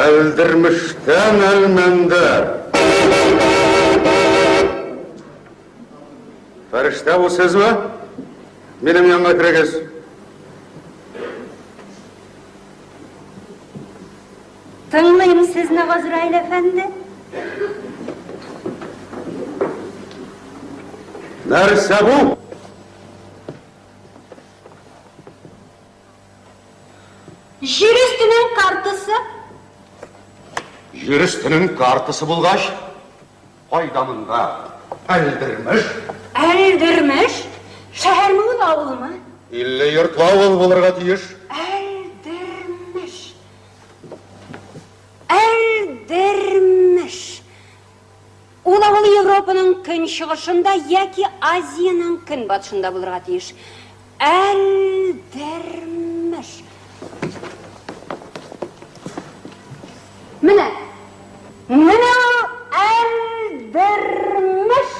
Әлдермештән Әлмәндәр. Фәрештә бу сезме? Минем янга керегез. Тыңлыйм сезне, Газраил әфәнде. Нәрсә бу? Җир өстенең картасы. Җир өстенең картасы булгач, кайда монда Әлдермеш? Әлдермеш? Шәһәрме ул, авылмы? 50 йортлы авыл булырга тиеш. Әлдермеш. Әлдермеш. Ул авыл Европаның көнчыгышында яки Азиянең көнбатышында булырга тиеш. Әлдермеш. Менә. Менә ул Әлдермеш.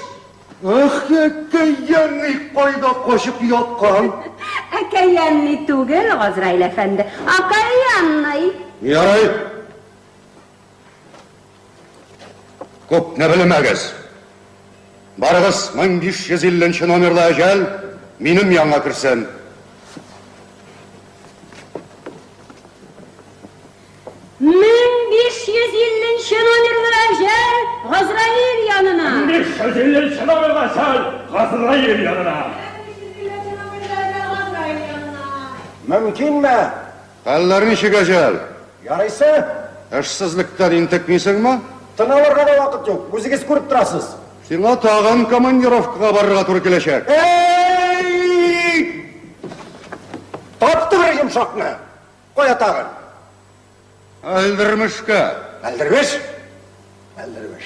Ах, әкәянный кайда качып яткан? Әкәянный түгел, Газраил әфәнде. Окаянный. Ярый. Күпне белмәгез. Барыгыз, 1550 нче номерлы әҗәл минем янга керсен. 1550 нче номерлы әҗәл Газраил янына. 1550 нче номерлы әҗәл Газраил янына. 1550 номерлы әҗәл Газраил янына. Мөмкинме? Хәлләр ничек, әҗәл? Ярыйсы. Эшсезлектән интекмисеңме? Тын алырга да вакыт юк, үзегез күреп торасыз. Сиңа тагын командировкага барырга туры киләчәк. Әй! Тапты бер йомшакны! Кая тагын? Әлдермешкә. Әлдермеш? Әлдермеш.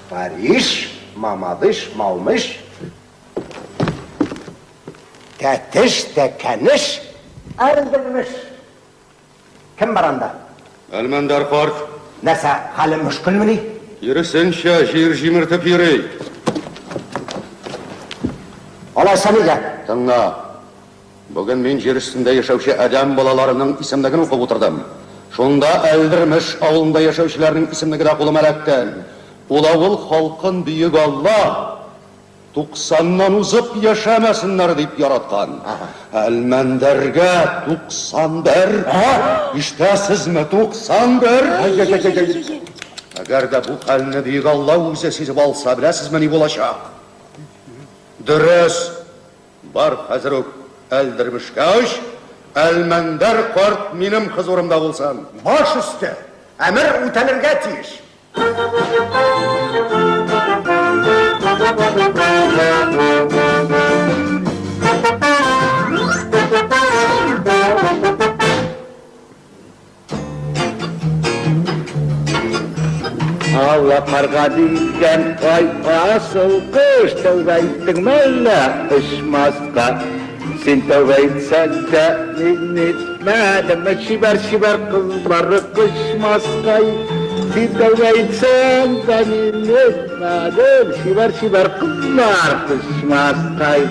Париж, Мамадыш, Малмыш. Тәтеш, Тәкәнеш, Әлдермеш. Кем бар анда? Әлмәндәр карт. Нәрсә, хәле мөшкелмени? Киресенчә, җир җимертеп йөри. Алайса нигә? Тыңла. Бүген мин җир өстендә яшәүче адәм балаларының исемлеген укып утырдым. Шунда Әлдермеш авылында яшәүчеләрнең исемлеге дә кулыма эләкте. Ул авыл халкын бөек Алла туксаннан узып яшәмәсеннәр дип яраткан. Әлмәндәргә 91. Ишетәсезме, 91! Әгәр дә бу хәлне бөек Алла үзе сизеп алса, беләсезме ни булачак? Дөрес, бар хәзер үк Әлдермешкә оч, Әлмәндәр карт минем хозурымда булсын. Баш өсте, әмер үтәлергә тиеш. Алла карга дигән ай асыл кош, тәүбә иттеңме әллә очмаска? Син тәүбә итсәң дә, мин итмәдем, чибәр-чибәр кызлары кочмаскай. Син тәүбә итсәң дә, мин итмәдем, чибәр-чибәр кызлар кочмаскай.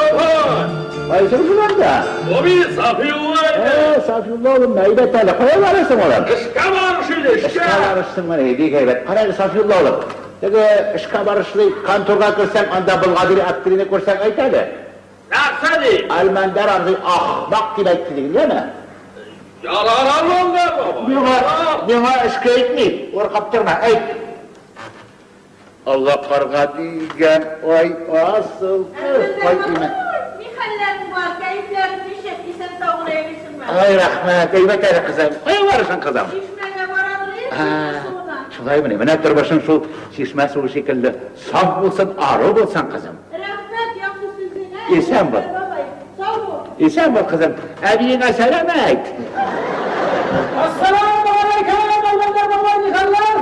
Кайсы шуларда? Бу бит Сафиулла иде. Э, Сафиулла улым, әйбәт әле. Кая барасың, улым? Эшкә барыш иде, эшкә. Эшкә барышсың менә, бик әйбәт. Кара әле, Сафиулла улым. Теге эшкә барышлый конторга керсәң, анда Болгадир Әптирине күрсәң, әйт әле. Нәрсә ди? Әлмәндәр абзый ахмак дип әйтте диген, яме? Ярар, Әлмәндәр бабай. Миңа, миңа эшкә әйтми, куркып торма, әйт. Алла карга дигән ай асыл кыз, ай имә. Ни хәлләрең бар, кәефләрең ничек, исән-сау гына йөрисеңме? Ай, рәхмәт, әйбәт әле, кызым. Кая барасың, кызым? Чишмәгә барам, чишмә суына. Шулаймыни, менә тормышың шул чишмә суы шикелле саф булсын, ару булсын, кызым. Рәхмәт яхшы сүзеңә. Исән бул. Бабай, сау бул. Исән бул, кызым. Әбиеңә сәлам әйт. Ассаламу алейкум, Әлмәндәр бабай, ни хәлләр?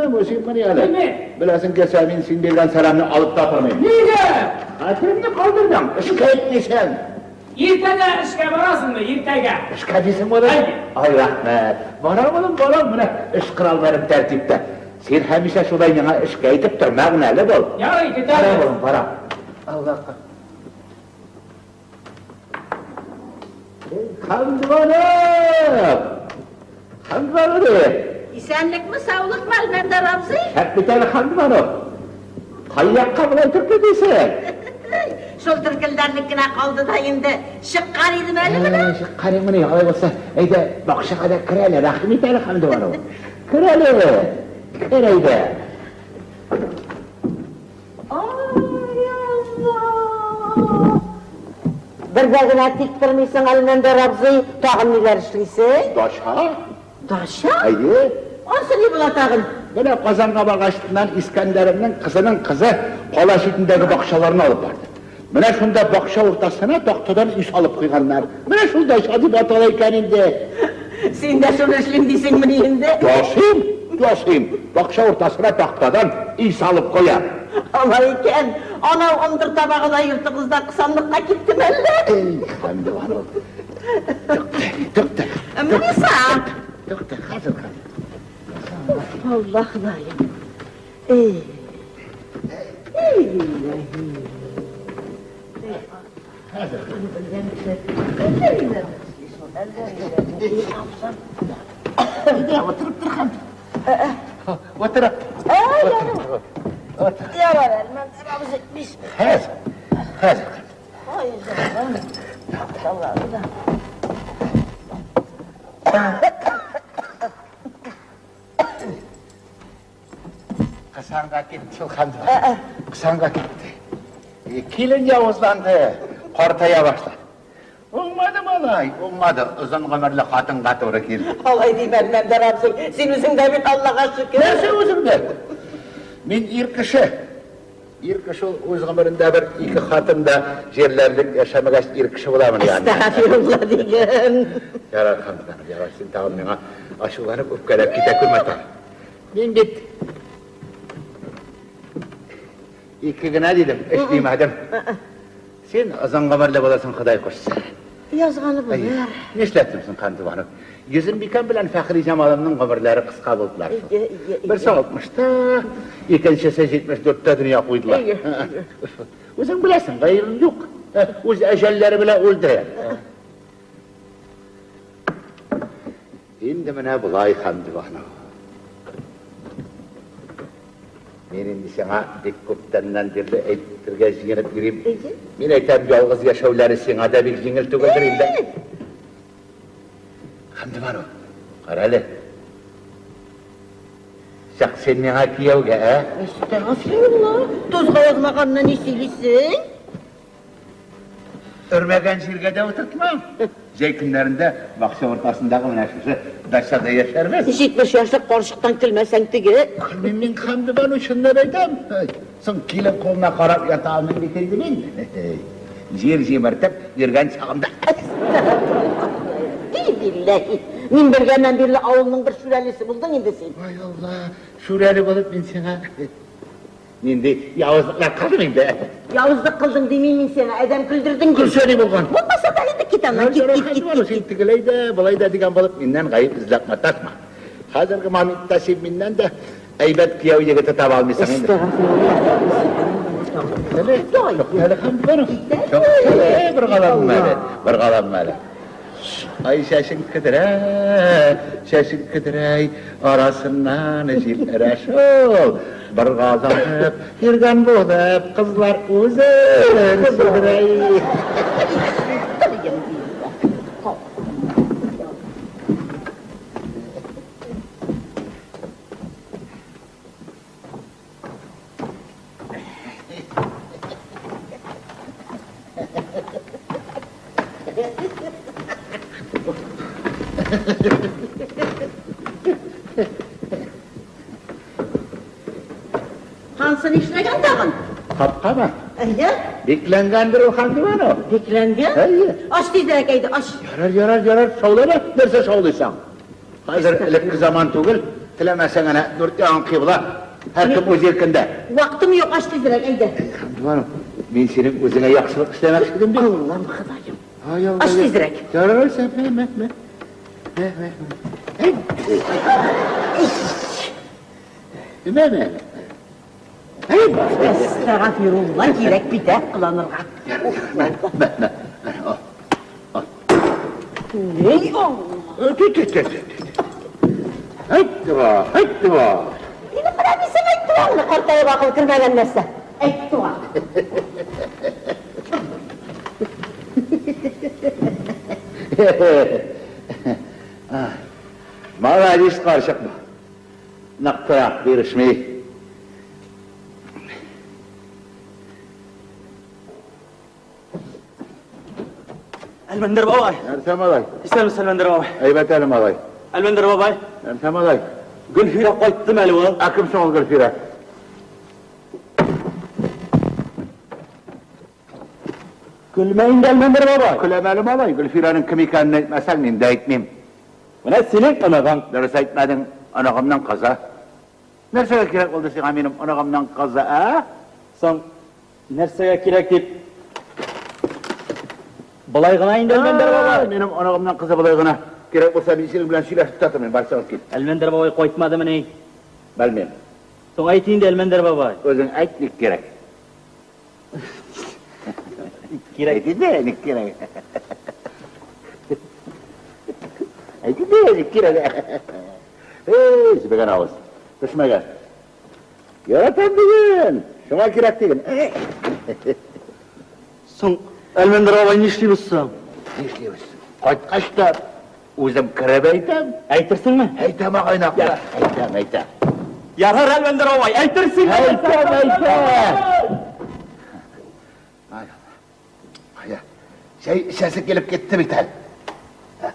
Бу синмени әле? Мин. Беләсең килсә, мин син биргән сәламне алып та тормыйм. Нигә? Хәтеремне калдырдың, эшкә әйтмисең. Иртәгә эшкә барасыңмы, иртәгә? Эшкә дисең, улым? Әйе. Ай, рәхмәт. Барам, улым, барам, менә эш коралларым тәртиптә. Син һәмишә шулай миңа эшкә әйтеп тор, мәгънәле бул. Ярый, Барам, көтәбез. улым, барам. Аллаһка. Хәмдүанов! Хәмдүанов! Исәнлекме, саулыкмы, Әлмәндәр абзый? Шәп бит әле, Хәмдүанов! Кай якка болай төркелдисең? Шул төркелдәрлек кенә калды да инде. Чыккан идем әле менә. Чыккан идең, алай булса, әйдә, бакчага да кер әле, рәхим ит әле, Хәмдүанов. Кер әле, кер әйдә. Ай, Алла! Бер дә генә тик тормыйсың, Әлмәндәр абзый, тагын ниләр эшлисең? Дача? Дача? Әйе. Ансы ни була тагын? Менә Казанга баргачтыннан Искәндәремнең кызының кызы кала читендәге бакчаларны алып барды. Менә шунда бакча уртасына тактадан өй салып куйганнар. Менә шул дача дип атала икән инде. Син дә шуны эшлим дисеңмени инде? Ясыйм, ясыйм. Бакча уртасына тактадан өй салып куям. Алай икән. Анау ындыр табагы да йортыгызда кысанлыкка киттеме әллә? Эй, Хәмдебану. Тукта, тукта. Муниса! Тукта, хәзер, хәзер. Алла Ходаем. Эй. Эй, билләһи. Хәзер. Белгән кеше. Әллә ниләр эшли шул, әллә ниләр. Эй, абзам. Әйдә, утырып тор, Хәмдә. Утырып. Отыр. Ярар, Әлмәндәр абзый, бисмилла. Хәзер. Хәзер. Ой, җаным. Аллаһы да. Кысанга китте шул, Хәмдә. Кысанга китте. Килен явызланды, картая башлады. Уңмады малай, уңмады. Озын гомерле хатынга туры килде. Алай димә, Әлмәндәр абзый. Син үзең дә бит Аллага шөкер. Нәрсә үзем дә? Мин ир кеше. Ир кеше ул үз гомерендә бер ике хатын да җирләрлек яшәмәгәч ир кеше буламыни анда? Әстәгъфирулла диген. Ярар, Хәмдә, ярар, син тагын миңа ачуланып үпкәләп китә күрмә тагын. Мин бит ике генә дидем, өч димәдем. Син озын гомерле буласың, Ходай кушса. Язганы булыр. Нишләттем соң, Хәмдүбану? Йөзембикәм белән Фәхриҗамалымның гомерләре кыска булдылар шул. Әйе, әйе, әйе. Берсе 60-та, икенчесе 74-тә дөнья куйдылар. Әйе, әйе. Үзең беләсең, гаебем юк. Үз әҗәлләре белән үлде. Инде менә болай, Хәмдүбану. Мин инде сиңа бик күптәннән бирле әйтергә җыенып йөрим. Әйе. Мин әйтәм, ялгыз яшәүләре сиңа да бик җиңел түгелдер инде. Хәмдебану, кара әле. Чык син миңа кияүгә, ә? Әстәгъфирулла. Тузга язмаганны ни сөйлисең? Өрмәгән җиргә дә утыртмам. Җәй көннәрендә бакча уртасындагы менә шушы дачада яшәрбез. 70 яшьлек карчыктан көлмәсәң теге. Көлмим мин, Хәмдебану, чынлап әйтәм. Соң килен кулына карап ята алмыйм бит инде мин. Җир җимертеп йөргән чагымда. И билләһи. Мин белгәннән бирле авылның бер шүрәлесе булдың инде син. Ай Алла, шүрәле булып мин сиңа нинди явызлыклар кылдым инде. Явызлык кылдың димим мин сиңа, адәм көлдердең. Көлсә ни булган? Булмаса да инде кит аннан, кит, кит, кит, кит. Син тегеләй дә, болай да дигән булып миннән гаеп эзләп маташма. Хәзерге моментта син миннән дә әйбәт кияү егете таба алмыйсың инде. Әстәгъфирулла. Бер галам әле, бер галам әле. Ай чәчең кедрә, чәчең кедрәй, арасыннан җил өрә шул. Бер галанып йөргән булып, кызлар үзен сүдерәй. Хансы нишләгән тагын? Капкамы? Әйе. Бикләнгәндер ул, Хәмдебану. Бикләнгән? Әйе. Ач тизрәк әйдә, ач. Ярар, ярар, ярар, шаулама, нәрсә шаулыйсың? Хәзер элекке заман түгел, теләмәсәң әнә дүрт ягың кыйбла, һәркем үз иркендә. Вакытым юк, ач тизрәк әйдә. Хәмдебану, мин синең үзеңә яхшылык эшләмәкче идем бит. Аллам, Ходаем. Ай, Алла. Ач тизрәк. Ярар, алайса, мә, мә, мә. Мә, мә, мә. Мә, мә. Ни Алла? Әйттева, әйттева. Минем менә мин сиңа әйттем аны, картаеп акыл кермәгән нәрсә. Әйттева. Молодец, карчык. Нык тора, бирешми. Әлмәндәр бабай. Нәрсә, малай? Исәнмесез, Әлмәндәр бабай. Әйбәт әле, малай. Әлмәндәр бабай. Нәрсә, малай? Гөлфирә кайттымы әле ул? Ә кем соң ул Гөлфирә? Көлмә инде, Әлмәндәр бабай. Көләм әле, малай. Гөлфирәнең кем икәнен әйтмәсәң, мин дә әйтмим. Менә синең оныгың. Дөрес әйтмәдең, оныгымның кызы. Нәрсәгә кирәк булды сиңа минем оныгымның кызы, ә? Соң, нәрсәгә кирәк дип? Болай гына инде, Әлмәндәр бабай. Минем оныгымның кызы болай гына. Кирәк булса, мин синең белән сөйләшеп тә тормыйм, бар чыгып кит. Әлмәндәр бабай кайтмадымыни? Белмим. Соң әйт инде, Әлмәндәр бабай. Үзең әйт, ник кирәк? Кирәк. Әйт инде, ник кирәк? Әйт инде, ник кирәк? Эй, җебегән авыз. Пешмәгән. Яратам диген. Шуңа кирәк диген. Соң, Әлмәндәр бабай, нишлибез соң? Нишлибез? Кайткач та үзем кереп әйтәм. Әйтерсеңме? Әйтәм, агайнакта. Әйтәм, әйтәм. Ярар, Әлмәндәр бабай, әйтерсең. Әйтәм, әйтәм. Ай, Ай, чәй эчәсе килеп китте бит әле.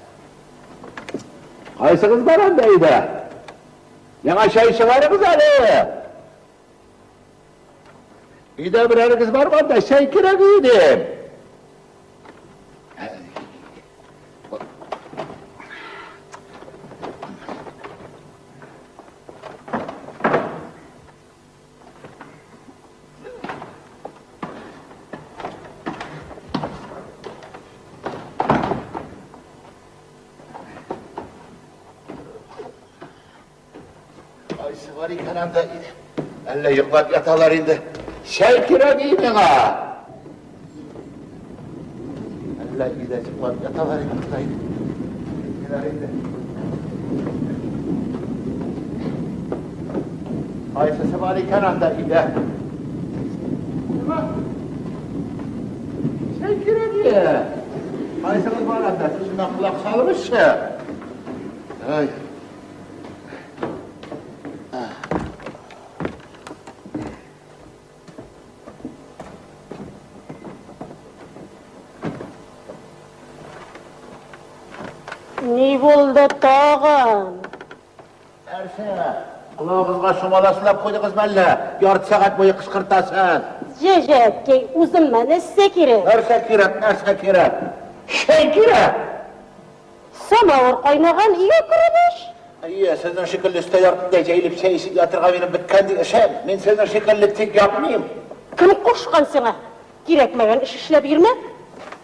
Кайсыгыз бар анда өйдә? Яңа чәй чыгарыгыз әле. Өйдә берәрегез бармы анда? Чәй кирәк иде. Кайсы бар икән анда өйдә? Әллә йоклап яталар инде. Чәй кирәк иде миңа. Әллә өйдә йоклап яталар инде, Ходай. Кирәк инде. Кайсысы бар икән анда өйдә? Чәй кирәк иде. Кайсыгыз бар анда? Сүземә колак салыгызчы. Ай. Ни булды тагын? Нәрсә? Колагыгызга шомаласлап куйдыгызмы әллә? Ярты сәгать буе кычкыртасыз. Җәҗәкәй, үземә нәрсә кирәк? Нәрсә кирәк, нәрсә кирәк? Чәй кирәк! Самавыр кайнаган, өйгә кереп эч. Әйе, сезнең шикелле өстәл артында җәелеп чәй эчеп ятырга минем беткән ди эшем. Мин сезнең шикелле тик ятмыйм. Кем кушкан сиңа? Кирәкмәгән эш эшләп йөрмә.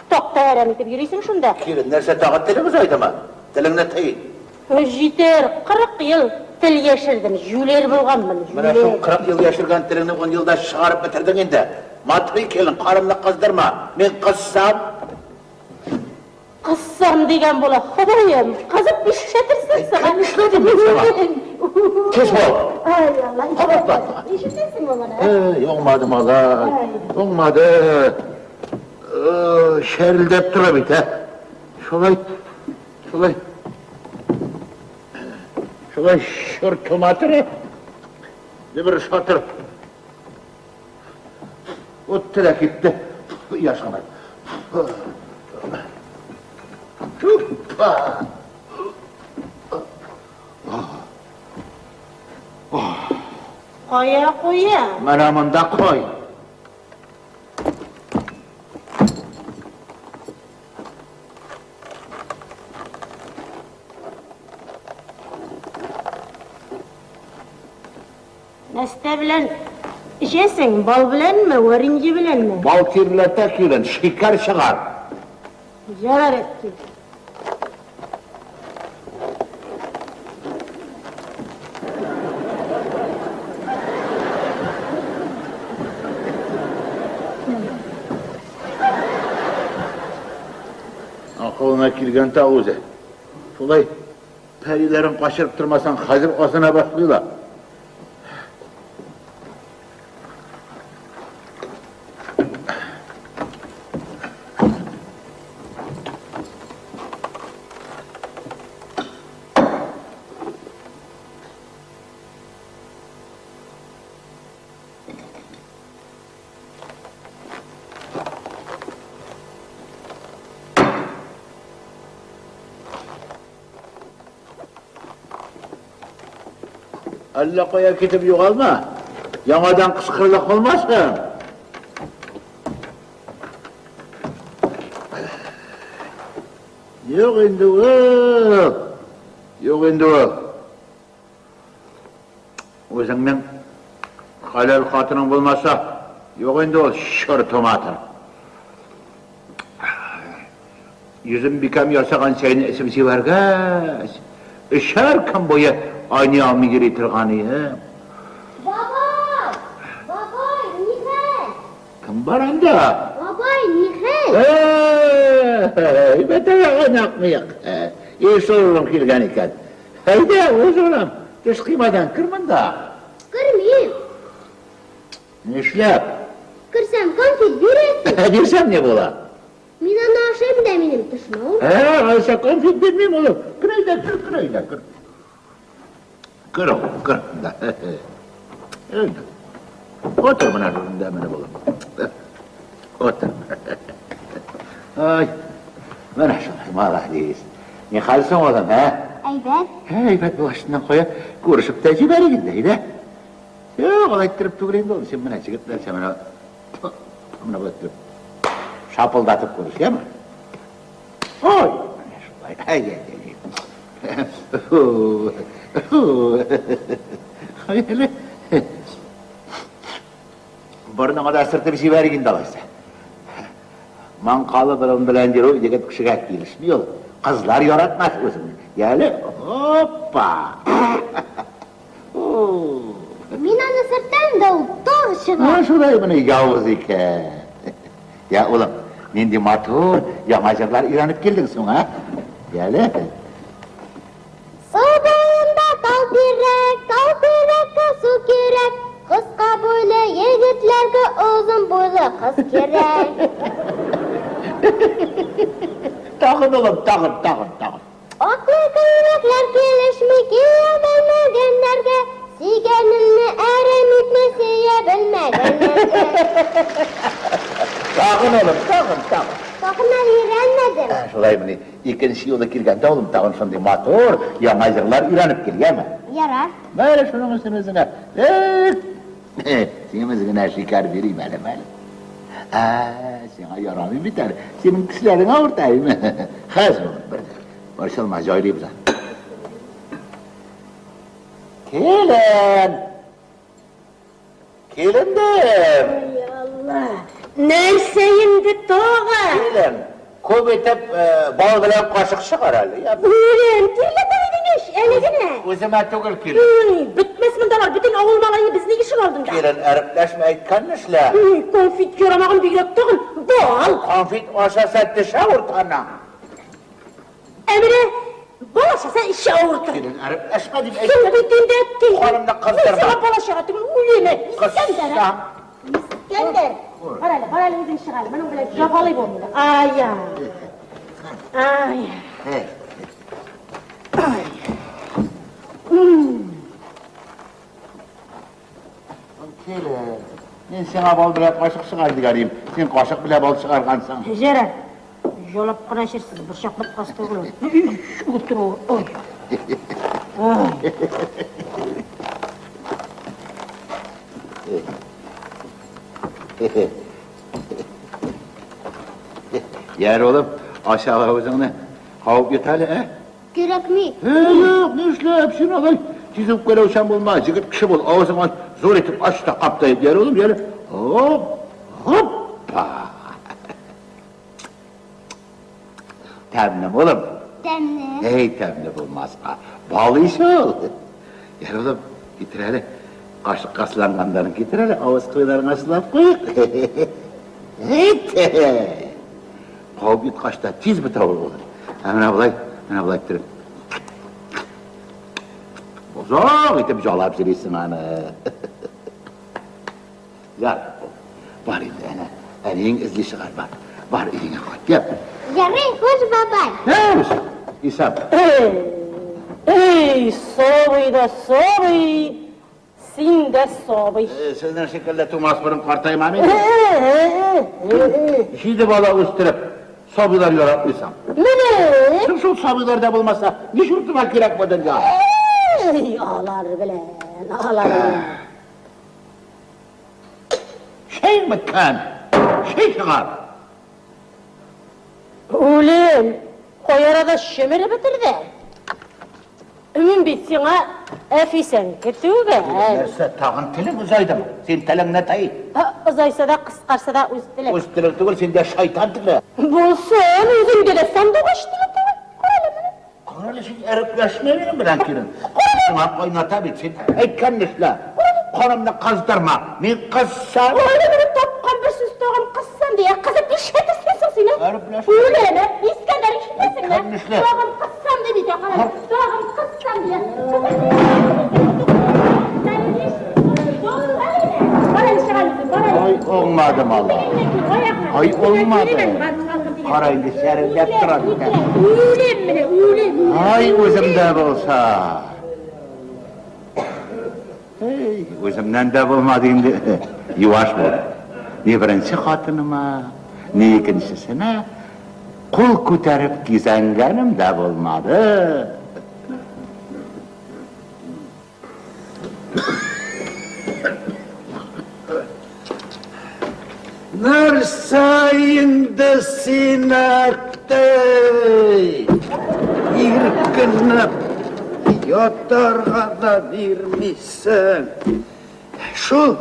Такта әрәм итеп йөрисең шунда. Килен, нәрсә тагын телең озайдымы? Телеңне тый. Җитәр, 40 ел тел яшердем, җүләр булганмын, Менә шул җүләр. 40 ел яшергән телеңне 10 елда чыгарып бетердең инде. Матри килен, карымны кыздырма. Мин кызсам, Кызсам дигән була, Ходаем, кызып нишләтерсең сиңа? Кем эшләде мин сиңа? Тиз бул. Ай, Алла, Кабатла. ишетәсеңме моны? Эй, уңмады малай, уңмады. Шәрелдәп тора бит, ә? Шулай, шулай, шулай шыртыма тора. Бер шатыр. Үтте дә китте. Яшкына. Тупа. Кая куя? Менә монда кой. Нәрсә белән эчәсең? Бал беләнме, варенье беләнме? Бал тирләтә килен, шикәр чыгар. Ярар әткәй. Акылына килгән тагы үзе. Шулай пәриләрен качырып тормасаң, хәзер азына башлый ла. Әллә кая китеп югалма. Яңадан кычкырыла калмасын. Юк инде ул. Юк инде ул. Үзеңнең хәләл хатының булмаса, юк инде ул чортыматыр. Йөзем бикәм ясаган чәйне эчеп җибәргәч, өчәр көн буе айный алмый йөри торган идем. Бабай! Бабай, нихәл? Кем бар анда? Бабай, нихәл? Әй, бәтәгә акмыйк. Ишолым килгән икән. Әйдә, үз улым, төш кыймадан кер монда. Кермим. Нишләп? Керсәм, конфет бирәсең. Бирсәм ни була? Мин аны ашыйм да минем тешем авырта. Ә, алайса конфет бирмим, улым. Кер әйдә, кер, кер әйдә, кер. Кер, улым, кер. Әйдә. Отыр менә шушында менә булып. Отыр. Ай, менә шулай, молодец. Ни хәл соң, улым, ә? Әйбәт. Әйбәт булачыннан кая күрешеп тә җибәрик инде, әйдә. Юк, алай иттереп түгел инде ул. Син менә егетләрчә менә менә болай иттереп шапылдатып күреш, яме? Ой, менә шулай. Ай, ай, ай. Ай, әле. Борыныңа да сөртеп җибәрик инде алайса. Маңкалы борын белән йөрү егет кешегә килешми ул. Кызлар яратмас үзеңне. Яле, опа! Мин аны сөртәм дә ул тагы чыга. Менә шулай менә явыз икән. Я, улым, нинди матур яңа җырлар өйрәнеп килдең соң, а? Яле. Су буенда тал тирәк, тал тирәккә су кирәк. Кыска буйлы егетләргә озын буйлы кыз кирәк. Тагын, улым, тагын, тагын, тагын. Аклы күлмәкләр килешми кия белмәгәннәргә, сөйгәнеңне әрәм итмә сөя белмәгәннәргә. Тагын, улым, тагын, тагын. Тагын әле өйрәнмәдем. Ә, шулаймыни? Икенче юлы килгәндә, улым, тагын шундый матур яңа җырлар өйрәнеп кил, яме? Ярар. Менә шуның өчен үзеңә. Симез генә шикәр бирим әле, мәле. Ә, сиңа ярамый бит әле. Синең тешләрең авырта, әйме? Хәзер, улым, бер дә. Борчылма, җайлыйбыз аны. Килен! Килендем! Ай, Алла! Нәрсә инде тагы? Килен, күп итеп бал белән кашык чыгар әле. Үлем, тирләтә идең ич, әле генә. Үземә түгел, килен. Ой, бетмәс мондалар, бөтен авыл малае безнең ишек алдында. Килен, әрепләшмә, әйткәнне эшлә. Ой, конфет ярамаган бигрәк тагын, бал. Конфет ашаса теш авырта аның. Ә менә бал ашаса эче авыртыр. Килен, әрепләшмә дип Соң әйттем. бит инде әткәй. Канымны кыздырма. Мин сиңа бал ашарга түгел, үлеме. Искәндәр. Кызсам. Искәндәр. Бар әле, бар әле үзең чык әле. Моның белән җафалый бул мине. Ай, ай. Ай. Ай. Килен, мин сиңа бал белән кашык чыгар дигән идем. Син кашык белән бал чыгаргансың. Җәрә. Ялап кына эчерсез, борчак боткасы түгел ул. Утыру. Ой. Ой. Яр улым, аша авызыңны. Кабып йот әле, ә? Кирәкми. Юк, нишләп син алай тиз үпкәләүчән булма, егет кеше бул, авызыңны зур итеп ач та кап та яр улым, яр. Хоп, хоппа. Тәмлеме, улым? Тәмле. Эй, тәмле булмаска. Бал ич ул. Яр улым, китер әле. Кашыкка сыланганнарын китер әле, авыз кырыйларыңа сылап куйык. Әйт! Кабып йоткач та тиз бетә ул, улым. Ә менә болай, менә болай иттереп. Озак итеп җалап йөрисең аны. Яр, бар инде, әнә, әниең эзли чыгар, бар. Бар өеңә кайт, яп. Ярый, хуш, бабай. Хуш, Исап. Эй, сабый да сабый, син дә сабый. Сезнең шикелле тумас борын картаймам инде. Җиде бала үстереп, сабыйлар яратмыйсың. Менә! Соң шул сабыйлар да булмаса, ни чуртыма кирәк бу дөнья? Эй, алар белән, алар белән. Чәең беткән, чәй чыгар. Үлем, кай арада чөмереп бетерде. Мин бит сиңа әфисәнке түгел. Нәрсә, тагын телең озайдымы? Син телеңне тый. Озайса да, кыскарса да үз телем. Үз телең түгел, синдә шайтан теле. Булсын, үзеңдә дә сандугач теле түгел. Карале менә. Карале, син әрепләшмә минем белән, килен. Сиңа кайната бит, син әйткәнне эшлә. Канымны кыздырма. Мин кызсам. Карале менә тапкан бер сүз тагын кызсам дия, кызып нишләтерсең соң син? Әрепләшмә. Үләме? Искәндәр ишетәсеңме? Әйткәнне эшлә. Тагын кызсам дип әйтә, карале. Тагын кызсам дия. Ай, уңмады малай. Ай, уңмады. Кара инде, чәрелдәп тора бит. Үлем менә, үлем. Ай, үземдә булса. Эй, үземнән дә булмады инде. Юаш бул. Ни беренче хатыныма, ни икенчесенә кул күтәреп кизәнгәнем дә булмады. Нәрсә инде син, әттәй? Иркенләп ятарга да бирмисең. Шул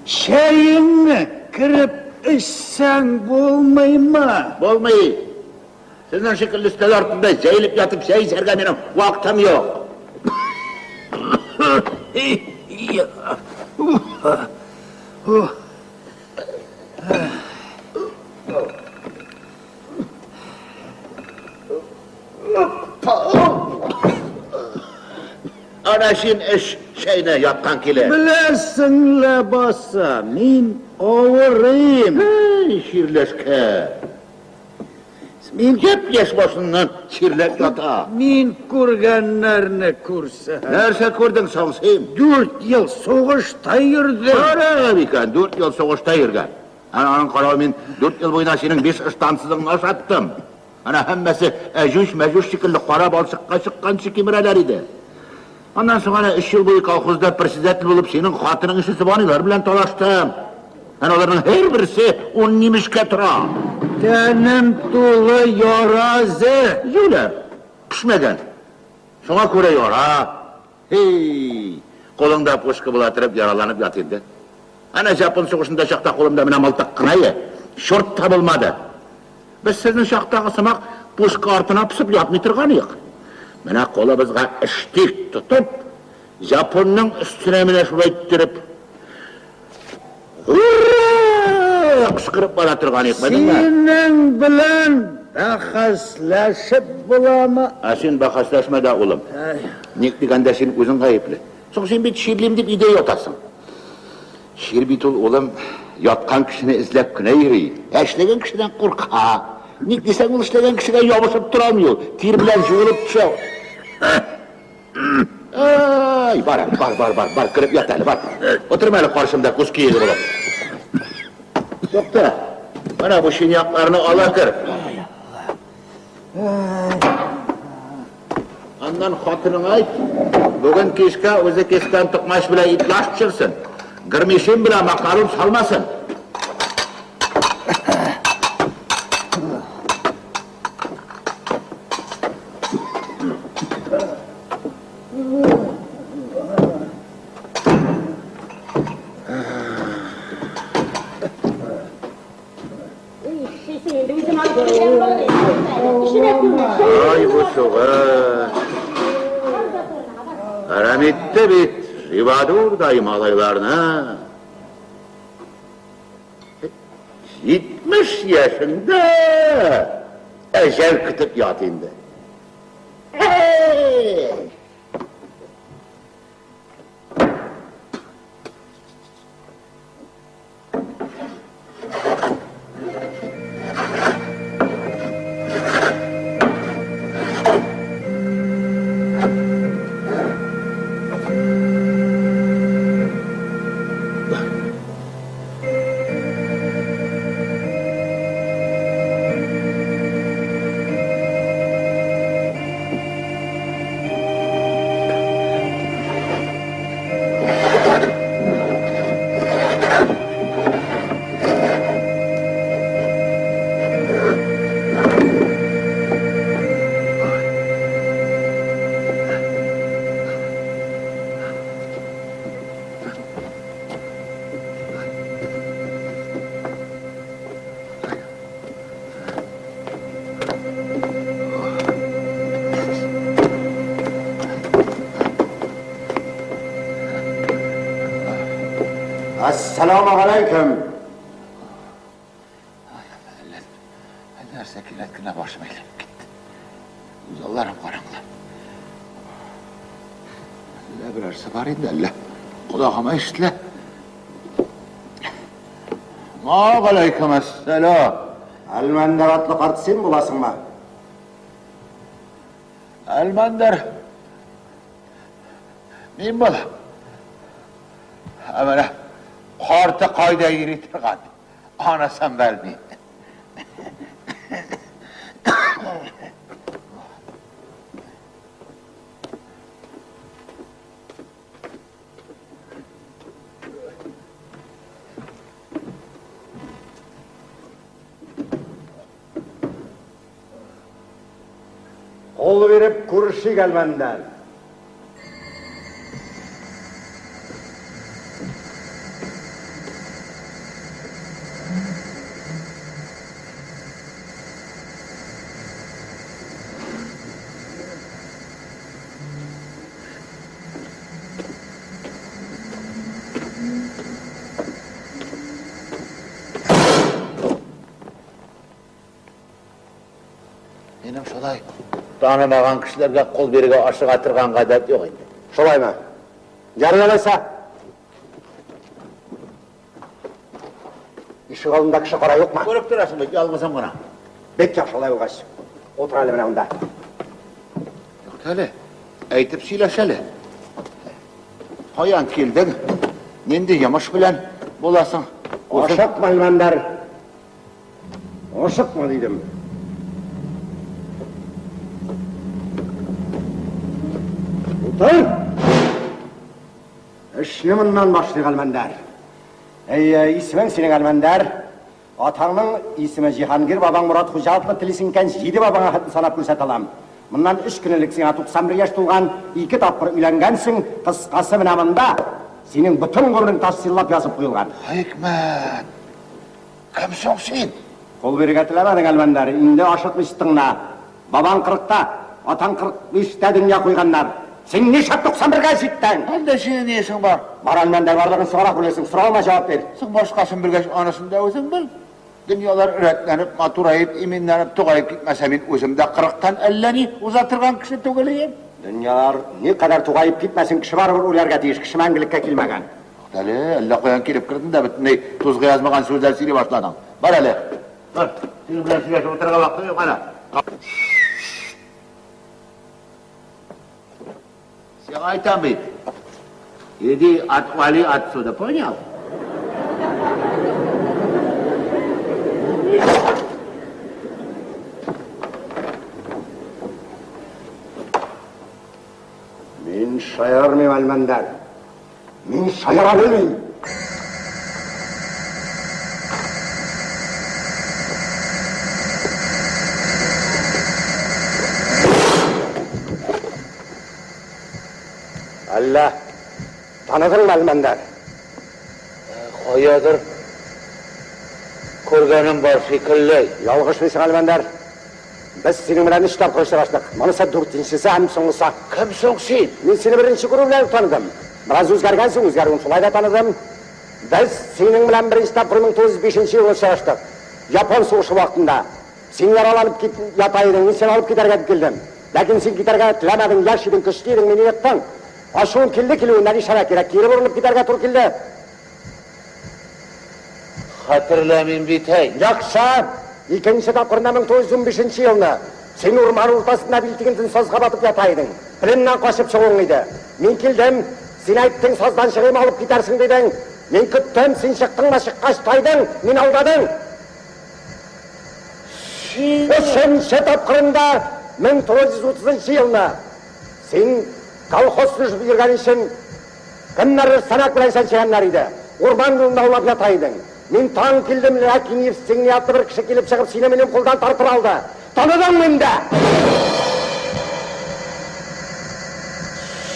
чәеңне кереп эчсәң булмыймы? Булмый. Сезнең шикелле өстәл артында җәелеп ятып чәй эчәргә минем вакытым юк. Ана син эч чәйне яткан килеш. Беләсең ләбаса, мин авырыйм. Эй, чирләшкән. Мин Япь-яшь башыннан чирләп ята. Мин күргәннәрне күрсәм. Нәрсә күрдең соң син? 4 ел сугышта йөрдем. Караган икән, 4 ел сугышта йөргән. Ана аның каравы мин 4 ел буена синең 5 ыштансызыңны ашаттым. Ана һәммәсе әҗүш-мәҗүш шикелле кара балчыкка чыкканчы кимерәләр иде. Аннан соң ана 3 ел буе колхозда председатель булып синең хатының ише сыбанилар белән талаштым. Әнә аларның һәрберсе ун нимешкә тора. Тәнем тулы яра эзе. Юләр, пешмәгән. Шуңа күрә яра. Һей, кулыңда пушка була торып яраланып ят инде. Әнә Жапон сугышында чакта кулымда менә мылтык кына иде. Чорт табылмады. Без сезнең чактагы сымак пушка артына пысып ятмый торган идек. Менә кулыбызга штик тотып, Жапонның өстенә менә шулай иттереп, Ура! Кычкырып бара торган идек, белдеңме? Синең белән бәхәсләшеп буламы? Ә син бәхәсләшмә дә, улым. Ник дигәндә син үзең гаепле. Соң син бит чирлим дип өйдә ятасың. Чир бит ул, улым, яткан кешене эзләп кенә йөри. Ә эшләгән кешедән курка. Ник дисәң, ул эшләгән кешегә ябышып тора алмый ул. Тир белән җуылып төшә. Ай, бар, бар, бар, бар, бар, кереп ят әле, бар. Утырма әле каршымда күз киеге булып. Тукта. Менә бу шинякларны ала кер. Аннан хатыныңа әйт, бүген кичкә үзе кискән токмач белән итлаш пешерсен. Гырмишин белән макарон салмасын. Ай, бу сугыш. Әрәм итте бит Живадурдай малайларны. 70 яшендә. Әҗәл көтеп ят инде. Әй! Әссәламегаләйкем! Нәрсә кинәт кенә башым әйләнеп китте. Күз алларым караңгы. Әллә берәрсе бар инде, әллә колагыма ишетелә. Вәгаләйкем әссәлам. Әлмәндәр атлы карт син буласыңмы? Әлмәндәр. Мин булам. Ә менә карты кайда йөри торган, анысын белмим. Кул биреп күрешик, Әлмәндәр. Минем шулай танымаган кешеләргә кул бирергә ашыга торган гадәт юк инде. Шулаймы? Ярый алайса. Ишек алдында кеше кара юкмы? Күреп торасың бит, ялгызым гына. Бик яхшы алай булгач. Утыр әле менә монда. Юк әле, әйтеп сөйләш әле. Каян килдең? Нинди йомыш белән буласың? Ашыкма, Әлмәндәр. Ашыкма, дидем. Утыр! Эшне моннан башлыйк, Әлмәндәр. Әй, исемең синең Әлмәндәр. Атаңның исеме Җиһангир, бабаң Морат Хуҗа атлы, телисең икән, җиде бабаңа хәтле санап күрсәтә алам. Моннан өч көн элек сиңа 91 яшь тулган, ике тапкыр өйләнгәнсең, кыскасы менә монда синең бөтен гомерең тасвирлап язып куелган. Хикмәт! Кем соң син? Кул бирергә теләмәдең, Әлмәндәр, инде ашыкмыйча тыңла. Бабаң кырыкта, атаң 45тә дөнья куйганнар. Син нишләп 91гә җиттең? Анда синең ни эшең бар? Бар, Әлмәндәр, барлыгын соңрак белерсең. Соравыма җавап бир. Соң башкасын белгәч, анысын да үзең бел. Дөньялар рәтләнеп, матураеп, иминләнеп, тугаеп китмәсә, мин үзем дә кырыктан әллә ни уза торган кеше түгел идем. Дөньялар никадәр тугаеп китмәсен, кеше барыбер үләргә тиеш, кеше мәңгелеккә килмәгән. Әле, әллә каян килеп кердең дә бөтенләй тузга язмаган сүзләр сөйли башладың. Бар әле. Бар, синең белән сөйләшеп утырырга вакытым юк әнә. Сиңа әйтәм бит. Иди, отвали отсюда, понял? Мин шаярмыйм, Әлмәндәр. Мин шаяра белмим. Әллә таныдыңмы, Әлмәндәр? Каядыр күргәнем бар шикелле. Ялгышмыйсың, Әлмәндәр. Без синең белән өч тапкыр очраштык. Монысы дүртенчесе һәм соңгысы. Кем соң син? Мин сине беренче күрү белән үк таныдым. Бераз үзгәргәнсең, үзгәрүен шулай да таныдым. Без синең белән беренче тапкыр 1905 елда очраштык. Япон сугышы вакытында. Син яраланып кит, ята идең, мин сине алып китәргә дип килдем. Ләкин син китәргә теләмәдең, яшь идең, көчле идең, мине ектың. Ачуым килде килүен, нишләргә кирәк, кире борылып китәргә туры килде. Хәтерләмим бит, әй. Яхшы! Икенче тапкырында 1915 елны син урман уртасында бил тигентен сазга батып ята идең. Пленнан качып чыгуың иде. Мин килдем, син әйттең, саздан чыгыйм, алып китәрсең дидең. Мин көттем, син чыктың да чыккач тайдың, мин алдадың. Өченче тапкырында 1930 елны син колхоз төзеп йөргән өчен кемнәрдер сәнәк белән чәнчегәннәр иде. Урман юлында аулап ята идең. Мин таң килдем, ләкин Евстигней атлы бер кеше килеп чыгып, сине минем кулдан тартып алды. Таныдыңмы инде?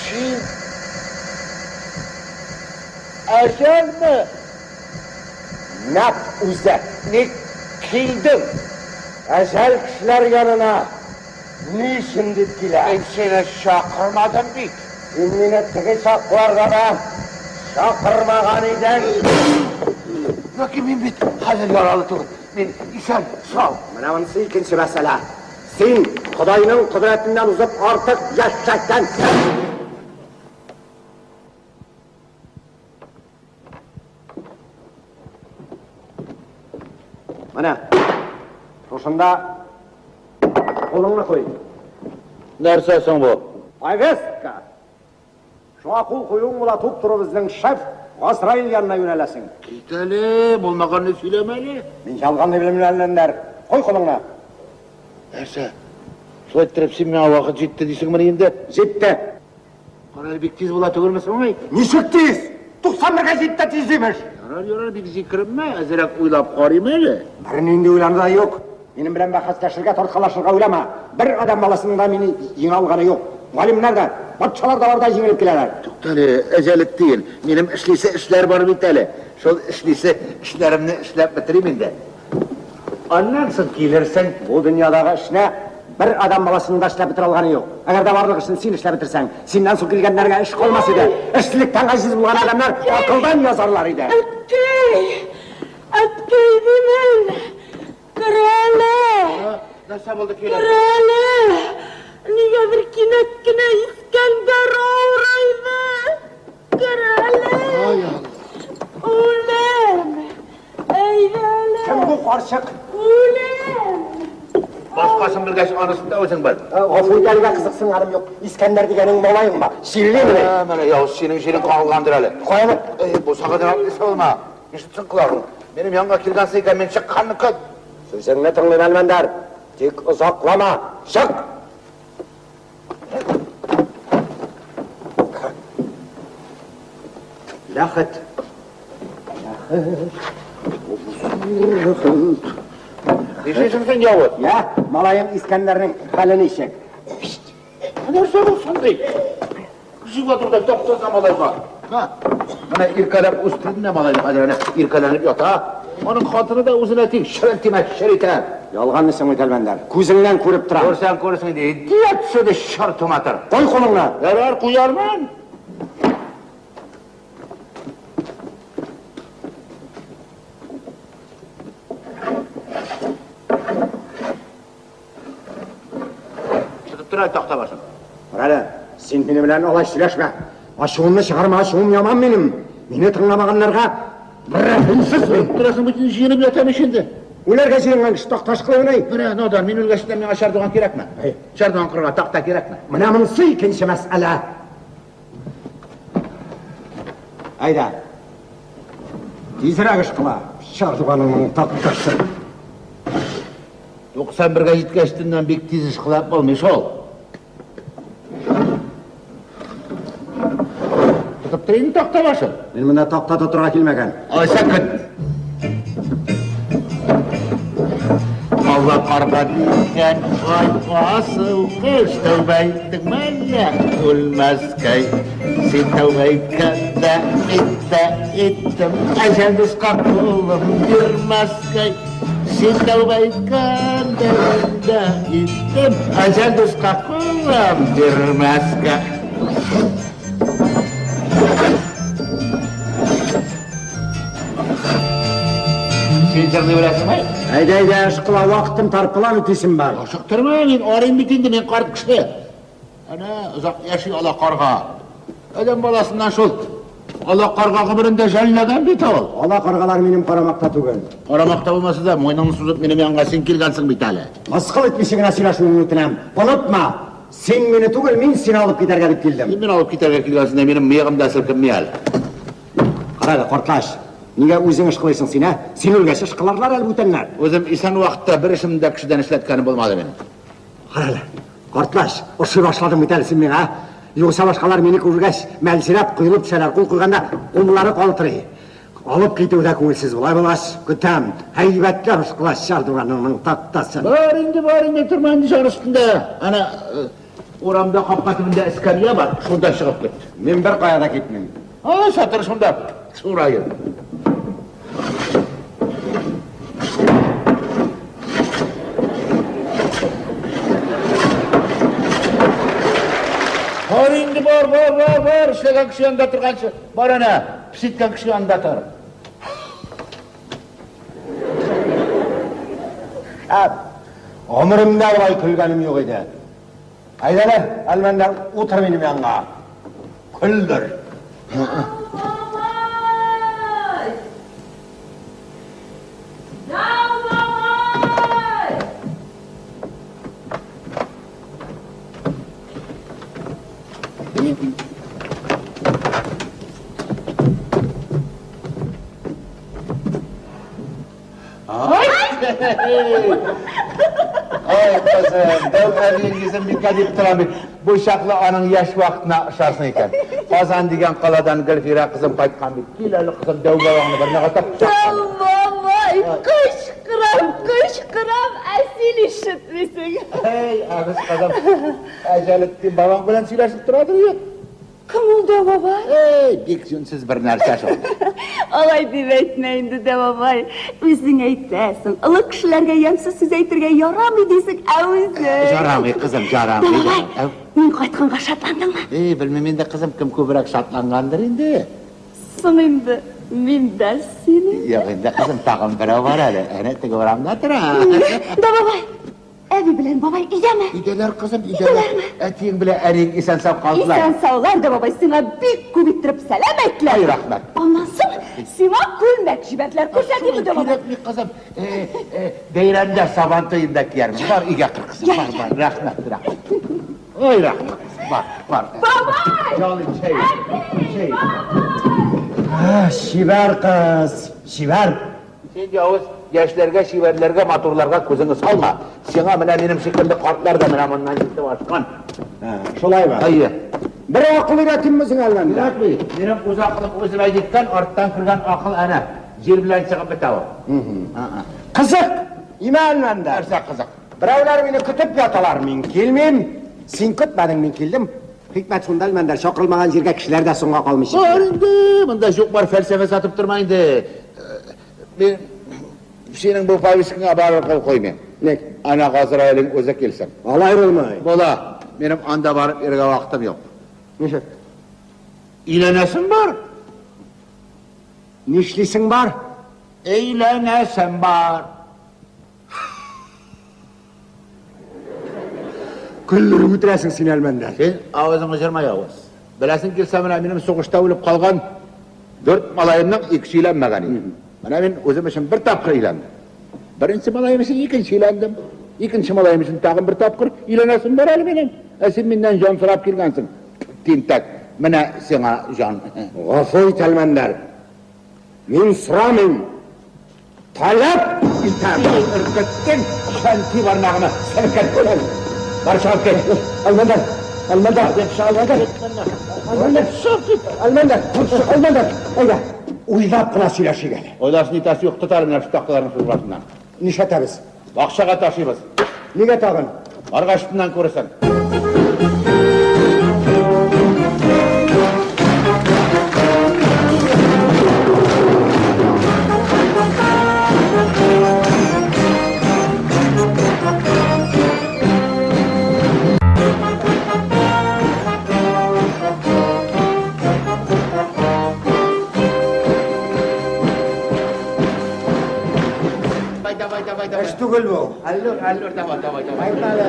Син Әҗәлме? Нәкъ үзе. Ник килдең? Әҗәл кешеләр янына ни өчен дип килә? Мин сине чакырмадым бит. Син мине теге чакларда да чакырмаган идең. Ләкин мин бит хәзер яралы түгел. Мин исән, сау. Менә монысы икенче мәсьәлә. Син Ходайның кодрәтеннән узып артык яшәгәнсең. Менә шушында кулыңны куй. Нәрсә соң бу? Повестка. Шуңа кул куюың була, туп-туры безнең шеф Газраил янына юнәләсең. Кит әле, булмаганны сөйләмә әле. Мин ялганны белмим, Әлмәндәр. Куй кулыңны. Нәрсә? Шулай иттереп син миңа вакыт җитте дисеңмени инде? Җитте. Кара әле, бик тиз була түгелме соң, әй? Ничек тиз? 91-гә җитте тиз имеш. Ярар, ярар, бик зикеренмә, әзрәк уйлап карыйм әле. Бернинди уйлану да юк. Минем белән бәхәсләшергә, тарткалашырга уйлама. Бер адәм баласының да мине җиңә алганы юк. Галимнәр дә, патшалар да бар да җиңелеп киләләр. Туктале, әҗәлек түгел. Минем эшлисе эшләр бар бит әле. Шул эшлисе эшләремне эшләп бетерим инде. Аннан соң килерсең. Бу дөньядагы эшне бер адәм баласының да эшләп бетерә алганы юк. Әгәр дә барлык эшне син эшләп бетерсәң, синнән соң килгәннәргә эш калмас иде. Эшсезлектән гаҗиз булган адәмнәр акылдан язарлар иде. Әткәй! Әткәй димен! Кер әле! Нәрсә булды килен? Кер әле! Нигәдер кинәт кенә Искәндәр авырайды. Кер әле! Үләм! Әйдә әле! Кем бу карчык? Үләм! Башкасын белгәч, анысын да үзең бел. Гафу ит, әлегә кызыксынганым юк. Искәндәр дигәнең малаеңмы? Чирлимени? Менә явыз синең җирең кагылгандыр әле. Каяны? Бусагадан атлыйсы булма. Ишетсен колагың. Минем янга килгәнсең икән, мин чыкканны көт. Сүзеңне тыңлыйм, Әлмәндәр. Тик озаклама. Чык! Ләхет. Ләхет. Ләхет. Нишлисең син, явыз? Я, малаең Искәндәрнең хәле ничек? Нәрсә булсын ди? Җыйга турда тапсызна малайга. Ха, менә иркәләп үстердем дә малайны, хәзер әнә иркәләнеп ята. Аның хатыны да үзенә тиң, шырын тимә, шыр итә. Ялганлыйсың бит, Әлмәндәр. Күзеңнән күреп торам. Күрсәң күрсең ди. Дия төшүде шыр туматыр. Куй кулыңны. Ярар, куярмын. Тотып тор әле такта башын. Карале, син минем белән алай сөйләшмә. Ачуымны чыгарма, ачуым яман минем. Мине тыңламаганнарга рәхимсез мин. Торасың бит, җыенып ятам ич инде. Үләргә җыенган кеше такташ кылуны. Менә, надан, мин үлгәч тә миңа чардуган кирәкме? Чардуган корырга такта кирәкме? Менә монысы икенче мәсьәлә. Әйдә. Тизрәк эш кыла. Чардуганыңның такташы. 91-гә җиткәчтеннән бик тиз эш кылап булмый шул. Тотып тор инде такта башын. Мин монда такта тотырга килмәгән. Алайса көт. Алла карга дигән ай асыл кыш, тәүбә иттеңме әллә үлмәскәй? Син тәүбә иткәндә мин дә иттем, әҗәл дуска кулым бирмәскәй. Син тәүбә иткәндә мин дә иттем, әҗәл дуска кулым бирмәскә. Син җырлый беләсеңме? Әйдә, әйдә, ышкыла, вакытым тар, план үтисем бар. Ашыктырма, мин арыйм бит инде, мин карт кеше. Әнә, озак яши ала карга. Адәм баласыннан шул ала карга гомерендә жәлләгән бит ул. Ала каргалар минем карамакта түгел. Карамакта булмаса да, муеныңны сузып минем янга син килгәнсең бит әле. Мыскыл итмичә генә сөйләшүеңне үтенәм. Онытма, син мине түгел, мин сине алып китәргә дип килдем. Син мине алып китәргә килгәнсең дә, минем мыегым да селкенми әле. Кара әле, картлач, нигә үзең ышкылыйсың син, ә? Син үлгәч, ышкыларлар әле бүтәннәр. Үзем исән вакытта бер эшемне дә кешедән эшләткәнем булмады минем. Кара әле, картлач, ошый башладың бит әле син миңа, ә? Югыйсә башкалар мине күргәч, мәлҗерәп, коелып төшәләр, кул куйганда куллары калтырый. Алып китүе дә күңелсез болай булгач, көтәм. Һәйбәтләп ышкылач чардуганыңның тактасын. Бар инде, бар инде, торма инде җан өстендә. Әнә, урамда капка төбендә эскәмия бар, шунда чыгып кит. Мин беркая да китмим. Алайса тор шунда, сураеп. Бар инде, бар, бар, бар, бар, эшләгән кеше янында торганчы, бар әнә, пес иткән кеше янында тор. Шәп! Гомеремдә болай көлгәнем юк иде. Әйдә әле, Әлмәндәр, утыр минем янга. Көлдер. Бабай! Дау бабай! Ай, кызым, дәү әбиең йөзен бикә дип тора бит. Бу чаклы аның яшь вакытына ошарсың икән. Казан дигән каладан Гөлфирә кызым кайткан бит. Кил әле, кызым, дәү бабаңны бер нәгатап Дәү бабай, кычкырам, кычкырам, ә син ишетмисең. Әй, абыз кызым, Әҗәлетдин бабаң белән сөйләшеп торадыр бит. Кем ул дәү бабай? Эй, бик җүнсез бер нәрсә шул. Алай дип әйтмә инде, дәү бабай. Үзең әйтәсең, олы кешеләргә ямьсез сүз әйтергә ярамый дисең, ә үзең. Жарамый, кызым, жарамый. Дәү бабай, мин кайтканга шатландыңмы? Эй, белмим инде, кызым, кем күбрәк шатлангандыр инде. Соң инде, мин дә сине. Юк инде, кызым, тагын берәү бар әле. Әнә теге урамда тора. Дәү бабай, Әби белән бабай өйдәме? Өйдәләр, кызым, өйдәләр. Әтиең белән әниең исән-сау калдылар. Исән-саулар да, бабай, сиңа бик күп иттереп сәлам әйттеләр. Ай, рәхмәт. Аннан соң сиңа күлмәк җибәрделәр. Күрсәтимме, дә, бабай? Кирәкми, кызым. Бәйрәмдә, Сабан туенда киярмен. Бар, өйгә кер, кызым. Бар, бар. Рәхмәт, рәхмәт. Ай, рәхмәт. Бар, бар. Бабай! Җалый, чәй. Чәй. Чибәр кыз, чибәр. Син явыз яшьләргә, чибәрләргә, матурларга күзеңне салма. Сиңа менә минем шикелле картлар да менә моннан җитеп ашкан. Шулаймы? Әйе. Бер акыл өйрәтимме сиңа әллә? Кирәкми. Минем үз акылым үземә җиткән, арттан кергән акыл әнә җил белән чыгып бетә ул. Кызык! Имә әлмәндә. Нәрсә кызык? Берәүләр мине көтеп яталар, мин килмим. Син көтмәдең, мин килдем. Хикмәт шунда, Әлмәндәр, чакырылмаган җиргә кешеләр дә соңга калмый. Бар инде, монда юк бар фәлсәфә сатып торма инде. Мин синең бу повесткаңа барыр кул куймыйм. Ник? Ана Газраилең үзе килсен. Алай булмый. Була. Минем анда барып йөрергә вакытым юк. Ничек? Өйләнәсем бар. Нишлисең бар? Өйләнәсем бар. Көлдереп үтерәсең син, Әлмәндәр. Син авызыңны җырма, явыз. Беләсең килсә, менә минем сугышта үлеп калган дүрт малаемның икесе өйләнмәгән иде. Менә мин үзем өчен бер тапкыр өйләндем. Беренче малаем өчен икенче өйләндем. Икенче малаем өчен тагын бер тапкыр өйләнәсем бар әле минем. Ә син миннән җан сорап килгәнсең. Тинтәк, менә сиңа җан. Гафу ит, Әлмәндәр. Мин сорамыйм. Таләп итәм. Өркеттең, шәнти бармагына селкеттең. Бар чыгып кит. Әлмәндәр, Әлмәндәр, Әлмәндәр, Әлмәндәр, Әлмәндәр, Әлмәндәр, әйдә, уйлап кына сөйләшик әле. Уйлаш нитәсе юк, тотар менә шул такталарны шул башыннан. Нишләтәбез? Бакчага ташыйбыз. Нигә тагын? Баргач шуннан күрерсең. түгел бу. Әллүр, әллүр, давай, давай, давай. Әйтмә әле.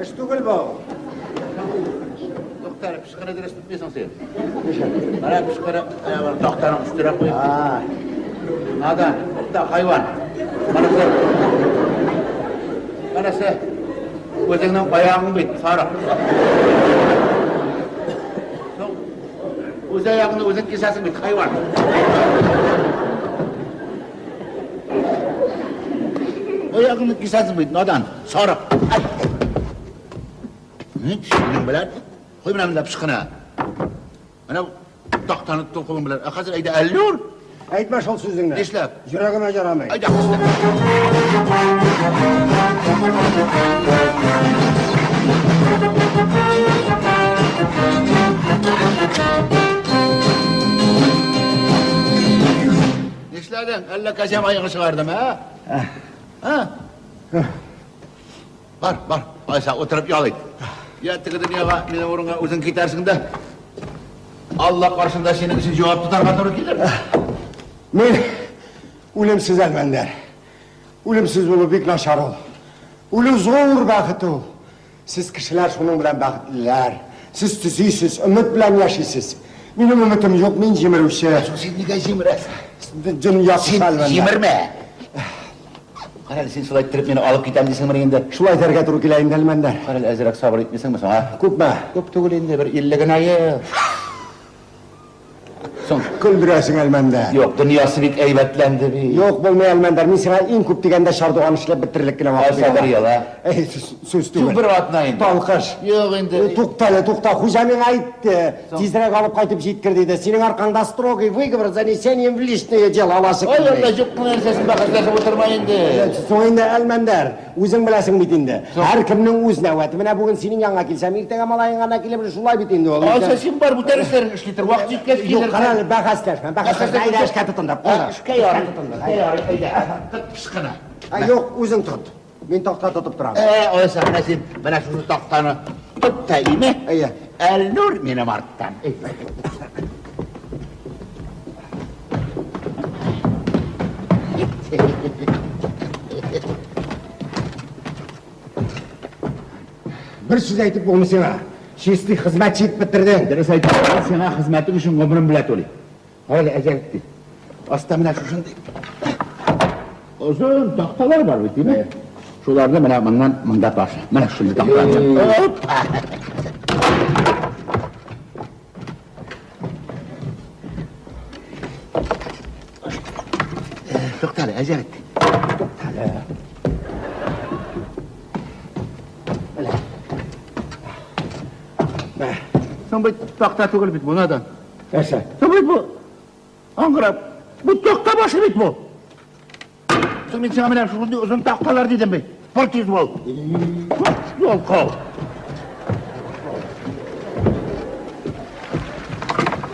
Эш түгел бу. Тукта, әле, пычкыны дөрес тотмыйсың син. Менә пычкыны, менә бер тактаның өстенә куеп. Надан, тукта, хайван. Монысы, монысы үзеңнең аягың бит, сарык. Соң, үз аягыңны үзең кисәсең бит, хайван. Аягыңны кисәсең бит, надан, сарык. Ай! Ни синең белән? Куй менә монда пычкыны. Менә тактаны тот кулың белән. Ә хәзер әйдә, әллүр. Әйтмә шул сүзеңне. Нишләп? Йөрәгемә ярамый. Әйдә, Нишләдең? Әллә кәҗә маегы чыгардым, ә? Ә? Бар, бар. Алайса, утырып ял ит. Я теге дөньяга минем урынга үзең китәрсең дә, Алла каршында синең өчен җавап тотарга туры килер. Мин үлемсез, Әлмәндәр. Үлемсез булу бик начар ул. Үлү зур бәхет ул. Сез кешеләр шуның белән бәхетлеләр. Сез төзисез, өмет белән яшисез. Минем өметем юк, мин җимерүче. Син нигә җимерәсең? Дөнья Син җимермә. Карале, син шулай иттереп мине алып китәм дисеңмени инде? Шулай итәргә туры килә инде, Әлмәндәр. Карале, әзрәк сабыр итмисеңме соң, а? Күпме? Күп түгел инде, бер 50 генә ел. Соң. Көлдерәсең, Әлмәндәр. Юк, дөньясы бик әйбәтләнде бит. Юк, булмый, Әлмәндәр. Мин сиңа иң күп дигәндә чардуган эшләп бетерерлек кенә вакыт Алса бер ел, а? Әй, сүз түгел. Юк, бер атна инде. Талкыш. Юк инде. Тукта әле, тукта. Хуҗа миңа әйтте. Тизрәк алып кайтып җиткер, диде. Синең аркаңда строгий выговор с занесением в личное дело аласы Ай, килми. Алла, юк нәрсәсен бәхәсләшеп утырма инде. Соң инде, Әлмәндәр, үзең беләсең бит инде. Һәркемнең үз нәүбәте. Менә бүген синең янга килсәм, иртәгә малаең гына килеп, шулай бит инде ул. Алса син бар, бүтән эшләрен эшли тор. Вакыт җиткәч Юк, килерсең. кара әле, бәхәсләшмә, бәхәсләшмә. Әйдә, эшкә тотындык. Ә, Эшкә ярый. Эшкә ярый, әйдә. Тот пычкыны. Ә, юк, үзең тот. Мин такта тотып торам. Ә, алайса, менә син менә шушы тактаны тот та име. Әйе. Әлнур минем арттан. Бер сүз әйтеп булмый сиңа. Чистый хезмәтче итеп бетердең. Дөрес әйтәм, мин сиңа хезмәтең өчен гомерем белән түлим. Әле әҗәлетти. Аста менә шушындый озын такталар бар бит, димме? Шуларны менә моннан монда ташы. Менә шундый такталар. Опа! Туктале, әҗәлетти. Туктале. Менә. Соң бит такта түгел бит бу, надан. Нәрсә? Соң бит бу аңгыра. Бу такта башы бит бу. Соң мин сиңа менә шундый озын такталар дидем бит. Бар тиз бул. Ялкау.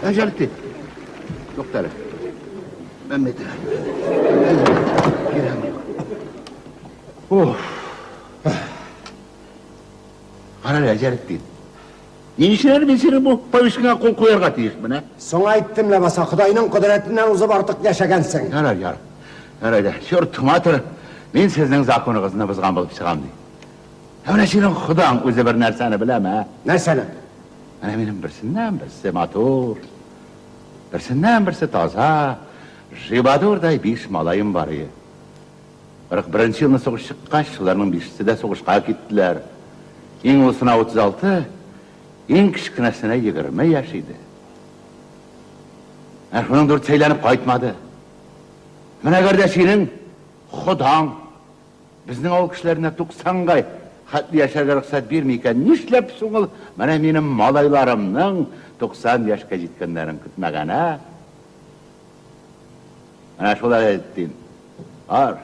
Әҗәлетти. Туктале. Мәммәт. Уф. Карале, Әҗәлетдин. Ни өчен әле мин синең бу повесткаңа кул куярга тиешмен, ә? Соң әйттем ләбаса, Ходайның кодрәтеннән узып артык яшәгәнсең. Ярар, ярар. Ярар, әйдә. Черт матер, мин сезнең законыгызны бозган булып чыгам, ди. Ә менә синең Ходаң үзе бер нәрсәне беләме, ә? Нәрсәне? Менә минем берсеннән берсе матур, берсеннән берсе таза, жибадурдай биш малаем бар ие. 41 нче елны сугыш чыккач, шуларның бишесе дә сугышка киттеләр. Иң олысына 36, иң кечкенәсенә 20 яшь иде. Ә шуның дүртесе әйләнеп кайтмады. Менә әгәр дә синең Ходаң безнең авыл кешеләренә 90 га хәтле яшәргә рөхсәт бирми икән, нишләп соң ул менә минем малайларымның 90 яшькә җиткәннәрен көтмәгән, ә? Менә шулай әйттем. Бар,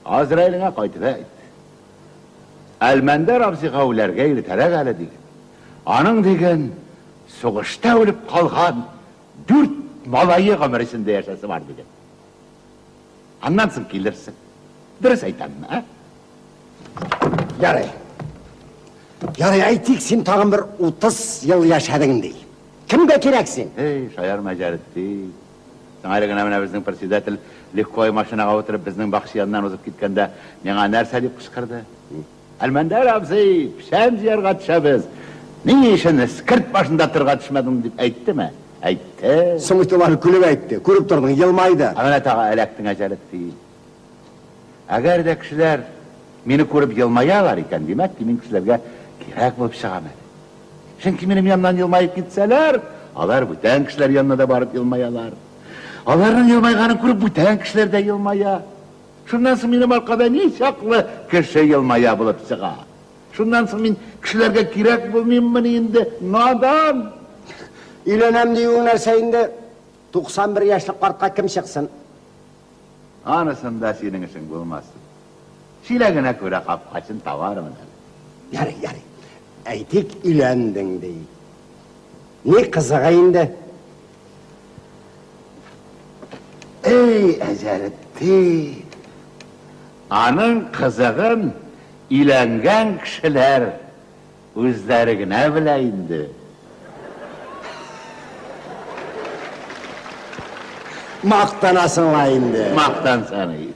Азраилеңә кайтып әйт. Әлмәндәр абзыйга үләргә иртәрәк әле, диген. Аның, диген, сугышта үлеп калган дүрт малае гомер эчендә яшәсе бар, диген. Аннан соң килерсең. Дөрес әйтәмме, ә? Ярый. Ярый, әйтик, син тагын бер 30 ел яшәдең, ди. Кемгә кирәк син? Эй, шаярма, Җәретдин. Соң әле генә менә безнең председатель легковой машинага утырып безнең бакча яныннан узып киткәндә миңа нәрсә дип кычкырды? Әлмәндәр абзый, печән җыярга төшәбез. Ни өчен эскерт башында торырга төшмәдең дип әйттеме? Әйтте. Соң бит ул аны көлеп әйтте. Күреп тордың, елмайды. Ә менә тагы эләктең, Әҗәлетдин. Әгәр дә кешеләр мине күреп елмаялар икән, димәк ки, мин кешеләргә кирәк булып чыгам әле. Чөнки минем яннан елмаеп китсәләр, алар бүтән кешеләр янына да барып елмаялар. Аларның елмайганын күреп бүтән кешеләр дә елмая. Шуннан соң минем аркада ничаклы кеше елмая булып чыга. Шуннан соң мин кешеләргә кирәк булмыйммыни инде, надан? Өйләнәм диюең нәрсә инде? 91 яшьлек картка кем чыксын? Анысында синең эшең булмасын. Чиләгенә күрә капкачын табармын әле. Ярый, ярый. Әйтик, өйләндең ди. Ни кызыгы инде? Эй, Әҗәлетдин! Аның кызыгын өйләнгән кешеләр үзләре генә белә инде. Мактанасың ла инде. Мактансаң и.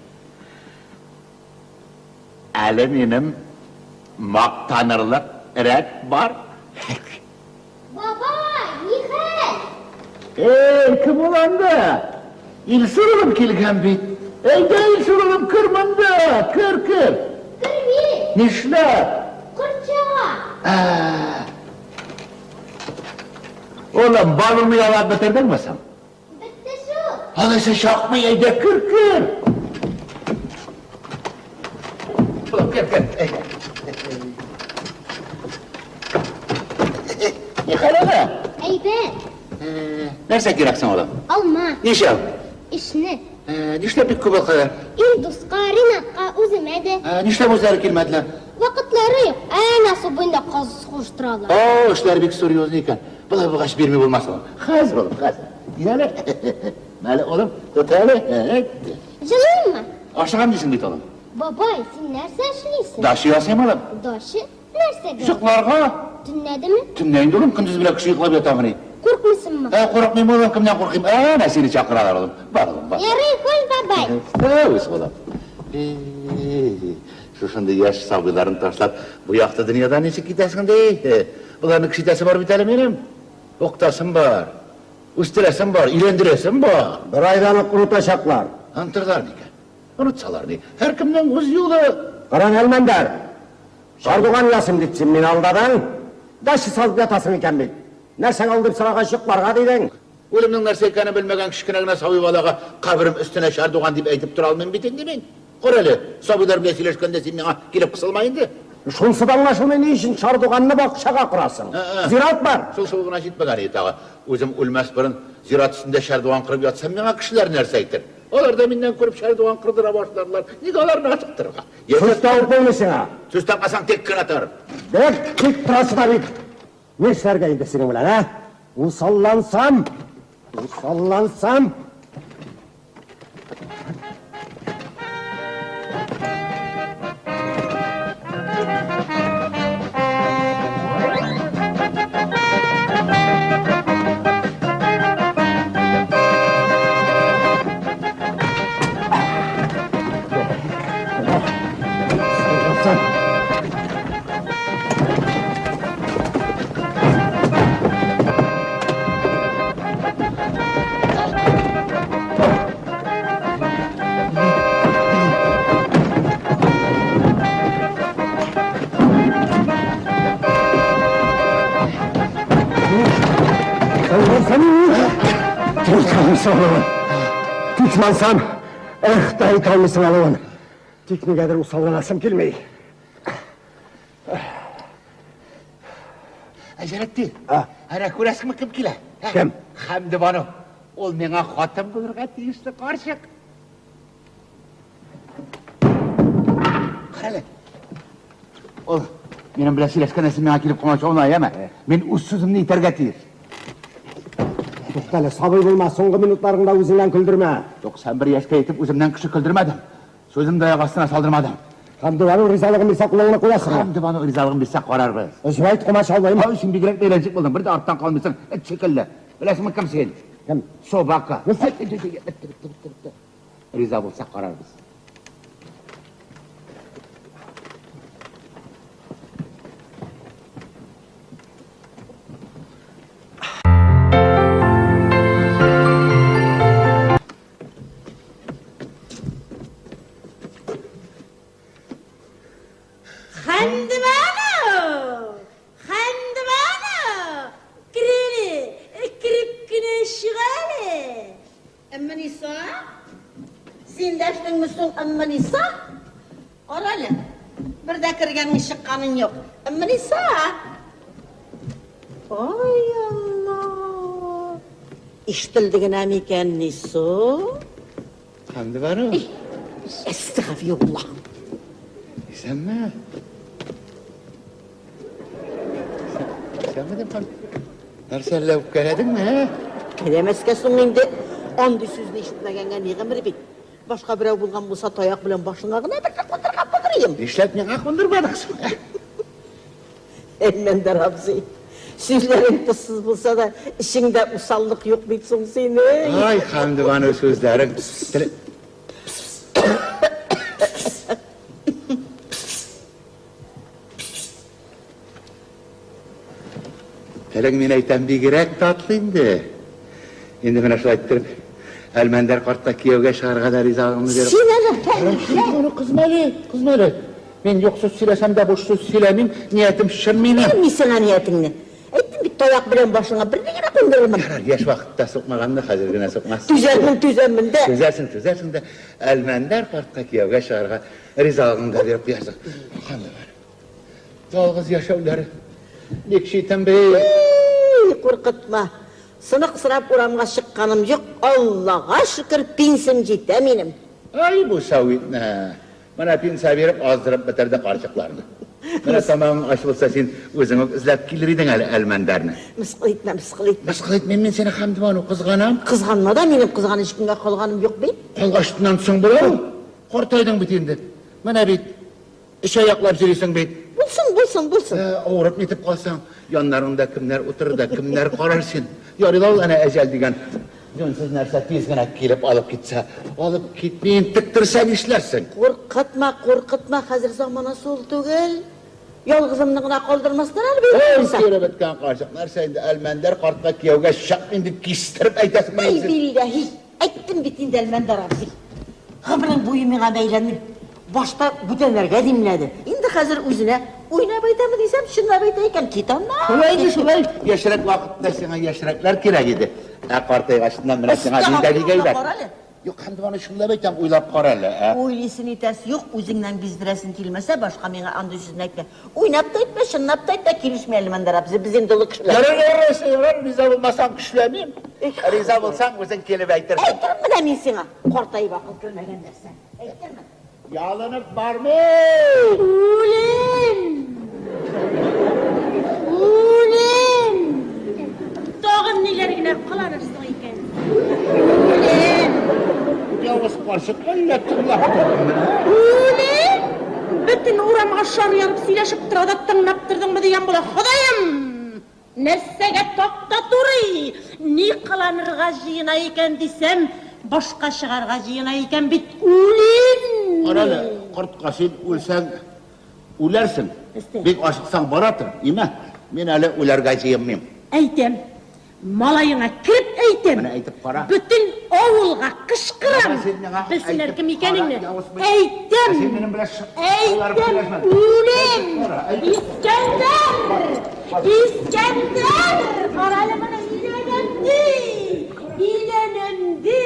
Әле минем мактанырлык рәт бар. Бабай, нихәл? Эй, кем ул анда? Илсур улым килгән бит. Әйдә, Илсур улым, кер монда, кер, кер. Кермим. Нишләп? Корт чага. Ә. Улым, балыңны ялап бетердеңме соң? Бетте шул. Алайса чакмый, әйдә, кер, кер. Улым, кер, кер, әйдә. Нихәл әле? Әйбәт. Нәрсә кирәк соң, улым? Алма. Ничәү? Өчне. Нишләп бик күп ул кадәр? Илдуска, Ринатка, үземә дә. Нишләп үзләре килмәделәр? Вакытлары юк. Әнә су буенда каз сугыштыралар. О, эшләр бик серьезный икән. Болай булгач бирми булмас, улым. Хәзер, улым, хәзер. Кил әле. Мәле, улым, тот әле. Җылыйммы? Ашыгам дисең бит, улым. Бабай, син нәрсә эшлисең? Дача ясыйм, улым. Дача? Нәрсәгә? Йокларга. Төнлә дәме? Төнлә инде, улым, көндез белән кеше йоклап ятамыни? Куркмыйсыңмы? Ә, курыкмыйм, улым, кемнән куркыйм? Әнә сине чакыралар, улым. Бар, улым, бар. Ярый, хуш, бабай. Үз, улым. Шушындый яшь сабыйларын ташлап, бу якты дөньядан ничек китәсең ди? Боларны кеше итәсе бар бит әле минем. Укытасым бар, үстерәсем бар, өйләндерәсем бар. Бер айдан ук онытачаклар. Онытырлар микән? Онытсалар ни? Һәркемнең үз юлы. Каран, Әлмәндәр! Чардуган ясыйм дип син мине алдадың. Дача салып ятасың икән бит. Нәрсәгә ул дип сорагач, йокларга дидең. Үлемнең нәрсә икәнен белмәгән кечкенә генә сабый балага каберем өстенә чардуган дип әйтеп тора алмыйм бит инде мин. Кара әле, сабыйлар белән сөйләшкәндә син миңа килеп кысылма инде. Шунсы да аңлашылмый, ни өчен чардуганны бакчага корасың? Зират бар! Шул-шул гына җитмәгән иде тагы. Үзем үлмәс борын зират өстендә чардуган корып ятсам, миңа кешеләр нәрсә әйтер? Алар да миннән күреп чардуган кордыра башларлар. Нигә аларны ашыктырырга? Сүз табып булмый сиңа. Сүз тапмасаң, тик кенә тор. Бик тик торасы да бит. Нишләргә инде синең белән, ә? Усаллансам, усаллансам. Тик эх, та әйтә алмыйсың алуын. Тик нигәдер усалланасым килми. Әҗәлетдин, әнә күрәсеңме кем килә? Кем? Хәмдебану. Ул миңа хатын булырга тиешле карчык. Карале. Ул минем белән сөйләшкәндә син миңа килеп комачаулама, яме? Мин үз сүземне әйтергә тиеш. Туктале, сабый булма, соңгы минутларыңда үзеңнән көлдермә. 91 яшькә җитеп үземнән кеше көлдермәдем. Сүземне дә аяк астына салдырмадым. Хәмдебану ризалыгын бирсә, кулыңны куясыңмы? Хәмдебану ризалыгын бирсә, карарбыз. Өзеп әйт, комачаулыйм. Ай, син бигрәк бәйләнчек булдың, бер дә арттан калмыйсың, эт шикелле. Беләсеңме, кем син? Кем? Собака. Бетте, бетте, бетте, бетте. Риза булса карарбыз. Хәмдебану! Хәмдебану! Кер әле, кереп кенә чык әле. Өммениса? Син дәштеңме соң, Өммениса? Кара әле, бер дә кергәнең чыкканың юк. Өммениса! Ай Алла! Ишетелде генә микән ни соң? Хәмдебану. Әстәгъфируллаһ. Исәнме? Исәнме дип кал. Нәрсә әллә үпкәләдеңме, ә? Үпкәләмәскә соң инде. Андый сүзне ишетмәгәнгә ни гомер бит. Башка берәү булган булса, таяк белән башыңа гына бер кундырган булыр идем. Нишләп миңа кундырмадың соң? Ә? Әлмәндәр абзый, сүзләрең тозсыз булса да, эчеңдә усаллык юк бит соң синең. Ай, Хәмдебану сүзләрең. Телең мин әйтәм бигрәк татлы инде. Инде менә шулай иттереп, Әлмәндәр картка кияүгә чыгарга да ризалыгымны биреп. Син әле хәлифә. Кызма әле, кызма әле. Мин юк сүз сөйләсәм дә буш сүз сөйләмим, ниятем чын минем. Белмим мин сиңа ниятеңне. Әйттем бит, таяк белән башыңа берне генә кундырырмын. Ярар, яшь вакытта сукмаганны хәзер генә сукмассың. Түзәрмен, түзәрмен дә. Түзәрсең, түзәрсең дә, Әлмәндәр картка кияүгә чыгарга ризалыгыңны да биреп куярсың. Ханымнар, ялгыз яшәүләре бик читен бит. Ий, куркытма. Сынык сорап урамга чыкканым юк, Аллага шөкер, пенсиям җитә минем. Ай, бу сәвитне! Менә пенсия биреп аздырып бетерде карчыкларны. Менә тамагың ач булса, син үзең үк эзләп килер идең әле Әлмәндәрне. Мыскыл итмә, мыскыл итмә. Мыскыл итмим мин сине, Хәмдебану, кызганам. Кызганма да, минем кызганыч көнгә калганым юк бит. Калгачтыннан соң була ул. Картайдың бит инде. Менә бит, өч аяклап йөрисең бит. Булсын, булсын, булсын. Авырып нитеп калсаң, яннарыңда кемнәр утырыр да, кемнәр карар син. Ярый ла ул әнә әҗәл дигән җүнсез нәрсә тиз генә килеп алып китсә. Алып китми интектерсә нишләрсең? Куркытма, куркытма, хәзер заманасы ул түгел. Ялгызымны гына калдырмаслар әле бит. Ой, кире беткән карчык, нәрсә инде Әлмәндәр картка кияүгә чыкмыйм дип кистереп әйтәсеңме Әй, билләһи, әйттем бит инде, Әлмәндәр абзый. Гомерең буе миңа бәйләнеп, башта бүтәннәргә димләде. Инде хәзер үзенә уйнап әйтәме дисәм, чынлап әйтә икән, кит аннан. Шулай инде, шулай. Яшьрәк вакытта сиңа яшьрәкләр кирәк иде. Ә картайгачыннан менә сиңа нинди әйбәт. Юк, Хәмдебану, чынлап әйтәм, уйлап кара әле, ә? Уйлыйсы нитәсе юк, үзеңнән биздерәсең килмәсә, башка миңа андый сүзне әйтмә. Уйнап та әйтмә, чынлап та әйтмә, килешми әле, Мөнәвәр абзый, без инде олы кешеләр. Ярар, ярар, ярар, риза булмасаң, көчләмим. Риза булсаң, үзең килеп әйтерсең. Әйтермен менә мин сиңа, картаеп акыл кермәгән нәрсә. Әйтермен. Ялынып бармый! Үлем! Үлем! Тагын ниләр генә кыланырсың икән? Үлем! Явыз карчык әллә тыңлап тордыңмы? Үлем! Бөтен урамга шар ярып сөйләшеп тора да тыңлап тордыңмы дигән була. Ходаем! Нәрсәгә такта турый? Ни кыланырга җыена икән дисәм, башка чыгарга җыена икән бит, үлим! Кара әле, кортка, син үлсәң, үләрсең. Бик ашыксаң, бара тор, имә. Мин әле үләргә җыенмыйм. Әйтәм, малаеңа кереп әйтәм. Менә әйтеп кара. Бөтен авылга кычкырам. Белсеннәр кем икәнеңне. Әйтәм. Әйтәм, үлем. Искәндәр! Искәндәр! Карале моны, өйләнәм ди! Өйләнәм ди!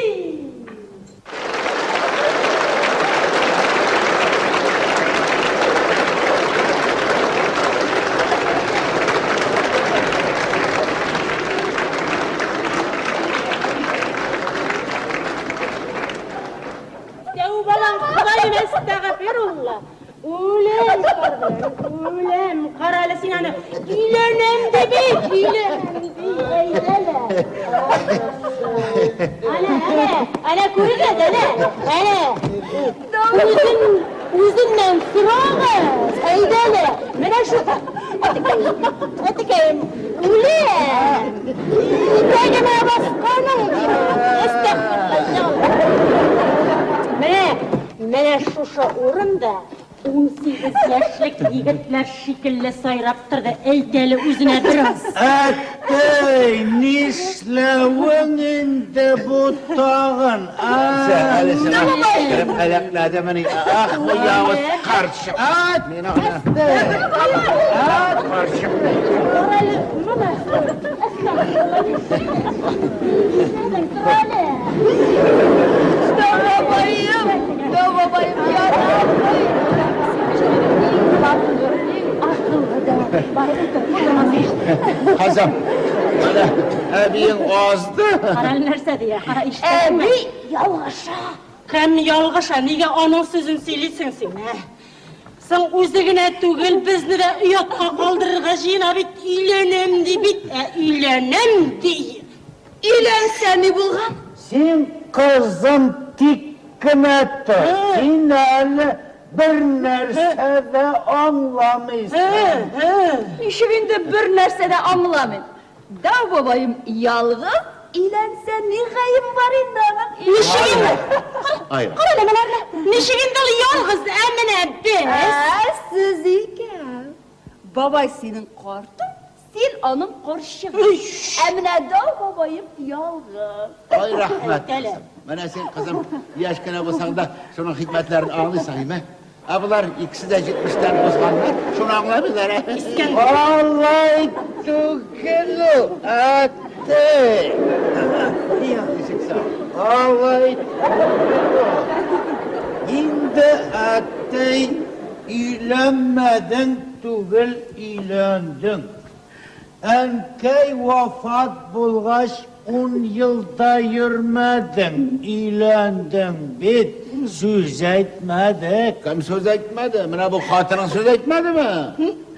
Тәүбәлән Ходаем, әстәгъфирулла. Үләм, үләм. Кара әле син аны. Өйләнәм ди бит, өйләнәм ди. Әйдәле. Әнә, әнә, әнә күрегез, әнә, әнә. Үзен, үзеннән сорагыз. Әйдәле. Менә шу. Әтекәем, әтекәем, үләм. Итәгемә басканың. Менә шушы урында 18 яшьлек егетләр шикелле сайрап торды. Әйт әле үзенә бераз. Әттәй, нишләвең инде бу тагын, а? Әле сиңа кереп әләкләдемени? Ах, бу явыз карчык. Мин аны. Карчык. Тор әле, моны. Әстәгъфирулла, нишләдең? Тор әле. Дәү бабаем, дәү бабаем, я Рабби. Иң матур, иң акыллы дәү. Бар, утыр, утыр, Кызым, менә әбиең азды. Кара әле нәрсә дия, кара ишетәсеңме? Әби ялгыша. Кем ялгыша, нигә аның сүзен сөйлисең син, ә? Соң үзе генә түгел, безне дә оятка калдырырга җыена бит, өйләнәм ди бит, ә өйләнәм ди. Өйләнсә ни булган? Син, кызым, тик кенә тор. Син әле бер нәрсә дә аңламыйсың. Ничек инде бер нәрсә дә аңламыйм? Дәү бабаем ялгыз, өйләнсә ни гаебе бар инде аның? Ничек инде? Ай. Кара әле менә, ничек инде ул ялгыз, ә менә без. Ә, сез икәү. Бабай синең картың, син аның карчыгың. Ә менә дәү бабаем ялгыз. Ай, рәхмәт, кызым. Менә син, кызым, яшь кенә булсаң да, шуның хикмәтләрен аңлыйсың, име? Ә болар икесе дә җитмештән узганнар, шуны аңламыйлар, ә? Алай түгел ул, әттәй. Ничек соң? Алай түгел ул. Инде, әттәй, өйләнмәдең түгел, өйләндең. Әнкәй вафат булгач, 10 елда йөрмәдең, өйләндең бит, сүз әйтмәдек. Кем сүз әйтмәде? Менә бу хатының сүз әйтмәдеме?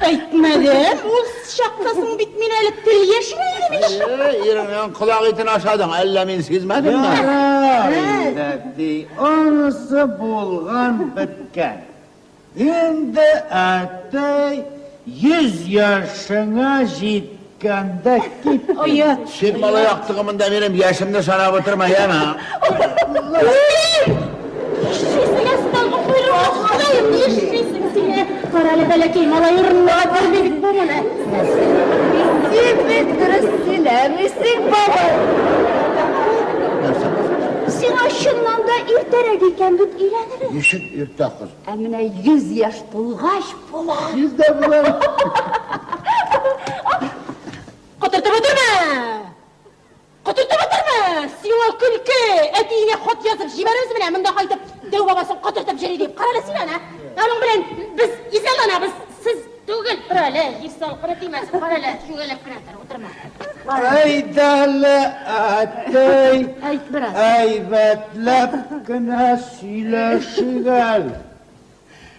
Әйтмәдем, ул чакта соң бит мин әле тел яшенә идем ич. Әйе, иреңнең колак итен ашадың, әллә мин сизмәдемме? Ярар инде, ди, анысы булган беткән. Инде, әтәй, 100 яшеңә җиткәндә кит. Оят. Син малай актыгы монда минем яшемне санап утырма, яме? Нишлисең, әстәгъфирулла, Ходаем, нишлисең син? Кара әле, бәләкәй малай урынына бармый бит бу моны. Син бит дөрес сөйләмисең, бабай. Нәрсә? Сиңа чыннан да иртәрәк икән бит өйләнергә. Ничек иртә, кыз? Ә менә 100 яшь тулгач була. Йөз дә була. Котыртып утырма! Котыртып утырма! Сиңа көлке! Әтиеңә хат язып җибәрербез менә, монда кайтып, дәү бабасын котыртып йөри дип. Кара әле син аны. Аның белән без изаланабыз, сез түгел. Тор әле, җир салкыны тимәсен, кара әле, чүгәләп кенә тор, утырма. Әйдә әле, әтәй, Әйт бераз. әйбәтләп кенә сөйләшик әле.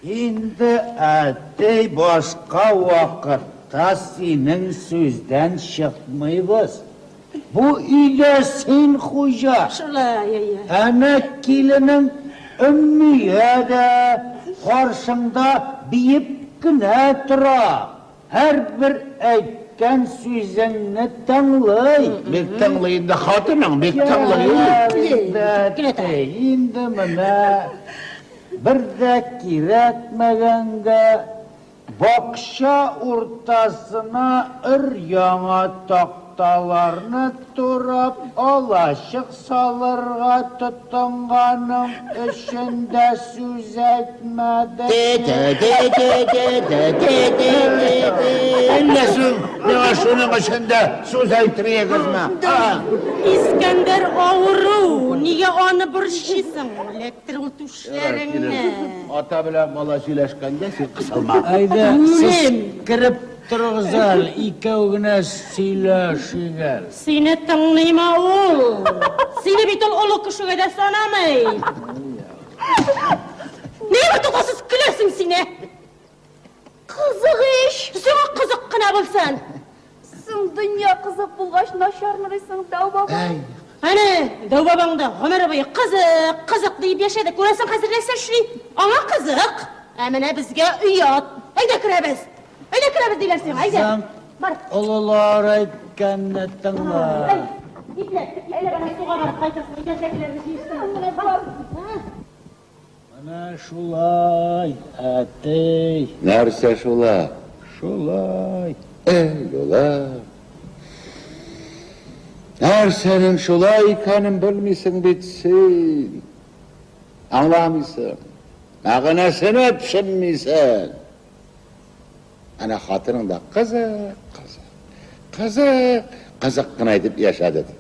Инде, әтәй, башка вакытта синең сүздән чыкмыйбыз. Бу өйдә син хуҗа. Шулай, әйе. Әнә киленең Өммия дә каршыңда биеп кенә тора. Һәрбер әйткән сүзеңне тыңлый. Бик тыңлый инде хатының, бик тыңлый. Инде, инде менә бер дә кирәкмәгәнгә бакча уртасына өр-яңа такталарны турап алачык салырга тотынганың өчен дә сүз әйтмәдек. Әллә соң миңа шуның өчен дә сүз әйтмәегезме? Искәндәр авыру, нигә аны борчыйсың? Эләктер ул түшләреңне. Ата белән бала сөйләшкәндә син кысылма. Әйдә, сез кереп торыгыз әле, икәү генә сөйләшик әле. Сине тыңлыймы ул? Сине бит ул олы кешегә дә санамый. Нигә туктаусыз көләсең син, ә? Кызык ич. Сиңа кызык кына булсын. Соң дөнья кызык булгач начармы дисең, дәү бабай? Әнә, дәү бабаң да гомере буе кызык, кызык диеп яшәде. Күрәсең, хәзер нәрсә эшли? Аңа кызык. Ә менә безгә оят. Әйдә керәбез. Әйдә керәбез диләр сиңа, әйдә. Кызым, Бар. олылар әйткәнне тыңла. Әй, ипләп, ипләп әнә суга барып кайтырсың. Өйдә сәкеләрне җыештыр. Бар. Менә шулай, әти. Нәрсә шулай? Шулай. Эй, улым. Нәрсәнең шулай икәнен белмисең бит син. Аңламыйсың. Мәгънәсенә төшенмисең. Әнә хатының да кызык, кызык, кызык, кызык кына итеп яшәде. Ди.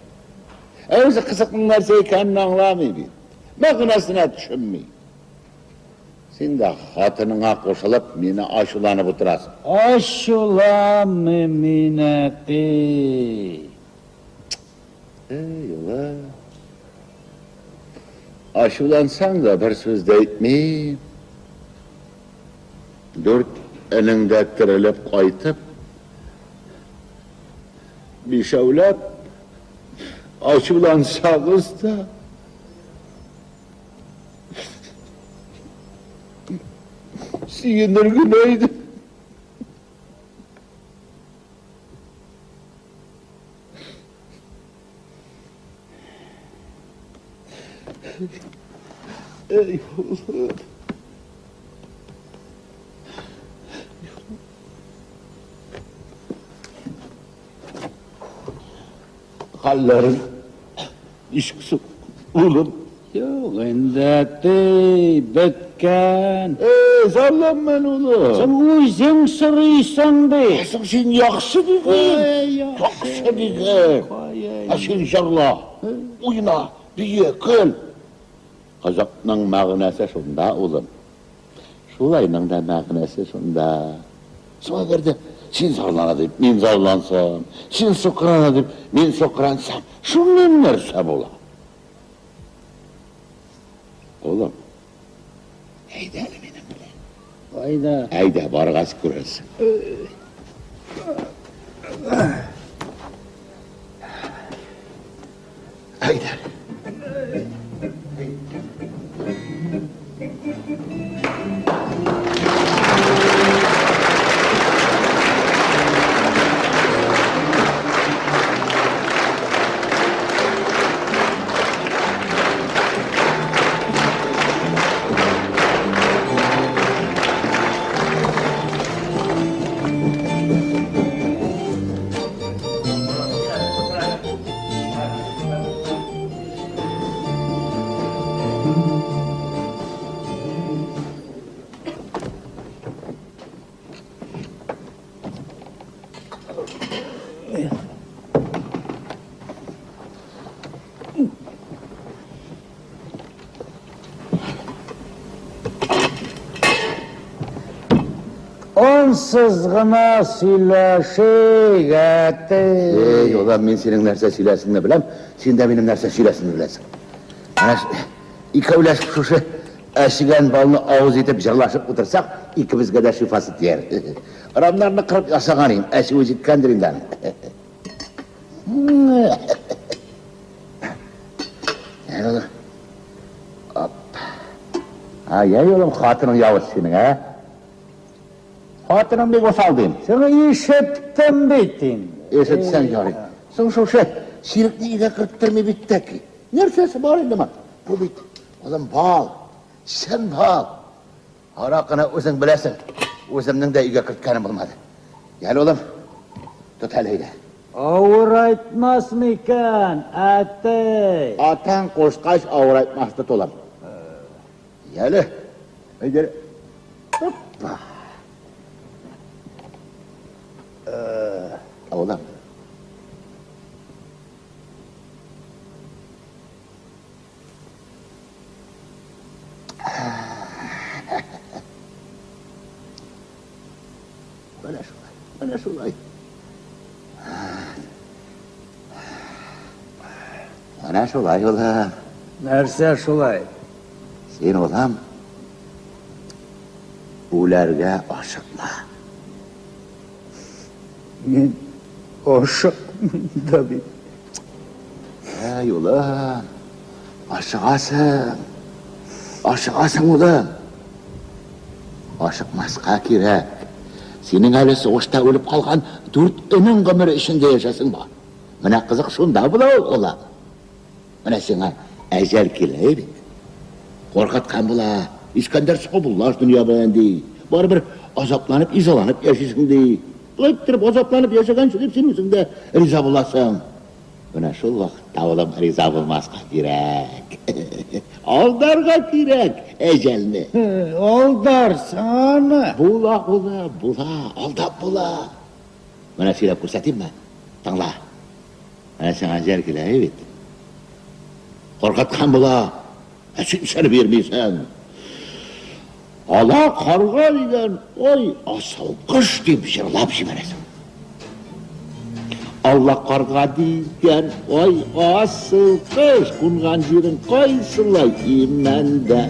Ә үзе кызыкның нәрсә икәнен аңламый бит. Мәгънәсенә төшенми. Син дә хатыныңа кушылып, мине ачуланып утырасың. Ачуланмыйм мин, әти. Эй, улым. Ачулансаң да бер сүз дә әйтмим. Дүрт энең дә терелеп кайтып, бишәүләп ачулансагыз да, сөенер генә идем. Эй, улым. Хәлләрең ничек соң, улым? Юк инде, әти, беткән. Эй, зарланма әле, улым. Соң үзең сорыйсың бит. Соң син яхшы диген. Яхшы диген. Ә син җырла, уйна, бие, көл. Кызыкның мәгънәсе шунда, улым. Шулайның да мәгънәсе шунда. Соң әгәр дә син зарлана дип, мин зарлансам, син сукрана дип, мин сукраnsам, шуннан нәрсә була? Улым, әйдә әле минем белән. Кайда? Әйдә, баргач күрерсең. Әйдә. Ансыз гына сөйләшик, әти. Эй, улым, мин синең нәрсә сөйләсеңне беләм, син дә минем нәрсә сөйләсеңне беләсең. Менә икәүләшеп шушы әчегән балны авыз итеп җырлашып утырсак, икебезгә дә шифасы тияр. Рамнарны кырып ясаган идем, әчүе җиткәндер инде аның. Әй, улым. Оп. Ай, ай, улым, хатының явыз синең, ә? Хатының бик усал дим. Соң ишеттем бит инде. Ишетсәң ярый. Соң шушы чирекне өйгә керттерми бит тәки. Нәрсәсе бар инде моның? Бу бит, улым, бал. Чын бал. Аракыны үзең беләсең. Үземнең дә өйгә керткәнем булмады. Йәл, улым, тот әле әйдә. Авырайтмас микән, әти? Атаң кушкач авырайтмас, тот, улым. Яле, әйдә. Опа. Улым. Менә шулай, менә шулай. Менә шулай, улым. Нәрсә шулай? Син, улым, үләргә ашыкма. Мин ашыкмыйм да бит. Әй, улым, ашыгасың. Ашыгасың, улым. Ашыкмаска кирәк. Синең әле сугышта үлеп калган дүрт энең гомере эчендә яшәсең бар. Менә кызык шунда була ул, улым. Менә сиңа әҗәл килә бит. Куркыткан була. Искәндәр саубуллаш дөнья белән, ди. Барыбер азапланып, изаланып яшисең, ди. Болай иттереп азапланып яшәгәнче дип син үзең дә риза буласың. Менә шул вакытта, улым, риза булмаска кирәк. Алдарга кирәк әҗәлне. Алдарсың аны. Була, улым, була, алдап була. Менә сөйләп күрсәтимме? Тыңла. Менә сиңа әҗәл килә, әйе бит? Куркыткан була. Ә син исәнеп йөрмисең. Ала карга дигән, ой, асыл кош дип җырлап җибәрәсең. Алла карга дигән, ой, асыл кош, кунган җирең кайсылай имәндә.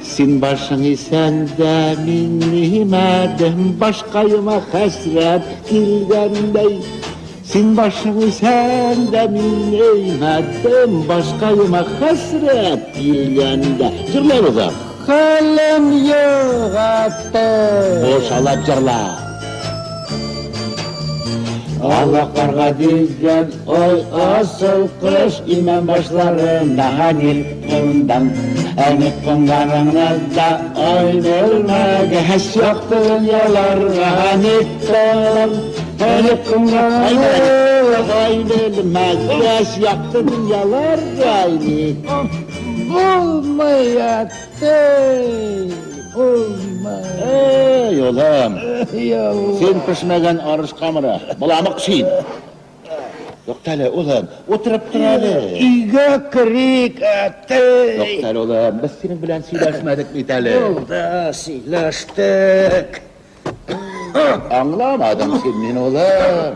Син башың исәндә, мин нимәдем, башкаема хәсрәт килгәндәй. Син башың исән дә мин әймәдем, башкаема хәсрәт килгәндә. Җырлабыз а. Хәлем юк, әти. Бушалап җырла. Ала карга дигән ой асыл кош имән башларында ник кундаң? Ә ник кунганыңны да ай белмәгәч, якты дөньяларга ник кундаң? Әле куңгай белмәгәч, якты дөньяларга ник Булмый, әти, булмый. Эй, улым, син пешмәгән арыш камыры, боламык син. Туктале, улым, утырып тор әле. Өйгә керик, әти. Туктале, улым, без синең белән сөйләшмәдек бит әле. Булды, сөйләштек. Аңламадың син мине, улым.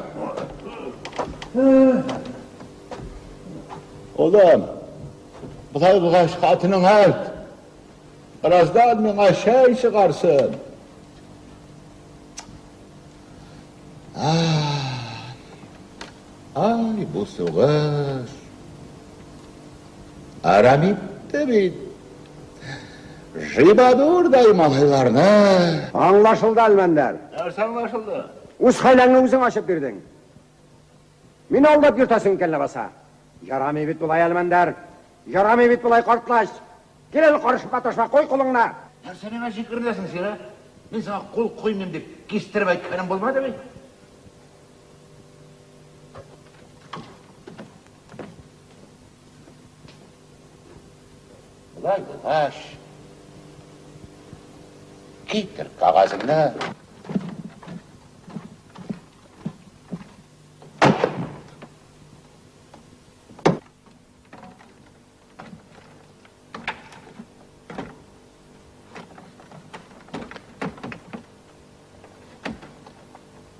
Улым, болай булгач хатының әйт. Бераздан миңа чәй чыгарсын. Ай, ай, бу сугыш. Әрәм итте бит. Жибадурдай малайларны. Аңлашылды, Әлмәндәр. Нәрсә аңлашылды? Үз хәйләңне үзең ачып бирдең. Мине алдап йөртәсең икән ләбаса. Ярамый бит болай, Әлмәндәр. Ярамый бит болай, картлач. Кил әле, карышып маташма, куй кулыңны. Нәрсә миңа җикеренәсең син, ә? Мин сиңа кул куймыйм дип кистереп әйткәнем булмады бит. Болай булгач, китер кәгазеңне.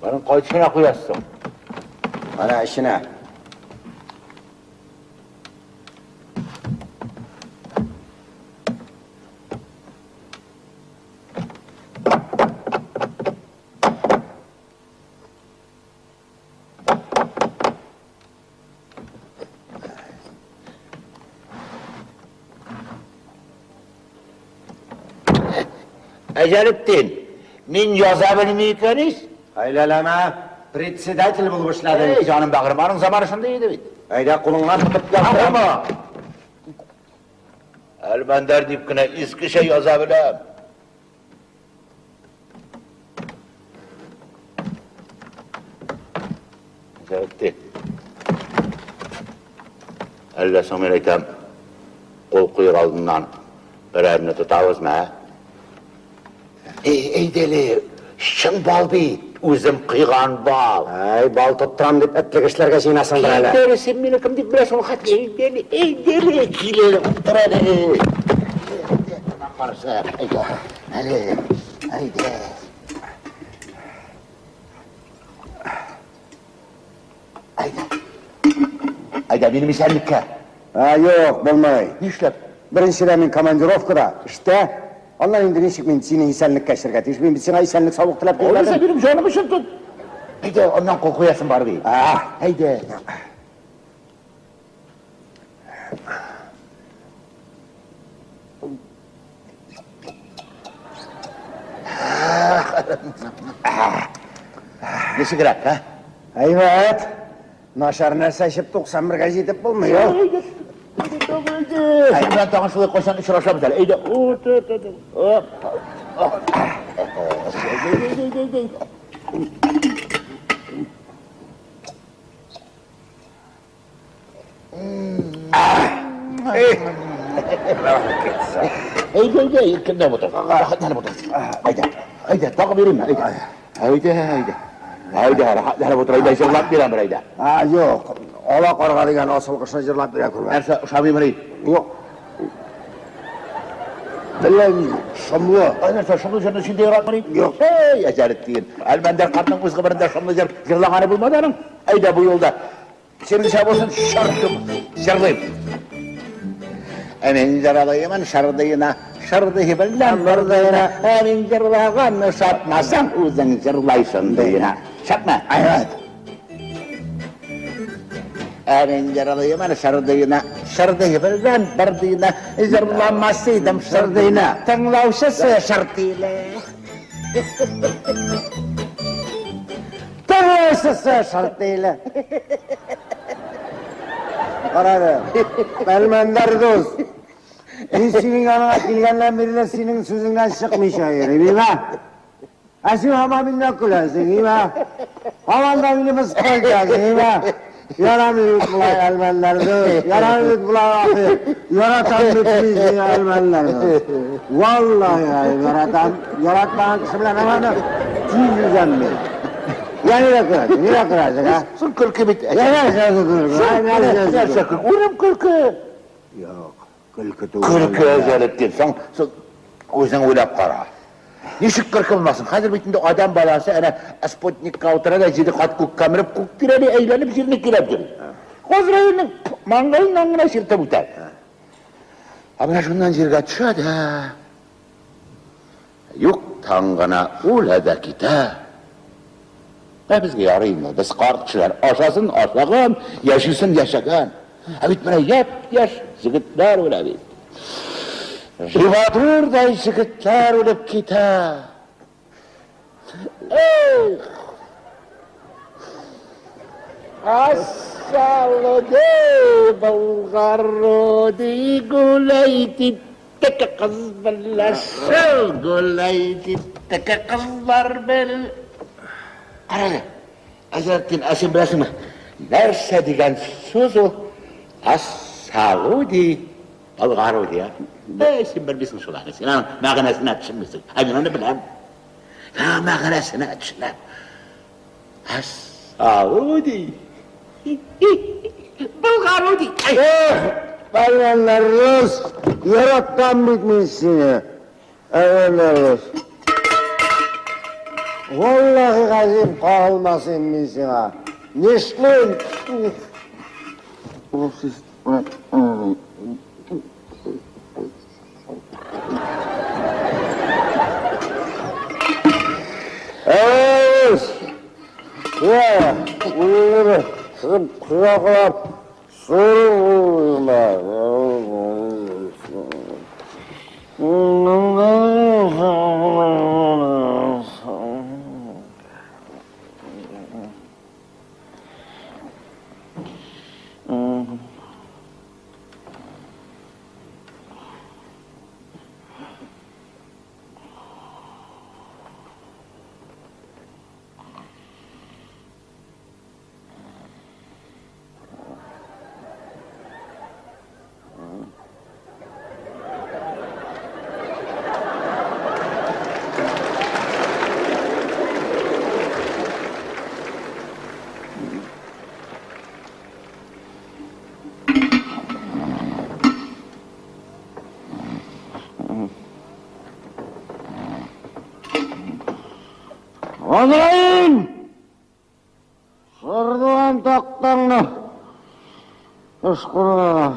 Моның кайсына куясың? Ана эченә. Әҗәлетдин, мин яза белми икән ич. Әйләләмә, председатель булып эшләдең. Эй, җаным бәгырем, аның заманы шундый иде бит. Әйдә, кулыңнан тотып яздырам. Әлмәндәр дип кенә искечә яза беләм. Әҗәлетдин. Әллә соң мин әйтәм, кул куер алдыннан берәрне тотабызмы, ә? Эй, әйдәле, чын бал бит, үзем кыйган бал. Әй, бал тоттырам дип этлек эшләргә җыенасыңдыр әле. Әйдәле, син мине кем дип беләсең ул хәтле? Әйдәле, әйдәле, кил әле, утыр әле. Каршы, әйдә, әле, әйдә. Әйдә. Әйдә, минем исәнлеккә. Ә, юк, булмый. Нишләп? Беренчедән мин командировкада, эштә. Аннан инде ничек мин сине исәнлеккә эчәргә тиеш? Мин бит сиңа исәнлек саулык теләп Алайса килмәдем. минем җаным өчен тот. Әйдә, аннан кул куясың бар бит. А, Әйдә. Ничегрәк, ә? Әйбәт. Начар нәрсә эчеп 91-гә җитеп булмый ул. Әйдә, Син белән тагын шулай кайчан очрашабыз әле. Әйдә, утыр, утыр. Оп. Әйдә, әйдә, иркенләп утыр. Рәхәтләнеп утыр. Әйдә, әйдә, тагы бирим, әйдә. Әйдә, әйдә. Әйдә, рәхәтләнеп утыр, әйдә, җырлап бирәм бер, әйдә. А, юк. Ала карга дигән асыл кошны җырлап бирә күрмә. Нәрсә, ошамыймыни? Юк. Әллә ни, шомлы. Ай, нәрсә, шомлы җырны син дә яратмыни? Юк. Әй, Әҗәлетдин. Әлмәндәр картның үз гомерендә шомлы җыр җырлаганы булмады аның. Әйдә, бу юлда. Синеңчә булсын, шартым, җырлыйм. Ә мин җырлыймын шырдыйна, шырдый белән бырдыйна. Ә мин җырлаганны шатмасаң, үзең җырлайсың дыйна. Шатма. Әйбәт. Ә мин җырлыймын шырдыйна, шырдый белән бырдыйна. Җырламас идем шырдыйна. Тыңлаучысы шыртыйлы. Тыңлаучысы шыртыйлы. Карады. Әлмәндәр дус. Мин синең яныңа килгәннән бирле синең сүзеңнән чыкмыйча йөрим, име? Ә син һаман миннән көләсең, име? Һаман да мине мыскыл итәсең, име? Ярамый бит болай, Әлмәндәр дус. Ярамый бит болай, ахи. Яратам бит мин сине, Әлмәндәр дус. Валлаһи, яратам. Яратмаган кеше белән һаман да тиз үзәм мин. Я нигә көләсең, нигә көләсең, а? Соң көлке бит. Я нәрсә көлке? Нәрсә көлке? Үлем көлке. Юк, көлке түгел. Көлке Әҗәлетдин. Соң, соң үзең уйлап кара. Ничек көлке булмасын? Хәзер бит инде адәм баласы әнә спутникка утыра да җиде кат күккә менеп, күк тирәли әйләнеп җирне киләп йөри. Газраилнең маңгаеннан гына чиртеп үтә. Ә менә шуннан җиргә төшә дә юктан гына үлә дә китә. Ә безгә ярый инде, без карт кешеләр, ашасын ашаган, яшисен яшәгән. Ә бит менә япь-яшь җегетләр үлә бит. Живодурдай җегетләр үлеп китә. Эх! Ассалуди, Болгаруди, гуляйте, теке кыз белән шул гуляйте, теке кызлар белән. Кара әле, Әҗәлетдин, ә син беләсеңме, нәрсә дигән сүз ул Ассалуди, Болгаруди, а? Әй, син белмисең шул әле, син аның мәгънәсенә төшенмисең. Ә мин аны беләм. Мин аның мәгънәсенә төшенәм. Ассалуди, Болгаруди. Эх, Әлмәндәр дус, яратам бит мин сине. Әлмәндәр дус. Валлаһи газим, кагылмас идем мин сиңа. Нишлим? Әйс! Я, үзеңне чыгып кочаклап, сорыйм. Азраил! Сырдыган тактаңны ышкырга.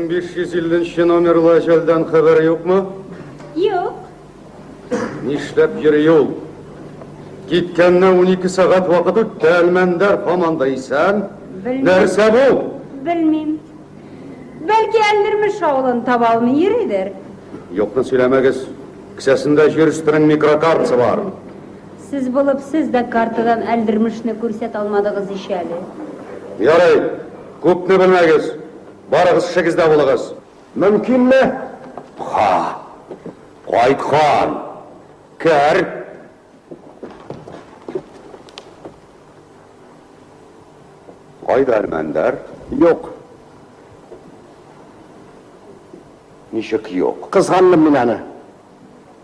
1550 нче номерлы әҗәлдән хәбәр юкмы? Юк. Нишләп йөри ул? Киткәненә 12 сәгать вакыт үтте, Әлмәндәр һаман да исән. Белмим. Нәрсә бу? Белмим. Бәлки Әлдермеш авылын таба алмый йөридер. Юкны сөйләмәгез. Кесәсендә җир өстенең микрокартасы бар. Сез булып сез дә картадан Әлдермешне күрсәтә алмадыгыз ич әле. Ярый, күпне белмәгез. Барыгыз эшегездә булыгыз. Мөмкинме? Ха! Кайткан! Кер! Кайда Әлмәндәр? Юк. Ничек юк? Кызгандым мин аны.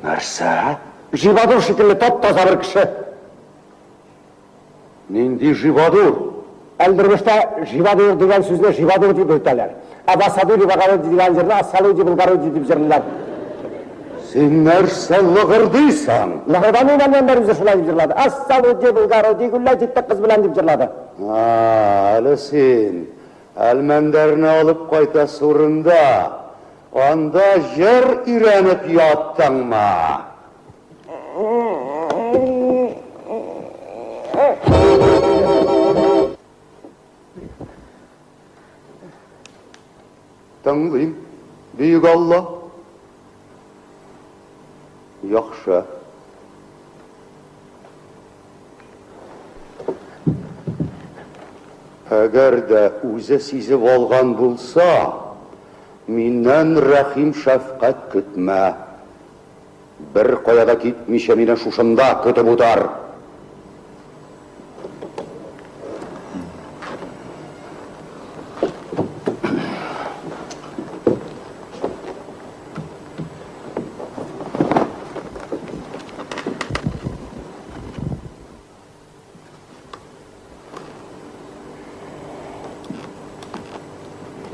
Нәрсә? Живадур шикелле тап-таза бер кеше. Нинди Живадур? Әлдермештә Живадур дигән сүзне Живадур дип йөртәләр. Ә Васадури Багаруди дигән җырны Ассалуди Булгаруди дип җырлыйлар. Син нәрсә лыгырдыйсың? Лыгырдамыйм, Әлмәндәр үзе шулай дип җырлады. Ассалуди Булгаруди гүлләй җитте кыз белән дип җырлады. А, әле син Әлмәндәрне алып кайтасы урында анда җыр өйрәнеп яттыңмы? Тыңлыйм, бөек Алла. Яхшы. Әгәр дә үзе сизеп алган булса, миннән рәхим-шәфкать көтмә. Беркая да китмичә мине шушында көтеп утыр.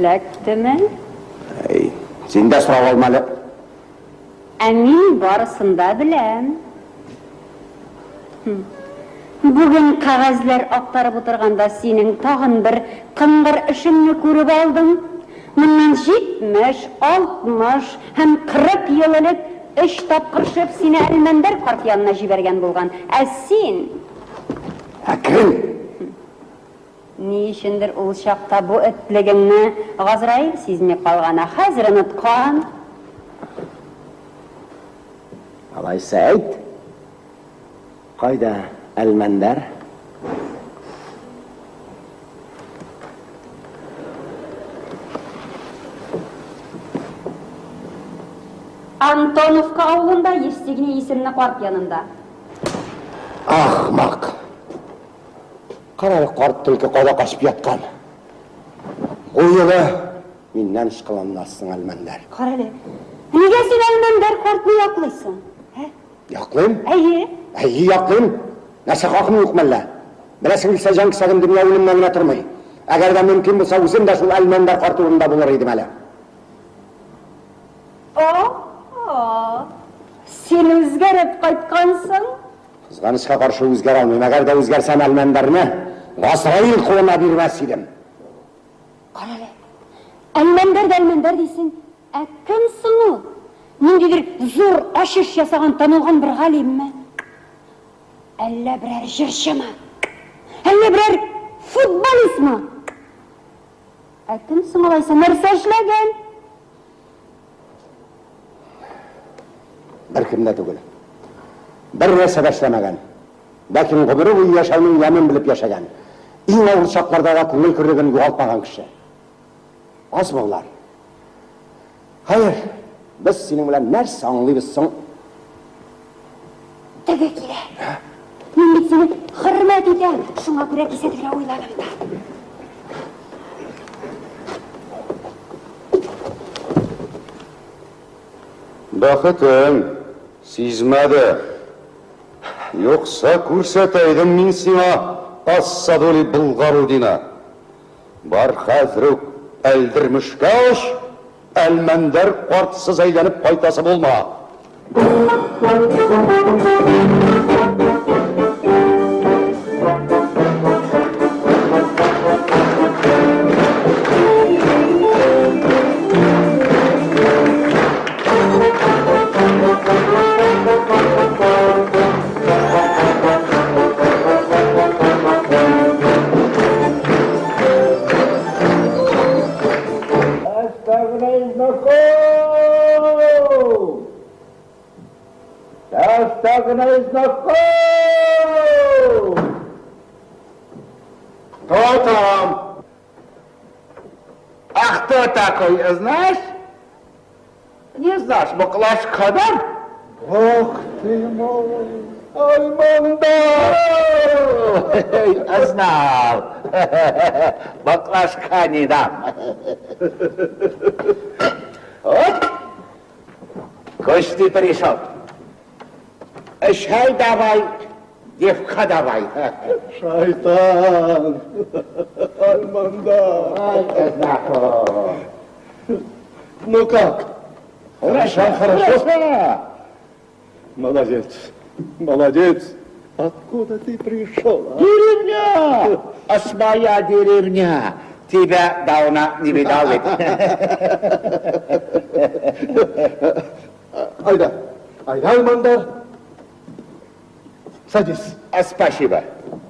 Эләктеме? Әй, син дә сорап алма әле. Ә мин барысын да беләм. Бүген кәгазьләр актарып утырганда синең тагын бер кыңгыр эшеңне күреп алдым. Моннан 70, 60 һәм 40 ел элек өч тапкыр шеф сине Әлмәндәр карт янына җибәргән булган. Ә син... Әкрен! Ни өчендер ул чакта бу этлегеңне Газраил сизми калган, ә хәзер оныткан. Алайса әйт, кайда Әлмәндәр? Антоновка авылында Евстигней исемле карт янында. Ахмак! Кара әле, карт төлке кайда качып яткан. Бу юлы миннән ышкыланмассың, Әлмәндәр. Кара әле, нигә син Әлмәндәр картны яклыйсың? Ә? Яклыйм? Әйе. Әйе, яклыйм. Нәрсә, хакым юк мәллә? Беләсең килсә, җан кисәгем дөнья үлемнән генә тормый. Әгәр дә мөмкин булса, үзем дә шул Әлмәндәр карт урынында булыр идем әле. О-о! Син үзгәреп кайткансың. Кызганычка каршы, үзгәрә алмыйм. Әгәр дә үзгәрсәм, Әлмәндәрне Газраил кулына бирмәс идем. Карале, Әлмәндәр дә Әлмәндәр дисең. Ә кем соң ул? Ниндидер зур ачыш ясаган танылган бер галимме? Әллә берәр җырчымы? Әллә берәр футболистмы? Ә кем соң алайса, нәрсә эшләгән? Беркем дә түгел. Бер нәрсә дә эшләмәгән. Ләкин гомере буе яшәүнең ямен белеп яшәгән. Иң авыр чакларда да күңел көрлеген югалтмаган кеше. Азмы болар? Хәер, без синең белән нәрсә аңлыйбыз соң? Теге килә. Мин бит сине хөрмәт итәм, шуңа күрә кисәтергә уйладым да. Бәхетең сизмәде. Юкса күрсәтә идем мин сиңа Ассадули Болгарудина. Бар хәзер үк Әлдермешкә оч, Әлмәндәр картсыз әйләнеп кайтасы булма. знаком! Часто знаком! Кто там? А кто такой, знаешь? Не знаешь, баклажка дам? Бог ты мой, Альмандар! Знал, баклажка не дам. Вот, гости пришел. Чай давай, девка давай. Шайтан, Альмандар. Ну как? Хорошо, хорошо. Молодец, молодец. Откуда ты пришел? А? Деревня! А своя деревня. Тебя давно не видал ведь. Айда, айда, Альмандар. Садись. А, спасибо.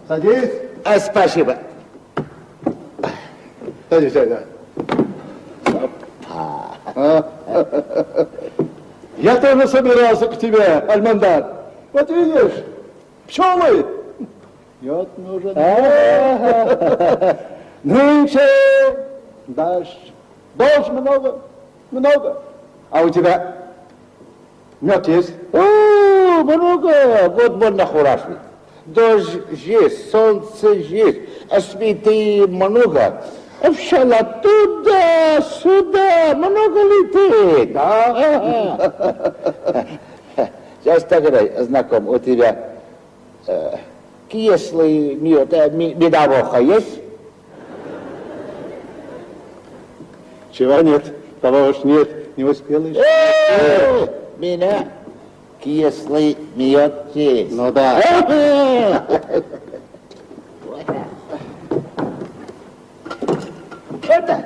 Садись. А, спасибо. Садись, айда. Я тоже собирался к тебе, Альмандар. Вот видишь, пчелы. Мед нужен. Нынче дождь. Дождь много, много. А у тебя мед есть? О, много. Вот больно хороший. Дождь есть, солнце есть, а цветы много. Пчела туда-сюда, много летит. Да? Сейчас тогда, знаком, у тебя кислый мед, медовуха есть? Чего нет? Того уж нет, не успел еще. Меня кислый мед есть. Ну да. Это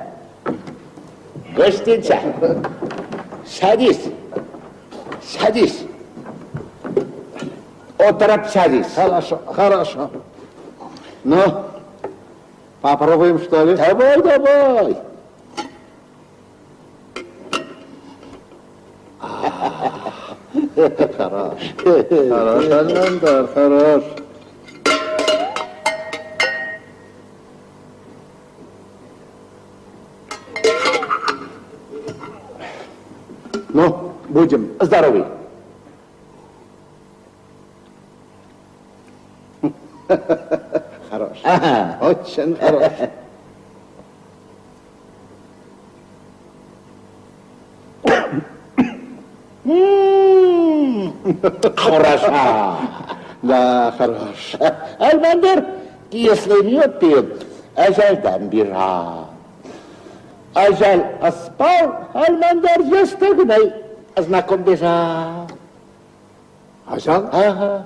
гостиница. Садись. Садись. Оторопь садись. Хорошо, хорошо. Ну, попробуем, что ли? Давай, давай. Хорош. Хорош, Альмандар, хорош. Ну, будем. Здоровый. Хорош. Ага. Очень хорош. Хороша. Да, хорош. Альмандар, если мед пьет, ажаль бежал. Ажаль спал, Альмандар естегнай, знаком бежал. Ажал? Ага.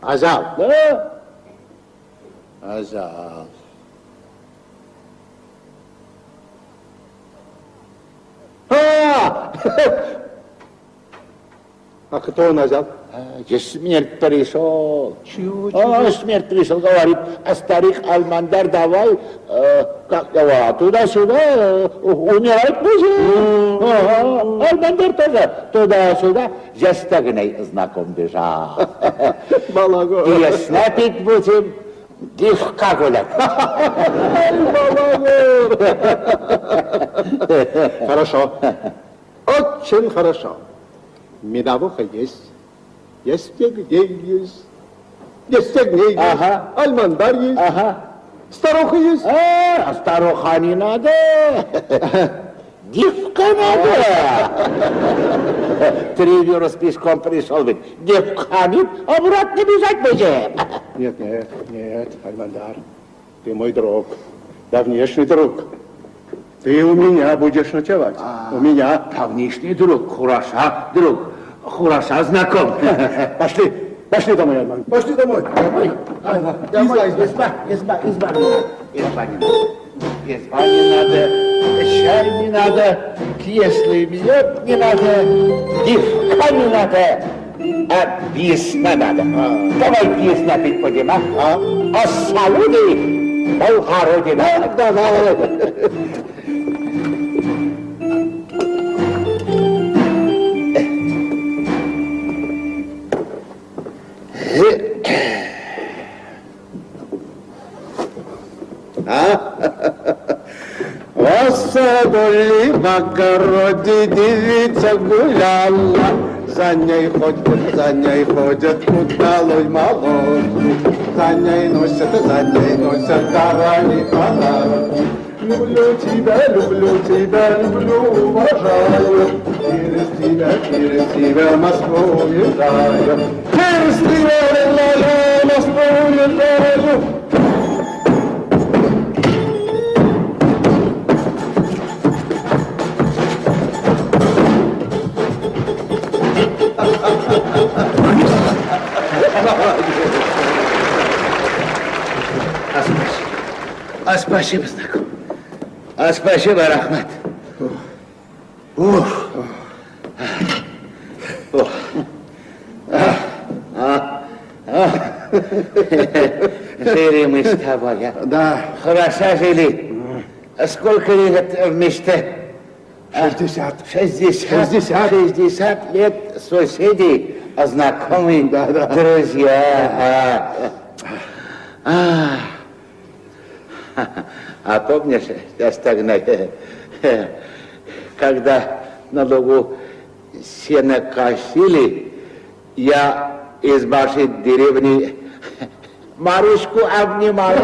Ажал? Да. Ажал. А! А кто он ажал? Смерть пришел. Чего? А, смерть пришел, говорит, а старик Альмандар, давай, как его, туда-сюда, умирать будем. Ага. Альмандар тоже туда-сюда, застегнай, знаком бежал. Балагор. Ясна пить будем, девка гулять. Балагор. Хорошо, очень хорошо. Медовуха есть. Есть где есть, есть где есть, ага. Альмандар есть, ага. Старуха есть. А старуха не надо, девка надо. 3 версты пешком пришел, ведь девка нет, обратно бежать будем. Нет, нет, нет, Альмандар, ты мой друг, давнешний друг. Ты у меня будешь ночевать, у меня. Давнишний друг, хороша друг. Хороша знаком. Пошли, пошли домой, Альман. Пошли домой. Домой. Домой. Изба, изба, изба. Изба не надо. Изба не надо. Чай не надо. Кислый мед не надо. Девка не надо. А песня надо. Давай песня пить будем, а? А салуды Болгороди надо. Давай. поле, в огороде девица гуляла. За ней ходят, за ней ходят, удалой молодцы. За ней носят, за ней носят дарами подарки. Люблю тебя, люблю тебя, люблю, уважаю. Через тебя Москву уезжаю. Через тебя, родная, Москву уезжаю. А спасибо, знаком. А спасибо, Рахмат. Уф. Ух. Жили мы с тобой, а? Да. Хорошо жили. Сколько лет вместе? 60. 60. 60. 60 лет соседей, знакомые, да, да. Друзья. А помнишь, когда на лугу сено косили, я из вашей деревни Марушку обнимал.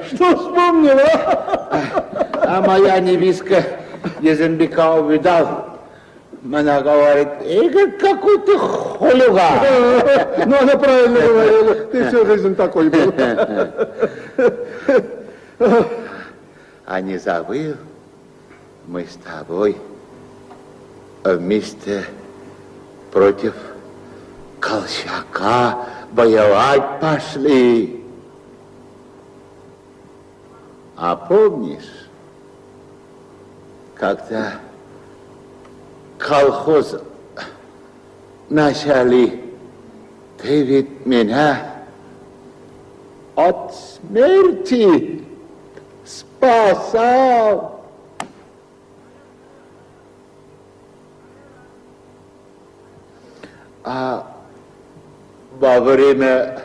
Что вспомнила? А моя невестка Езенбека увидал. Она говорит, Игорь, какой ты хулиган. Ну, она правильно говорила, ты всю жизнь такой был. А не забыл, мы с тобой вместе против Колчака воевать пошли. А помнишь, когда колхоз начали, ты ведь меня от смерти спасал. А во время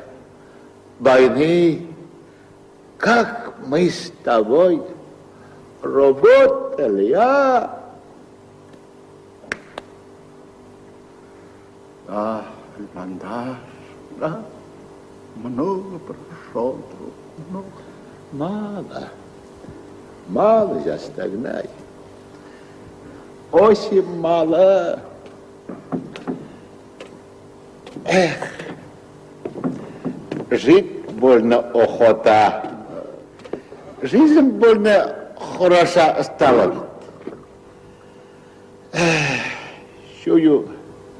войны, как мы с тобой работали, а? Да, Альмандар, да, много прошел, друг, много. Мало, мало я стогнай, очень мало. Эх, жить больно охота, жизнь больно хороша стала. Эх, чую,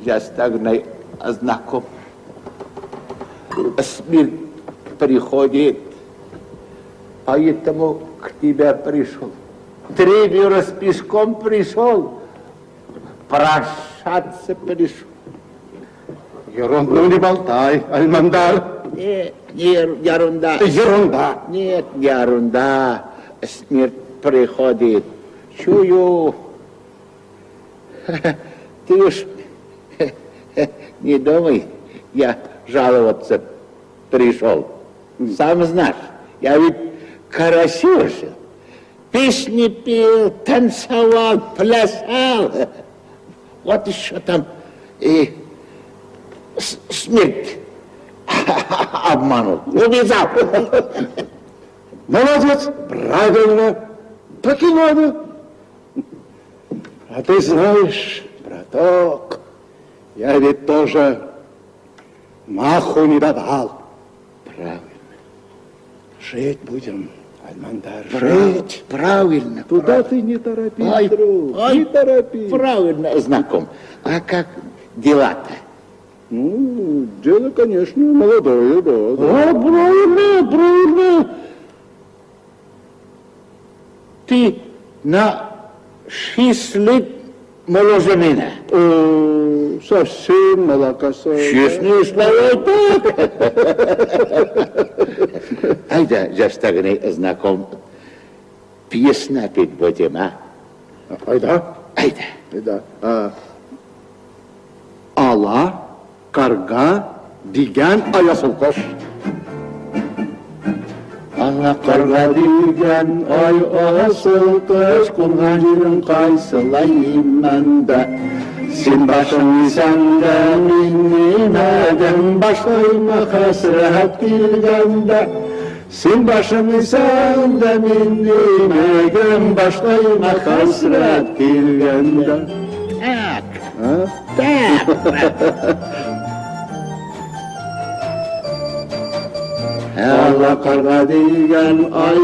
я стогнай знаком. Смерть приходит, поэтому к тебе пришел. 3 версты пешком пришел, прощаться пришел. Ерунду не болтай, Альмандар. Нет, не ерунда. Ерунда. Нет, не ерунда. Смерть приходит. Чую. Ты уж не думай, я жаловаться пришел. Сам знаешь, я ведь красиво жил. Песни пел, танцевал, плясал. Вот еще там и смерть обманул, увязал. Молодец, правильно, так и надо. А ты знаешь, браток, я ведь тоже маху не давал. Правильно. Жить будем, Альмандар, жить. Правильно. Туда ты не торопись, ай, друг, ай, не торопись. Правильно, знаком. А как дела-то? Ну, дело, конечно, молодое, да. О, правильно, правильно. Ты на 6 лет моложе меня. Совсем молокосос. Честные слова, так. Айда, застагни знаком. Пьесна петь будем, а? Айда. Айда. Айда. Ала, карга, дигән аясылкош. Ала карга дигән ай асыл кош кунган җирең кайсылай имәндә. Син башың исәндә, мин нимәдән башлыйм хәсрәт килгәндә. Син башың исәндә, мин нимәгән башлыйм хәсрәт килгәндә. Так, так. Ала карга дигән ай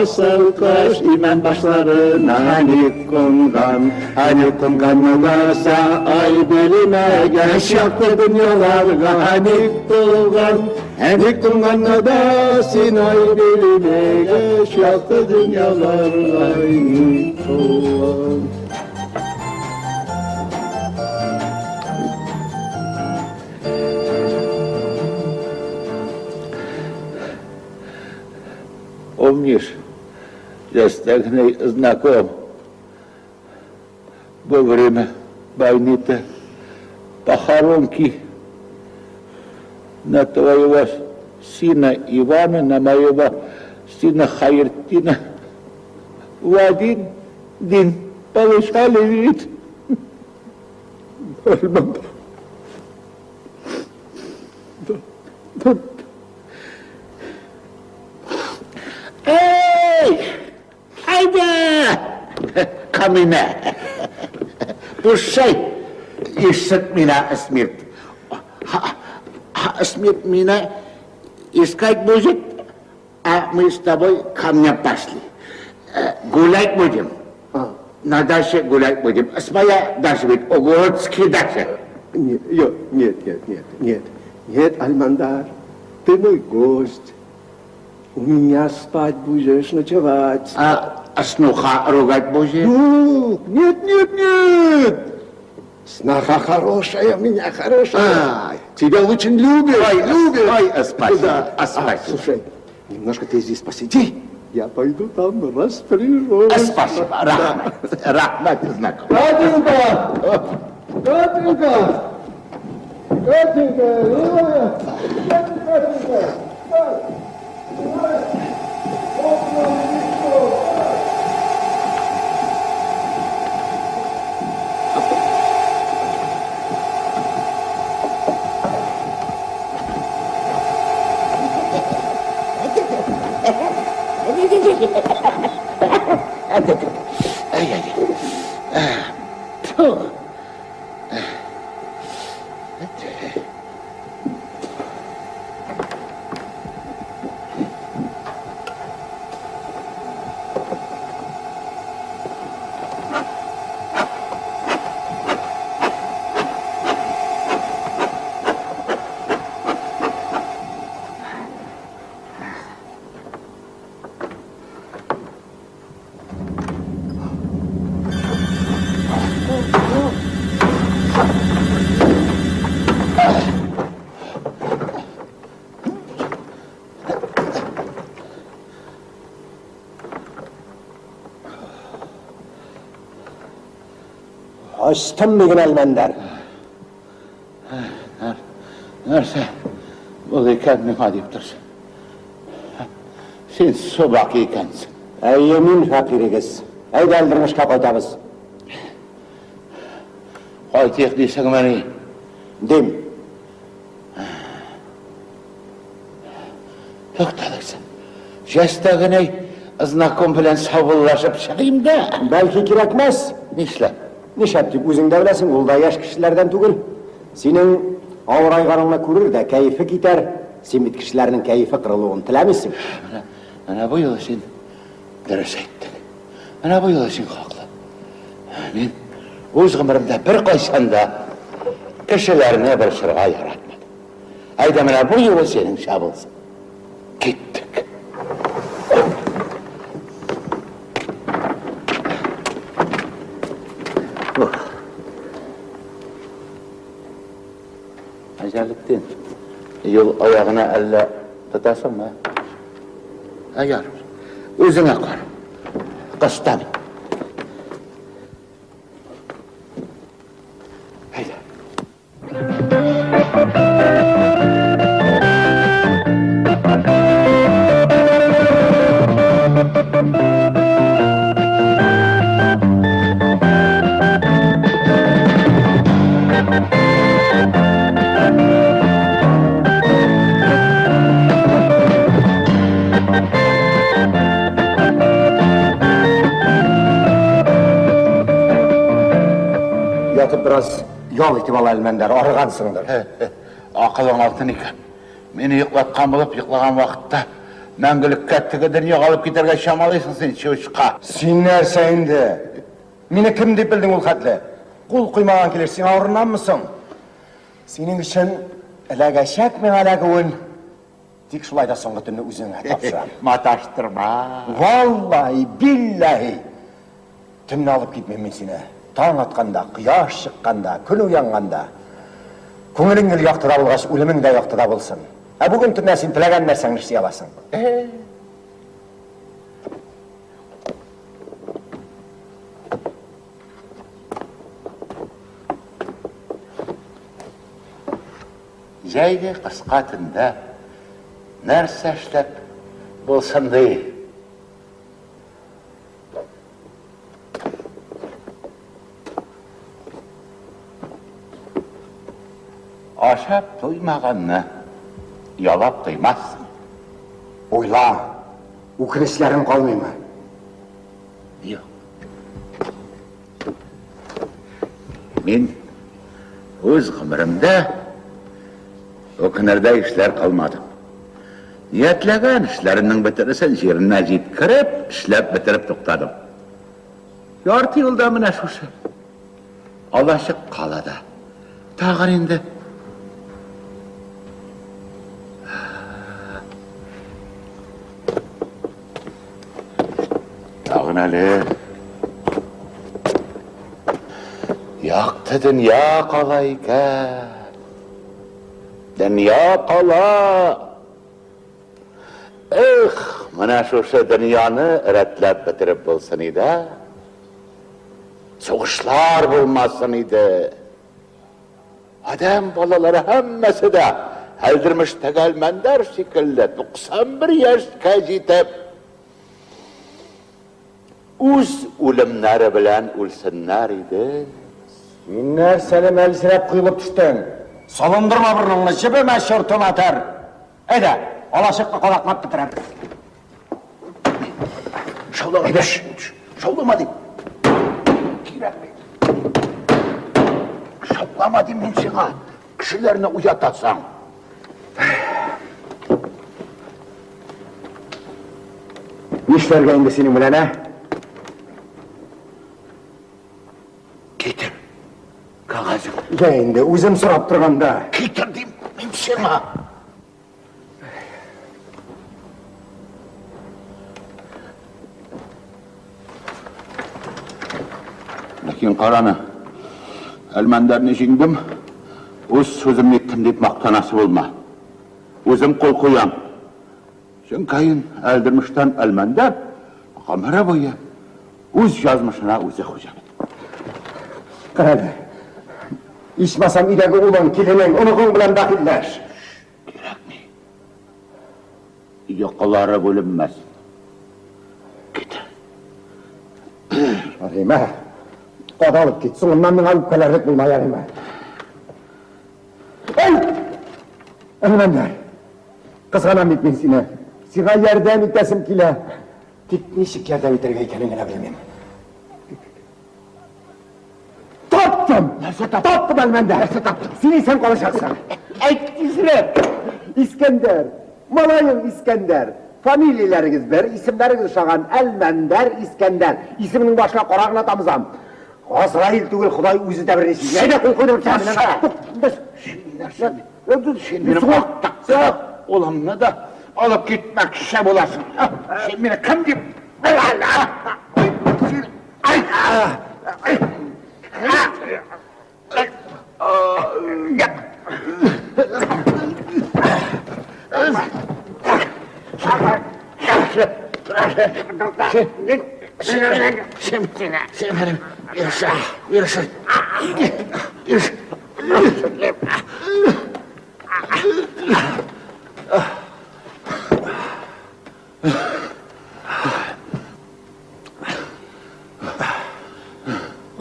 асыл кош имән башларына ник кунган? Ник кунганны да ай белмәгән, якты дөньяларга ник тулган? Ник кунганны да син ай белмәгән, якты дөньяларга ник тулган? Помнишь, я с Тагной знаком. Во время войны-то похоронки на твоего сына Ивана, на моего сына Хайртина в один день получали вид. Да. Эй! Айда! Камина! Пушай! Ищет меня смерть. Смерть меня искать будет, а мы с тобой ко мне пошли. Гулять будем. На даче гулять будем. Своя дача ведь, Огородский дача. Нет, нет, нет, нет, нет. Нет, Альмандар, ты мой гость. У меня спать будешь, ночевать. А снуха ругать будешь? Ну, нет, нет, нет. Сноха хорошая у меня, хорошая. А, тебя очень любит, ой, любит. Ой, спасибо, да. Спасибо. Слушай, немножко ты здесь посиди. Я пойду там распоряжусь. Спасибо, рахмат, да. Рахмат, знаком. Катенька! Катенька! Катенька, милая! Катенька! Ачтым бүген, Әлмәндәр. Нәрсә булды икән миңа дип торсың? Син собак икәнсең. Әйе, мин фәкыйрегез. Әйдә, Әлдермешкә кайтабыз. Кайтыйк дисеңмени? Дим. Тукталыгыз. Җәстәгенәй знаком белән саубуллашып чыгыйм да. Бәлки кирәкмәс. Нишләп? Нишләп дип үзең дә беләсең, ул да яшь кешеләрдән түгел. Синең авырайганыңны күрер дә кәефе китәр. Син бит кешеләрнең кәефе кырылуын теләмисең. Менә бу юлы син дөрес әйттең. Менә бу юлы син хаклы. Мин үз гомеремдә беркайчан да кешеләрне борчырга яратмадым. Әйдә, менә бу юлы синеңчә булсын. Киттек. Әҗәлектин, юл аягына әллә тотасыңмы? Ә ярар. Үзеңә кара. Кыстамыйм. Әйдә. Ятып бераз ял итеп ал, Әлмәндәр, арыгансыңдыр. Акылың алтын икән. Мине йоклаткан булып, йоклаган вакытта мәңгелеккә теге дөньяга алып китәргә чамалыйсың син, чучка. Син нәрсә инде? Мине кем дип белдең ул хәтле? Кул куймаган килеш сиңа орынаммы соң? Синең өчен эләгәчәк миңа эләгүен. Тик шулай да соңгы төнне үзеңә тапшырам. Маташтырма. Валлаһи, билләһи. Төнне алып китмим мин сине. Таң атканда, кояш чыкканда, көн уянганда. Күңелең гел яктыда булгач, үлемең дә яктыда булсын. Ә бүген төнлә син теләгән нәрсәңне эшли аласың. Җәйге кыска төндә нәрсә эшләп булсын ди? Ашап туймаганны ялап туймассың. Уйла, үкенечләрең калмыймы? Юк. Мин үз гомеремдә үкенердәй эшләр кылмадым. Ниятләгән эшләремнең бөтенесен җиренә җиткереп, эшләп бетереп туктадым. Ярты юлда менә шушы алачык кала да. Тагын инде Тагын әле якты дөнья кала икән. Дөнья кала. Эх, менә шушы дөньяны рәтләп бетереп булсын иде. Сугышлар булмасын иде. Адәм балалары һәммәсе дә Әлдермештәге Әлмәндәр шикелле 91 яшькә җитеп, үз үлемнәре белән үлсеннәр иде. Син нәрсәне мәлсерәп коелып төштең? Салындырма борыныңны, җебемә, чорты матер! Әйдә, алачыкны кадаклап бетерәм. Шаулама, әйдә, шаулама дим. Кирәкми. Шаулама дим мин сиңа. Кешеләрне уятасың. Нишләргә инде синең белән, ә? Китер. Кәгазең. Йә инде, үзем сорап торганда. Китер дим мин сиңа. Ләкин караны, Әлмәндәрне җиңдем, үз сүземне иттем дип мактанасы булма. Үзем кул куям. Чөнкәен Әлдермештән Әлмәндәр гомере буе үз язмышына үзе хуҗа бит. Карале, ичмасам өйдәге улың, киленең, оныгың белән бәхилләш. Кирәкми. Йокылары бүленмәс. Кит. Ярыймы? Кадалып кит. Соңыннан миңа үпкәләрлек булма, ярыймы? Эй! Әлмәндәр! Кызганам бит мин сине. Сиңа ярдәм итәсем килә. Тик ничек ярдәм итәргә икәнен генә белмим. Таптым! Нәрсә таптың? Таптым, Әлмәндәр! Нәрсә таптың? Син исән калачаксың. Әйт тизрәк! Искәндәр! Малаең Искәндәр! Фамилияләрегез бер, исемнәрегез ошаган. Әлмәндәр, Искәндәр. Исеменең башына кара гына тамызам. Газраил түгел, Ходай үзе дә берни сизми. Әйдә, кул куйдырып Нәрсә? Син минем актыкты улымны да алып китмәкче буласың. Син мине кем дип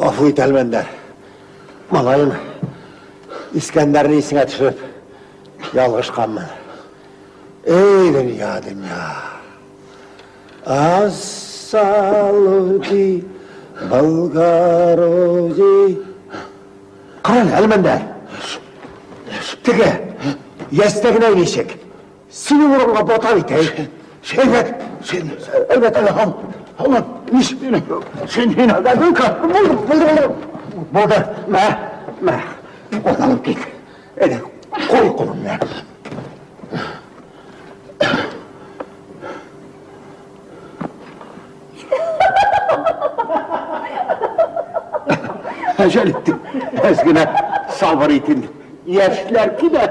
Гафу ит, Әлмәндәр. Малаең Искәндәрне исеңә төшереп ялгышканмын. Эй, дөнья, дөнья. Ассалути, благородий. Кара әле, Әлмәндәр. Теге, ястәгенә ничек? Синең урынга бата бит, әй. Әйбәт. Син, Әйбәт. һаман, һаман, ничек мине? Син, син, Булды, булды, булды. Булды. Мә, мә. Ут алып кит. Әйдә, куй кулыңны. Әҗәл итте. Әз генә сабыр ит инде. Яшьләр килә.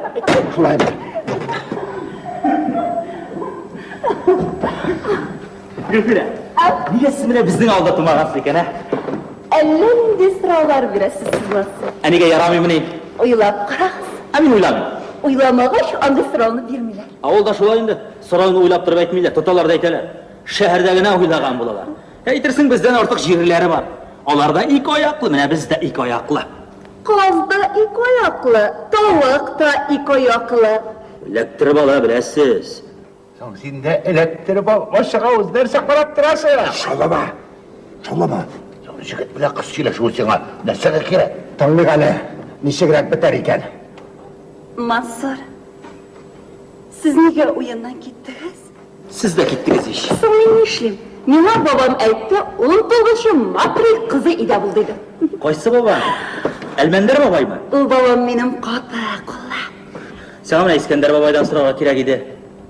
Шулай бер. Гөлфирә, нигә сез менә безнең авылда тумагансыз икән, ә? Әллә нинди сораулар бирәсез сез, Мансур. Ә нигә ярамыймыни? Уйлап карагыз. Ә мин уйламыйм. Уйламагач, андый сорауны бирмиләр. Авылда шулай инде. Сорауны уйлап торып әйтмиләр, тоталар да әйтәләр. Шәһәрдә генә уйлаган булалар. Әйтерсең бездән артык җирләре бар. Алар да ике аяклы, менә без дә ике аяклы. Каз да ике аяклы, тавык та ике аяклы. Эләктереп ала беләсез. Соң син дә эләктереп ал, ачык авыз, нәрсә карап торасың? Шаулама. Шаулама. Соң җегет белән кыз сөйләшүе сиңа нәрсәгә кирәк? Тыңлыйк әле, ничегрәк бетәр икән. Мансур, сез нигә уеннан киттегез? Сез дә киттегез ич. Соң мин нишлим? Миңа бабам әйтте, 19 Матрый кызы өйдә бул диде. Кайсы баба? Әлмәндәр бабаймы? Ул бабам минем каты куллы. Сиңа менә Искәндәр бабайдан сорарга кирәк иде.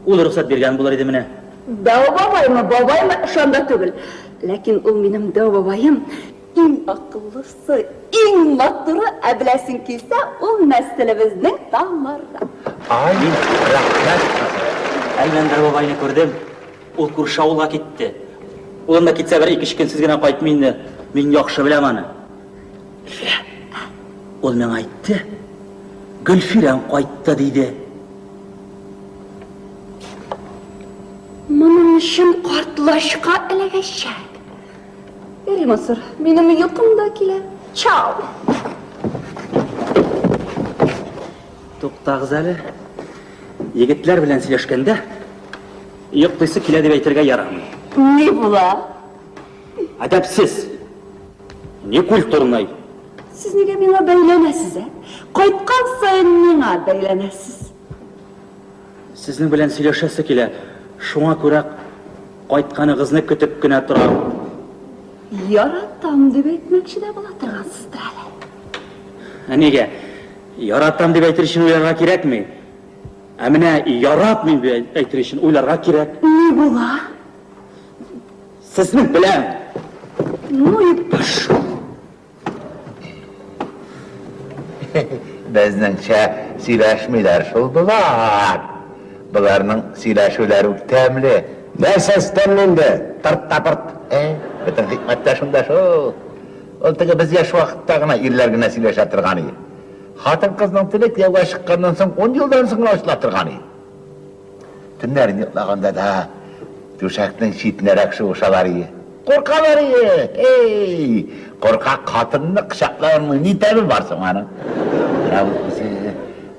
Ул рөхсәт биргән булыр иде менә. Дәү бабаймы, бабаймы, ышанда түгел. Ләкин ул минем дәү бабаем иң акыллысы, иң матуры, ә беләсең килсә, ул нәселебезнең тамыры. Ай, рәхмәт, кызым. Әлмәндәр бабайны күрдем. Ул күрше авылга китте. Ул анда китсә бер ике-өч көнсез генә кайтмый инде. Мин яхшы беләм аны. Гөлфирә. Ул миңа әйтте. Гөлфирәң кайтты диде. Моның өчен картлачка эләгәчәк. Ярый, Мансур, минем йокым да килә. Чао! Туктагыз әле. Егетләр белән сөйләшкәндә йоклыйсы килә дип әйтергә ярамый. Ни була? Әдәпсез. Некультурный. Сез нигә миңа бәйләнәсез, ә? Кайткан саен миңа бәйләнәсез. Сезнең белән сөйләшәсе килә. Шуңа күрә кайтканыгызны көтеп кенә торам. Яратам дип әйтмәкче дә була торгансыздыр әле. Ә нигә? Яратам дип әйтер өчен уйларга кирәкми. Ә менә яратмыйм дип әйтер өчен уйларга кирәк. Ни була? Сезнең белән. Ну и пошел. Безнеңчә сөйләшмиләр шул болар. Боларның сөйләшүләре үк тәмле. Нәрсәсе тәмле инде? Тырт та пырт. Ә, бөтен хикмәт тә шунда шул. Ул теге без яшь вакытта гына ирләр генә сөйләшә торган иде. Хатын-кызның теле кияүгә чыкканнан соң 10 елдан соң гына ачыла торган иде. Төннәрен йоклаганда да түшәкнең читенәрәк шуышалар ие. Куркалар ие. Эй, куркак хатынны кочаклауның ни тәме бар соң аның? Менә ул үзе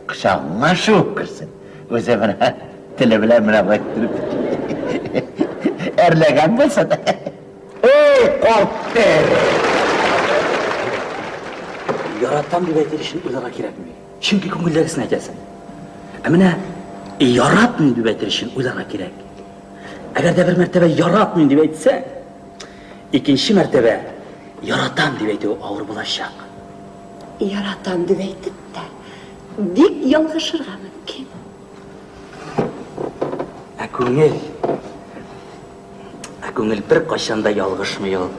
кочагыңа шуып керсен. Үзе менә теле белән менә болай иттереп әрләгән булсын. Эй, карт тәре! Яратам дип әйтер өчен уйларга кирәкми. Чөнки күңелдәгесен әйтәсең. Ә менә яратмыйм дип әйтер өчен уйларга кирәк. Әгәр дә бер мәртәбә яратмыйм дип әйтсәң, икенче мәртәбә яратам дип әйтүе авыр булачак. Яратам дип әйтеп тә, бик ялгышырга мөмкин. Ә күңел, ә күңел беркайчан да ялгышмый ул.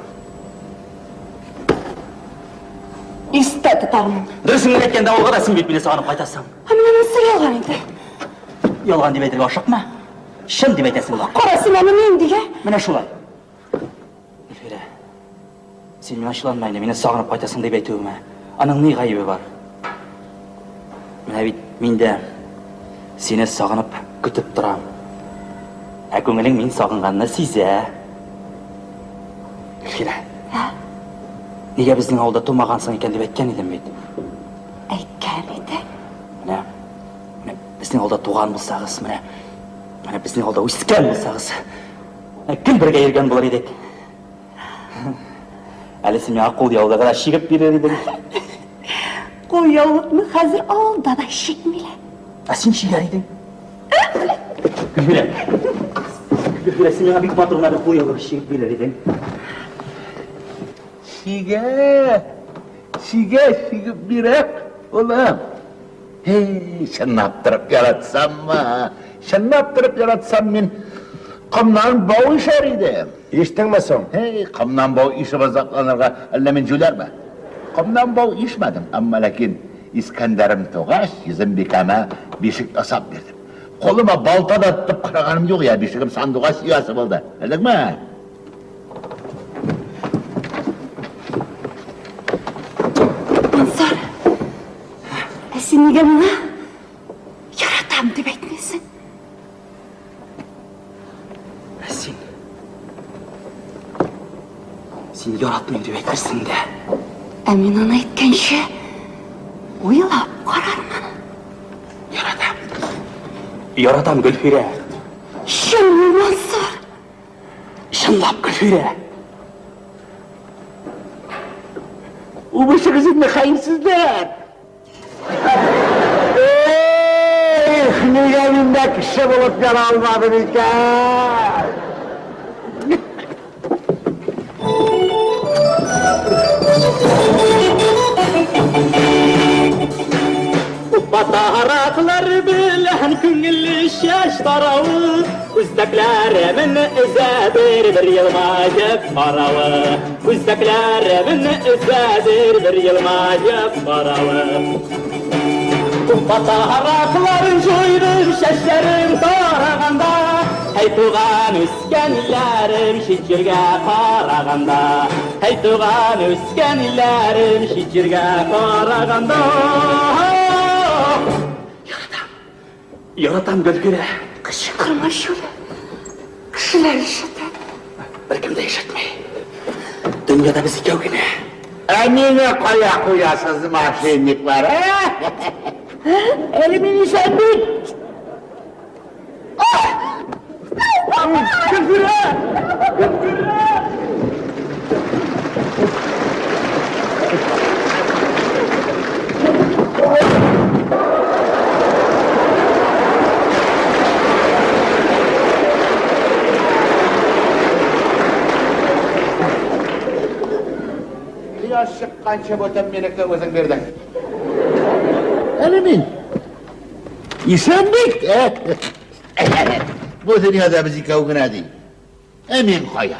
Истә тотармын. Дөресен генә әйткәндә, авылга да син бит мине сагынып кайтасың. Ә менә монысы ялган инде. Ялган дип әйтергә ашыкма. Чын дип әйтәсең бар. Кара син аны ниндигә? Менә шулай. Гөлфирә, син миңа ачуланма инде, мине сагынып кайтасың дип әйтүемә. Аның ни гаебе бар? Менә бит мин дә сине сагынып көтеп торам. Ә күңелең мин сагынганны сизә. Гөлфирә. Нигә безнең авылда тумагансың икән дип әйткән идем бит. Әйткән идең. Менә, менә безнең авылда туган булсагыз, менә, менә безнең авылда үскән булсагыз, менә кем бергә йөргән булыр идек. Әле син миңа кул яулыгы да чигеп бирер идең. Кулъяулыкны хәзер авылда да чикмиләр. Ә син чигәр идең. Гөлфирә. Гөлфирә, син миңа бик матур гына бер кулъяулык чигеп бирер идең. Чигә, чигә, чигеп бирә, улым. Һей, чынлап торып яратсаммы? Чынлап торып яратсам мин комнан бау ишәр идем. Иштеңме соң? Һей, комнан бау ишеп азапланырга әллә мин җүләрме? Комнан бау ишмәдем, әмма ләкин Искәндәрем тугач, Йөзембикәмә бишек ясап бирдем. Кулыма балта да тотып караганым юк я, бишегем сандугач оясы булды. Белдеңме? Ансар, ә син нигә миңа яратам дип әйтмисең? Ә син? Син яратмыйм дип әйтерсең дә. Ә мин аны әйткәнче уйлап карармын. Яратам. Яратам, Гөлфирә. Чынмы, Мансур? Чынлап, Гөлфирә. Үбешегез инде, хәерсезләр! Эх, нигә мин дә кеше булып яра алмадым икән? Батараклар белән күңелле чәч таравы, Күзәкләремен өзәдер бер елмаеп каравы. Күзәкләремен өзәдер бер елмаеп каравы. Батаракларын җуйдым, чәчләрем тараганда, Һәй туган үскән илләрем чит җиргә караганда. Һәй туган үскән илләрем чит җиргә караганда. Яратам. Яратам, Гөлфирә. Кычкырма, Шүлә. Кешеләр ишетә. Беркем дә ишетми. Дөньяда без икәү генә. Ә мине кая куясыз, мошенниклар, ә? Әле мин исән бит. Гөлфирә! Гөлфирә! Кояш чыкканчы бүтән минеке үзең бирдең. Әле мин исән бит, ә? Бу дөньяда без икәү генә ди. Ә мин кая?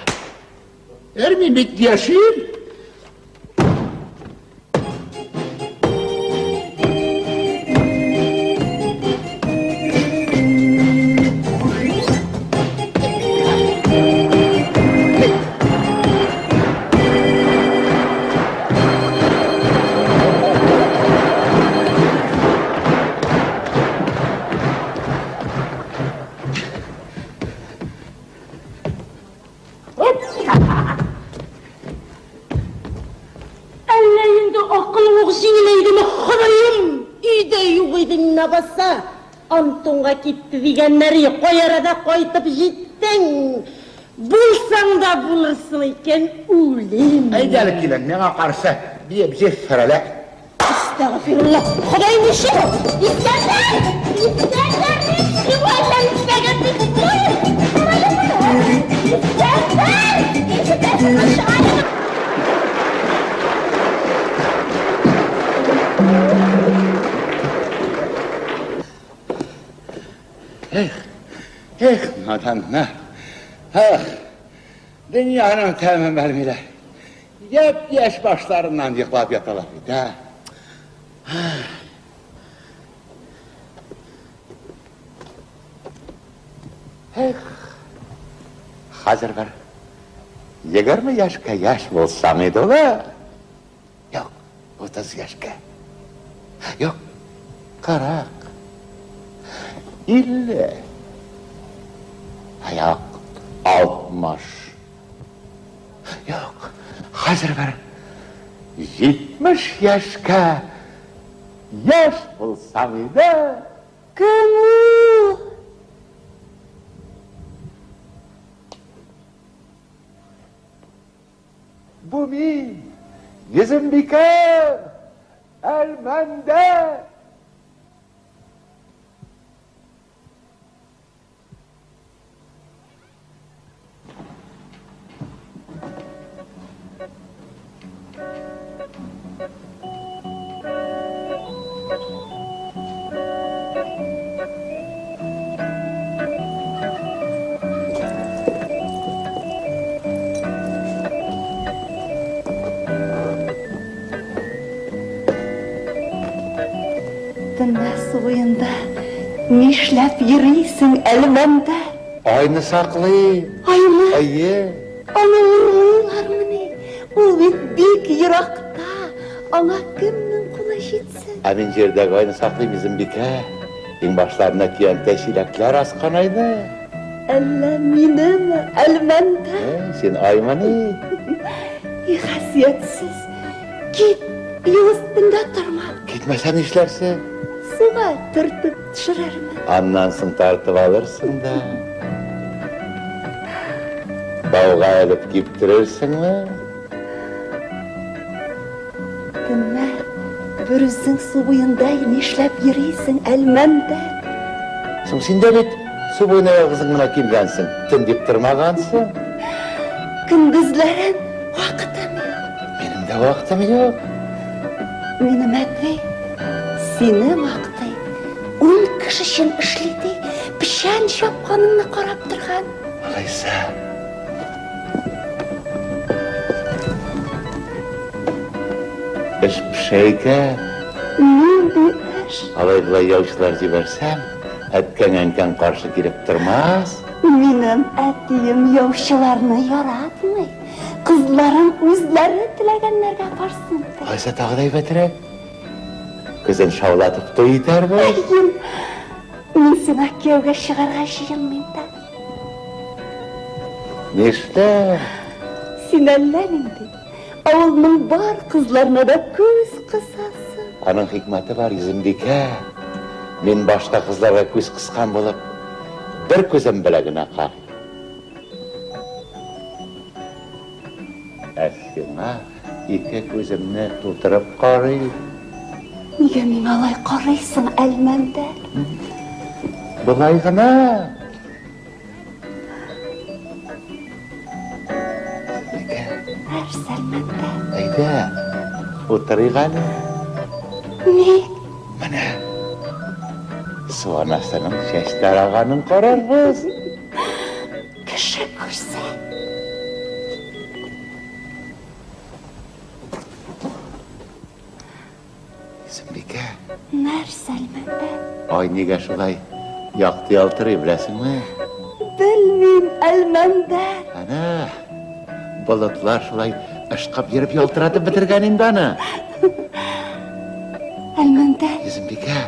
Ә мин бит яшим. Әллә инде акыл ук җиңеләйдеме, Ходаем? Өйдә юк идең лабаса. Антонга китте дигәннәре, кай арада кайтып җиттең? Булсаң да булырсың икән, үлим. Әйдә әле, килен, миңа каршы биеп җиффер әле. Әстәгъфирулла. Ходай ничек? Искәндәр! Искәндәр, ничек әллә эшләгән бит? Искәндәр! Ишетәсеңме, чыгайм! Эх, эх, наданнар. Эх, дөньяның тәмен белмиләр. Япь-яшь башларыннан йоклап яталар бит, ә. Эх, хәзер бер 20 яшькә яшь булсаң иде ул, ә? Юк, 30 яшькә. Юк, 40. 50. Юк, 60. Юк, хәзер бер 70 яшькә яшь булсаң иде. Кем ул? Бу мин, Йөзембикә! Әлмәндәр! Төнлә су буенда нишләп йөрисең, Әлмәндәр? Айны саклыйм. Айны? Әйе. Аны урлыйлармыни? Ул бит бик еракта. Аңа кемнең кулы җитсен? Ә мин җирдәге айны саклыйм, Изембикә. Иңбашларына көянтә чиләкләр аскан айны. Әллә минеме, Әлмәндәр? Ә, син аймыни? И хасиятсез. Кит, юл өстендә торма. Китмәсәм нишләрсең? Суга төртеп төшерермен. Аннан соң тартып алырсың да. Бауга элеп киптерерсеңме? Төнлә берүзең су буенда нишләп йөрисең, Әлмәндәр? Соң син дә бит су буена ялгызың гына килгәнсең, төн дип тормагансың. Көндезләрен вакытым юк. Минем дә вакытым юк. Минем әти сине мактый. Ун кеше өчен эшли ди, печән чапканыңны карап торган. Алайса. Эш пешә икән. Нинди эш? Алай-болай яучылар җибәрсәм, әткәң-әнкәң каршы килеп тормас. Минем әтием яучыларны яратмый. Кызларым үзләре теләгәннәргә барсын ди. Алайса тагы да әйбәтрәк. Көзен шаулатып туй итәрбез. Әйем, мин сиңа кияүгә чыгарга җыенмыйм да. Нишләп? Син әллә нинди. Авылның бар кызларына да күз кысасың. Аның хикмәте бар, Йөзембикә. Мин башка кызларга күз кыскан булып, бер күзем белән генә карыйм. Ә сиңа ике күземне тутырып карыйм. Нигә миңа алай карыйсың, Әлмәндәр? Болай гына. Нәрсә, Әлмәндәр? Әйдә, утырыйк әле. Ник? Менә. Су анасының чәч тараганын карарбыз. Кеше күрсә. Сөмбикә. Нәрсә, Әлмәндәр? Ай нигә шулай якты ялтырый, беләсеңме? Белмим, Әлмәндәр. Әнә, болытлар шулай ышкып йөреп ялтыратып бетергән инде аны. Әлмәндәр. Йөзембикә.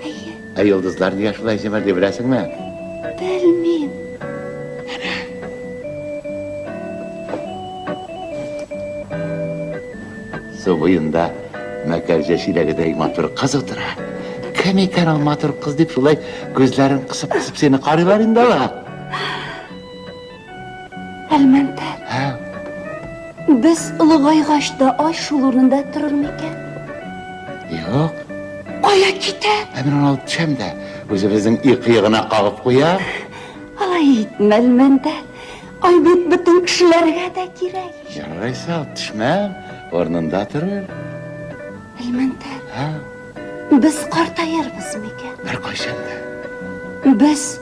Әйе. Ә йолдызлар нигә шулай җемелди, беләсеңме? Белмим. Әнә. Су буенда мәкәрҗә чиләгедәй матур кыз утыра. Кем икән ул матур кыз дип шулай күзләрен кысып-кысып сине карыйлар инде алар. Әлмәндәр. Һә. Без олыгайгач та ай шул урында торыр микән? Юк. Кая китә? Ә мин аны алып төшәм дә, үзебезнең өй кыегына кагып куям. Алай итмә, Әлмәндәр. Ай бит бөтен кешеләргә дә кирәк. Ярайса, алып төшмәм, урынында торыр. Әлмәндәр. Һә. Без картаербыз микән? Беркайчан да. Без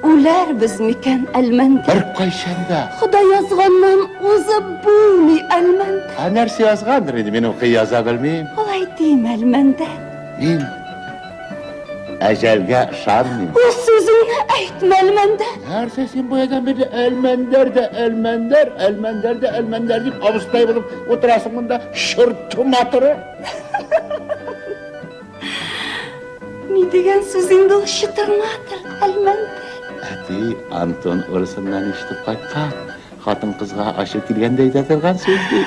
үләрбез микән, Әлмәндәр? Беркайчан да. Ходай язганнан узып булмый, Әлмәндәр. Ә нәрсә язгандыр инде, мин укый яза белмим. Алай димә, Әлмәндәр. Мин әҗәлгә ышанмыйм. Үз сүзеңне әйтмә, Әлмәндәр. Нәрсә син баядан бирле Әлмәндәр дә Әлмәндәр, Әлмәндәр дә Әлмәндәр дип абыстай булып утырасың монда, чорту матуры. Ни дигән сүз инде ул чытырматыр, Әлмәндәр? Әти Антон урысыннан ишетеп кайткан. Хатын-кызга ачу килгәндә әйтә торган сүз ди.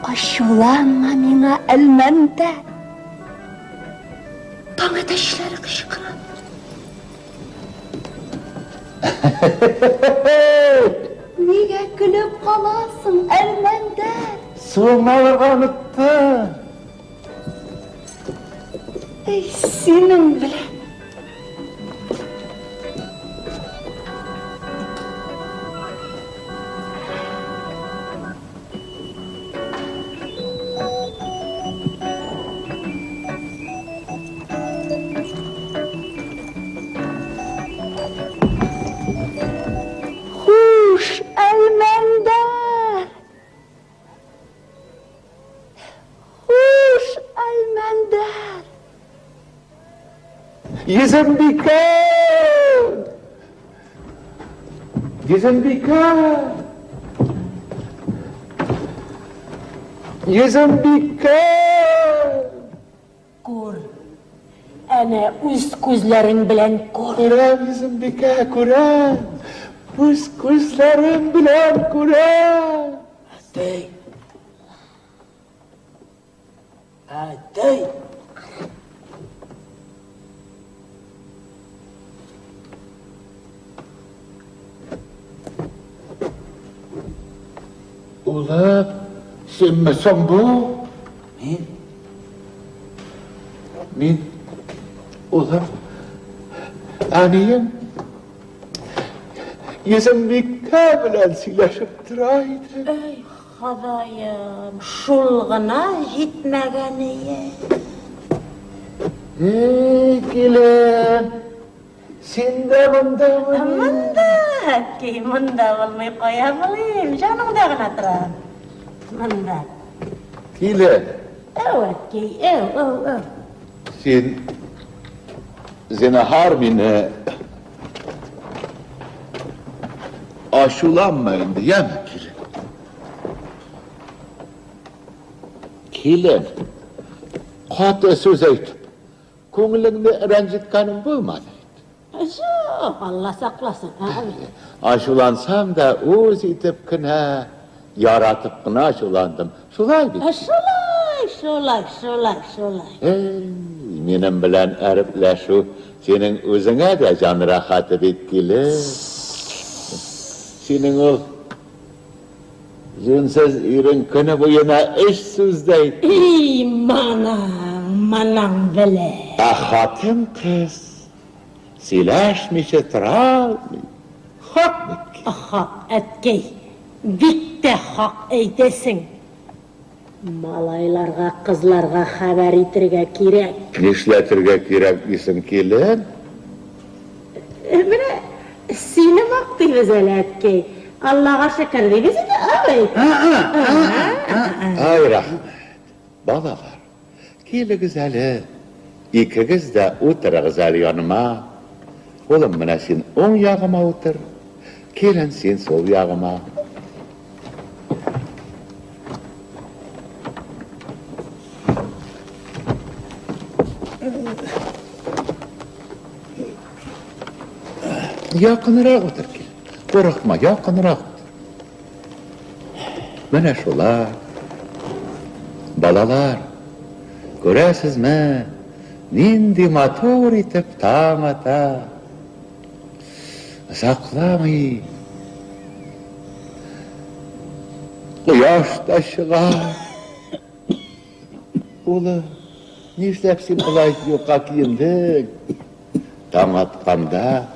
Ачуланма миңа, Әлмәндәр. Таң әтәчләре кычкыра. Нигә көлеп каласың, Әлмәндәр? Суыңны алырга оныттым. Әй, синең белән. Хуш, Әлмәндәр! Хуш, Әлмәндәр! Йөзембикә! Йөзембикә! Йөзембикә! Күр. Әнә үз күзләрең белән күр. Күрәм, Йөзембикә, күрәм. Үз күзләрем белән күрәм. Әтәй. Әтәй. Улым, синме соң бу? Мин? Мин, улым, әнием, Йөзембикә белән сөйләшеп тора идем. Әй, Ходаем, шул гына җитмәгәние. Эй, килен, син дә мондамыни? Монда, әткәй, монда булмый кая булыйм, җаныңда гына торам. Монда. Килен. Әү, әткәй, әү, әү, әү. Син, зинһар, мине ачуланма инде, яме, килен. Килен, каты сүз әйтеп, күңелеңне рәнҗеткәнем булмады бит. Юк, Алла сакласын. Ачулансам да үз итеп кенә, яратып кына ачуландым. Шулай бит? Шулай, шулай, шулай, шулай. Эй, минем белән әрепләшү синең үзеңә дә җан рәхәте бит, килен. Синең ул җүнсез ирең көне буена өч сүз дә әйтми. И, манаң, манаң белән. Ә хатын-кыз сөйләшмичә тора алмый. Хак бит? Хак, әткәй, бик тә хак әйтәсең. Малайларга, кызларга хәбәр итергә кирәк. Нишләтергә кирәк дисең, килен? Менә сине мактыйбыз әле, әткәй. Аллага шөкер дибез инде, абый. Ай, рәхмәт. Балалар, килегез әле. Икегез дә утырыгыз әле яныма. Улым, менә син уң ягыма утыр. Килен, син сул ягыма. Якынрак утыр, килен. Курыкма, якынрак утыр. Менә шулай. Балалар, күрәсезме, нинди матур итеп таң ата. Озакламый кояш та чыга. Улым, нишләп син болай юка киендең? Таң атканда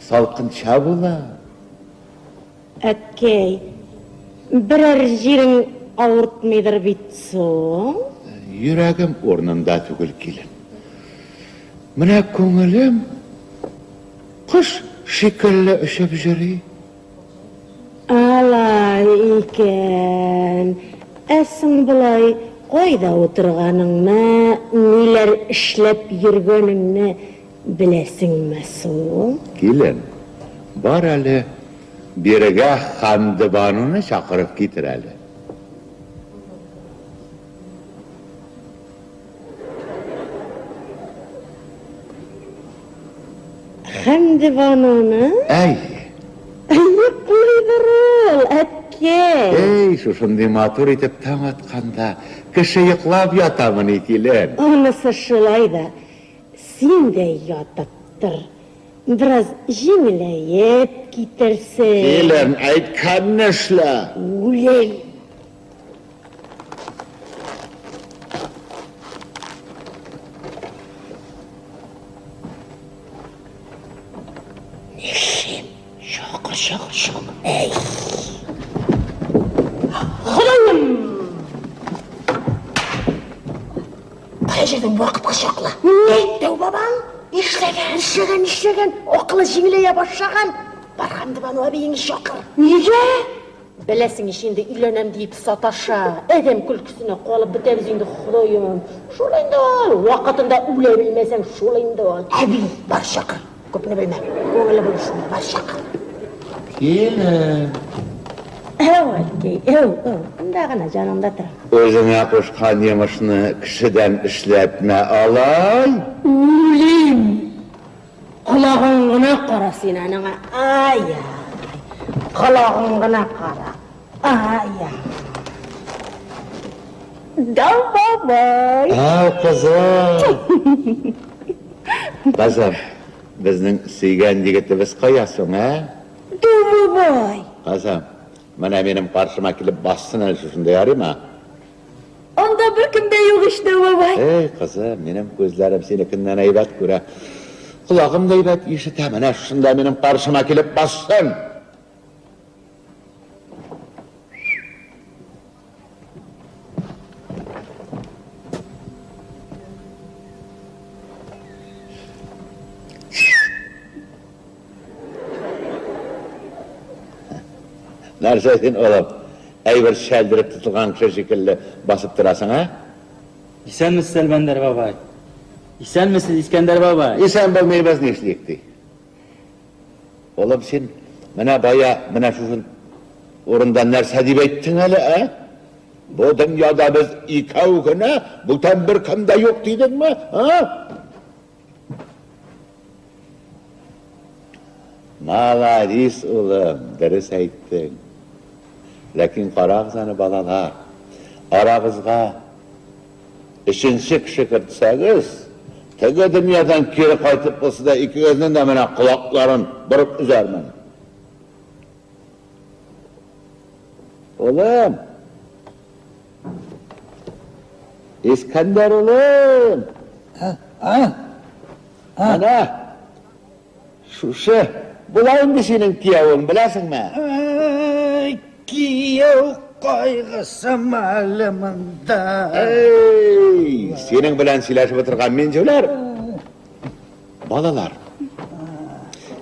салкынча була. Әткәй, берәр җирең авыртмыйдыр бит соң? Йөрәгем урынында түгел, килен. Менә күңелем кош шикелле очып йөри. Алай икән. Ә соң болай кайда утырганыңны, ниләр эшләп йөргәнеңне беләсеңме соң? Килен, бар әле, бирегә Хәмдебануны чакырып китер әле. Хәмдебануны? Әйе. Йоклыйдыр ул, әткәй. Эй, шушындый матур итеп таң атканда, кеше йоклап ятамыни, килен? Анысы шулай да, син дә ятып тор. Бераз җиңеләеп китерсең. Килен, әйткәнне эшлә. Үләм. юк. Әй. Ходаем! Кая җирдән вакытка чаклы? Ни? Дәү бабаң нишләгән? Нишләгән, нишләгән? Акылы җиңеләя башлаган. Бар Хәмдебану әбиеңне чакыр. Нигә? Беләсең ич инде, өйләнәм диеп саташа. Адәм көлкесенә калып бетәбез инде, Ходаем. Шул инде ул. Вакытында үлә белмәсәң, шул инде ул. Әби, бар чакыр. Күпне белмә. Күңеле булыр шунда, бар чакыр. Килен. Әү, әткәй, әү, әү. Монда гына, җаныңда тора. Үзеңә кушкан йомышны кешедән эшләтмә алай. Үлим! Колагың гына кара син аныңа, ай-ай. Колагың гына кара, ай-ай. Дәү бабай. Әү, кызым. Кызым, безнең сөйгән егетебез кая соң, ә? Дәү бабай. Кызым, менә минем каршыма килеп бассын әле шушында, ярыймы? Анда беркем дә юк ич, дәү бабай. Эй, кызым, минем күзләрем синекеннән әйбәт күрә. Колагым да әйбәт ишетә. Менә шушында минем каршыма килеп бассын. Нәрсә син, улым, әйбер чәлдереп тотылган кеше шикелле басып торасың, ә? Исәнмесез, Әлмәндәр бабай. Исәнмесез, Искәндәр бабай. Исән булмыйбыз, нишлик ди. Улым, син менә бая менә шушы урында нәрсә дип әйттең әле, ә? Бу дөньяда без икәү генә, бүтән беркем дә юк дидеңме, ә? Маладис, улым, дөрес әйттең. Ләкин карагыз аны, балалар, арагызга өченче кеше кертсәгез, теге дөньядан кире кайтып булса да икегезнең дә менә колакларын борып өзәрмен. Улым! Искәндәр улым! А? Менә шушы була инде синең киявең, беләсеңме? Кияү кайгысымы әле монда? Эй, синең белән сөйләшеп утырган мин җүләр. Балалар,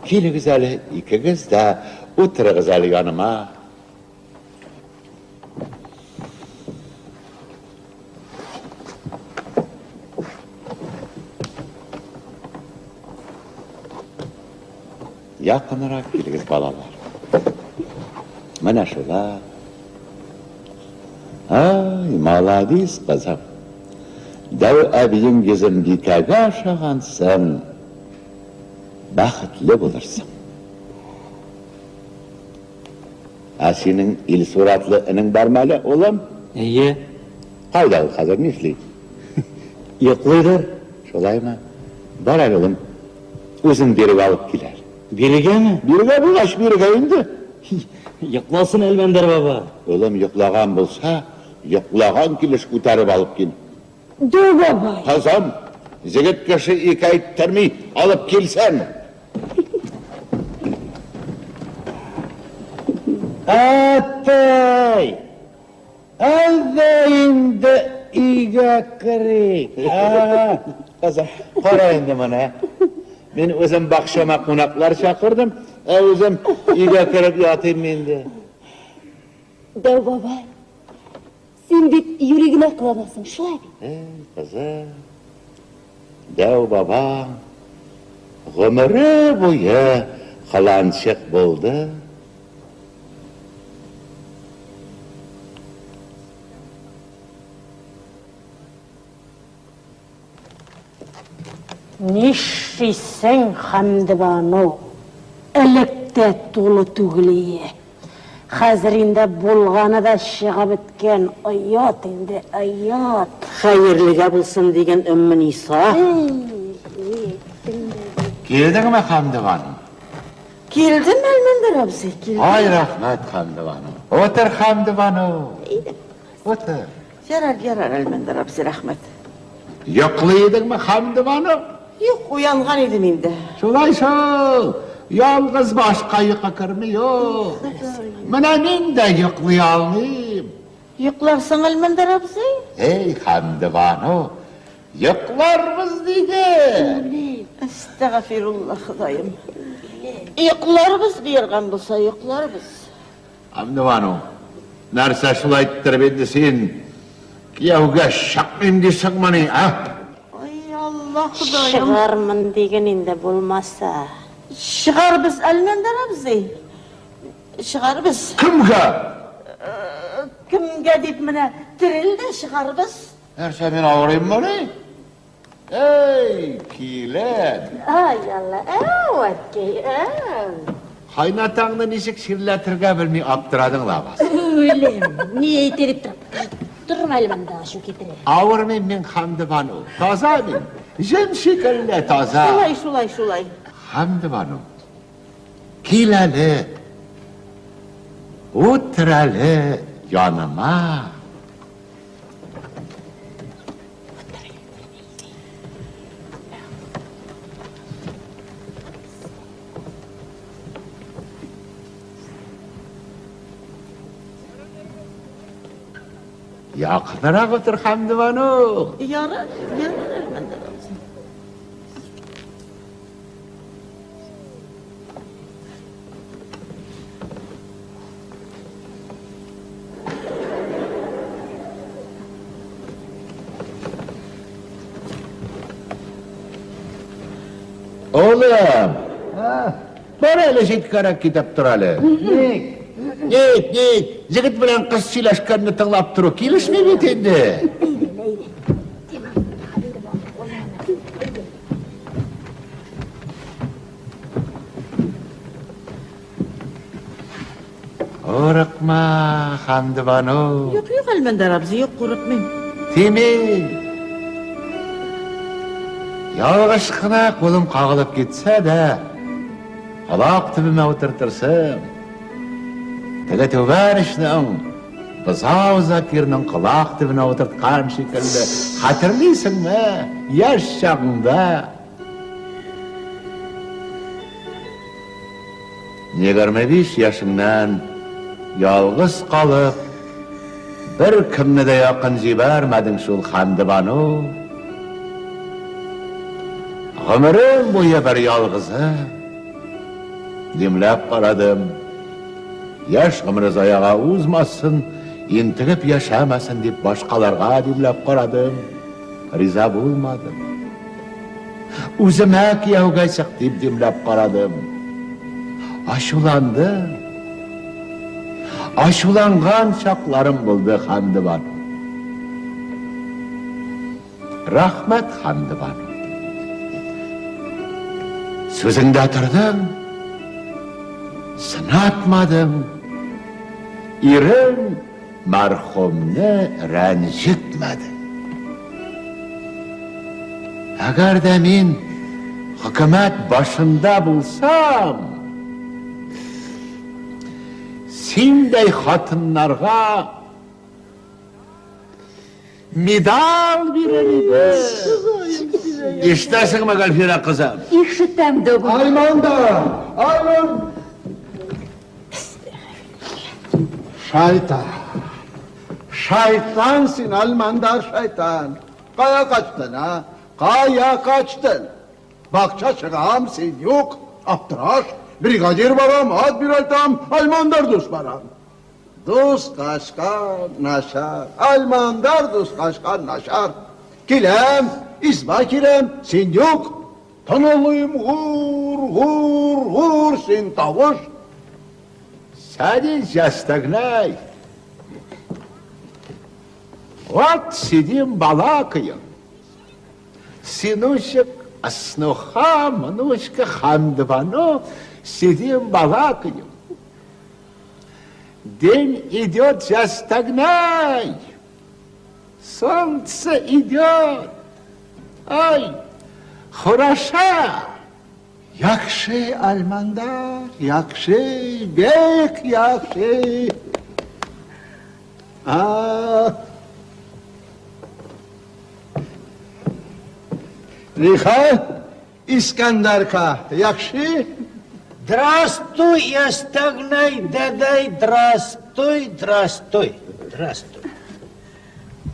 килегез әле, икегез дә утырыгыз әле яныма. Якынрак килегез, балалар. Менә шулай. Ай, маладис, кызым. Дәү әбиең Йөзембикәгә ошагансың. Бәхетле булырсың. Ә синең Илсур атлы энең бармы әле, улым? Әйе. Кайда ул хәзер, нишли? Йоклыйдыр. Шулаймы? Бар әле, улым, үзең бирегә алып кил әле. Бирегәме? Бирегә булгач, бирегә инде. Йокласын Әлмәндәр баба. Улым, йоклаган булса, йоклаган килеш күтәреп алып кил. Дәү бабай. Кызым, җегет кеше ике әйттерми, алып килсен. Әтәй! Әйдә инде өйгә керик. Кызым, кара инде моны. Мин үзем бакчама кунаклар чакырдым, ә үзем өйгә кереп ятыйм инде. Дәү бабай, Син бит юри генә кыланасың, шулай бит? Эй, кызым, дәү бабаң гомере буе кыланчык булды. Нишлисең, Хәмдебану? Элек тә тулы түгел ие. Хәзер инде булганы да чыгып беткән. Оят инде, оят. Хәерлегә булсын диген, Өммениса. Килдеңме, Хәмдебану? Килдем, Әлмәндәр абзый, килдем. Ай, рәхмәт, Хәмдебану. Утыр, Хәмдебану. Утыр. Ярар, ярар, Әлмәндәр абзый, рәхмәт. Йоклый идеңме, Хәмдебану? Юк, уянган идем инде. Шулай шул. Ялгыз башка йокы керми ул. Менә мин дә йоклый алмыйм. Йокларсың, Әлмәндәр абзый? Эй, Хәмдебану, йокларбыз диде. Әстәгафирулла, Ходаем. Йокларбыз, боерган булса, йокларбыз. Хәмдебану, нәрсә шулай иттереп инде син кияүгә чыкмыйм дисеңмени, ә? Ай, Алла, Ходаем. Чыгармын диген инде булмаса. Чыгарбыз, Әлмәндәр абзый. Чыгарбыз. Кемгә? Кемгә дип менә терел дә чыгарбыз. Нәрсә, мин авырыйммыни? Эй, килен! Ай, Алла, әү, әткәй, әү. Кайнатаңны ничек чирләтергә белми аптырадың лабаса. Үлем, ни әйтә дип торам. Торма әле монда, ачу китерә. Авырмыйм мин, Хәмдебану. Таза мин. Җен шикелле таза. Шулай, шулай, шулай. Хәмдебану, кил әле. Утыр әле яныма. Якынрак утыр, Хәмдебану. Ярар, ярар, Әлмәндәр абзый. Улым, бар әле җиткәрәк китеп тор әле. Ник? Ник, ник? Егет белән кыз сөйләшкәнне тыңлап тору килешми бит инде. Курыкма, Хәмдебану. Юк, юк, Әлмәндәр абзый, юк, курыкмыйм. Тимин. Ялгыш кына кулым кагылып китсә дә, колак төбемә утыртырсың. Теге түбән очның бозау Закирның колак төбенә утырткан шикелле, хәтерлисеңме, яшь чагыңда? 25 яшеңнән ялгыз калып, беркемне дә якын җибәрмәдең шул, Хәмдебану. Гомерем буе бер ялгызы. Димләп карадым. Яшь гомере заяга узмасын, интегеп яшәмәсен дип башкаларга димләп карадым. Риза булмадым. Үземә кияүгә чык дип димләп карадым. Ачуланды. Ачуланган чакларым булды, Хәмдебан. Рәхмәт, Хәмдебан. Сүзеңдә тордың, сынатмадың. Ирем Мәрхүмне рәнҗетмәдең. Әгәр дә мин хөкүмәт башында булсам, синдәй хатыннарга медаль бирер идем. Ишетәсеңме, Гөлфирә кызым? Ишетәм, дәү бабай. Айманда! Айман! Шайтан. Шайтан син, Алмандар шайтан. Кая качтын, а? Кая качтын? Бакча чыгам, син юк. Аптыраш. Бригадир барам, ат бирәйтам, Алмандар дус барам. Дус качкан начар. Алмандар дус качкан начар. Киләм, изба киләм, син юк. Тынылыйм, гур, гур, гур, син тавыш. Садись, застогнай. Вот сидим, балакаем. Сыночек, снуха, внучка, Хандвано, сидим, балакаем. День идет, застогнай. Солнце идет. Ай, хороша. Яхшы, Алмандар, яхшы, бик яхшы. А. Нихәл, Искәндәрка, яхшы? Драстуй, ястәгнәй, дәдәй, драстуй, драстуй, драстуй.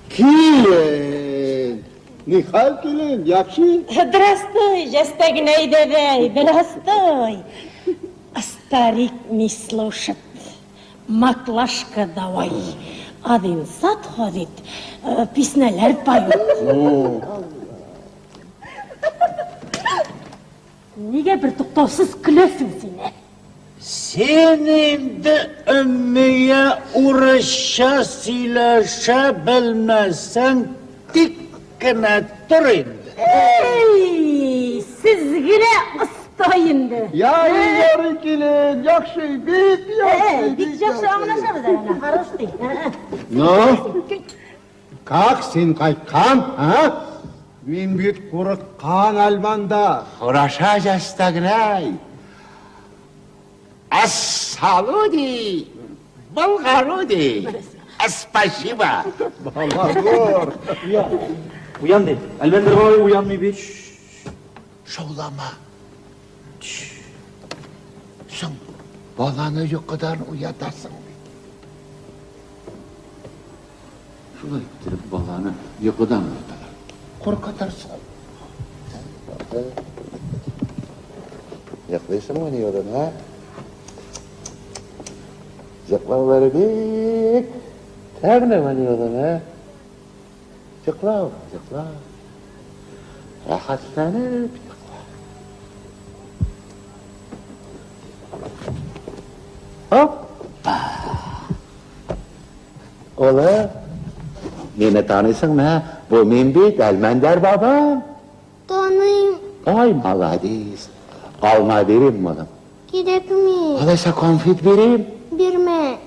Килен! Нихәл, килен, яхшы? Драстуй, җәстәгнәй дәдәй, драстуй. Старик не слушает. Маклашка давай. Один сад ходит, песняләр поет. Нигә бер туктаусыз көләсең син, ә? Син инде Өммия урысча сөйләшә белмәсәң, тик кенә тор инде. Әй, сез генә оста инде. Ярый, ярый, килен, яхшы, бик яхшы. Бик яхшы аңлашабыз әле, хорош ди. Ну, как син кайткан, а? Мин бит курыккан Әлмәндәр. Хороша җәстәгнәй. Ассалуди, Болгаруди. Спасибо. Балагор. Уян. Уян ди. Әлмәндәр бабай уянмый бит. Шаулама. Соң, баланы йокыдан уятасың бит. Шулай иттереп баланы йокыдан уяталар. Куркытырсың. Йоклыйсыңмыни, улым, ә? Йоклаулары бик тәмлемени, улым, ә? Йокла, улым, йокла. Рәхәтләнеп йокла. Оппа! Улым, мине таныйсыңмы, ә? Бу мин бит, Әлмәндәр бабам. Таныйм. Ай, молодец. Алма бирим, улым? Кирәкми. Алайса конфет бирим? Бирмә.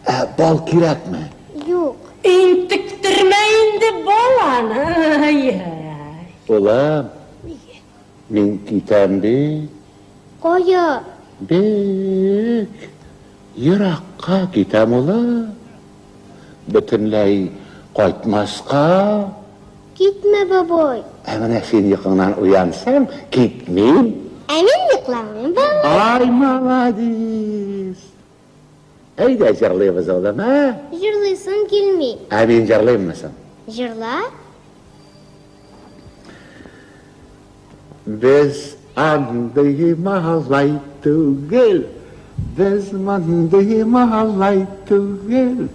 Ә бал кирәкме? Юк. Интектермә инде баланы. Ай-яй. Улым, мин китәм бит. Кая? Бик еракка китәм, улым. Бөтенләй кайтмаска. Китмә, бабай. Ә менә син йокыңнан уянсаң, китмим. Ә мин йокламыйм, бабай. Ай, молодец. Әйдә җырлыйбыз, улым, ә? Җырлыйсым килми. Ә мин җырлыйммы соң? Җырла. Без андый малай түгел, без мондый малай түгел,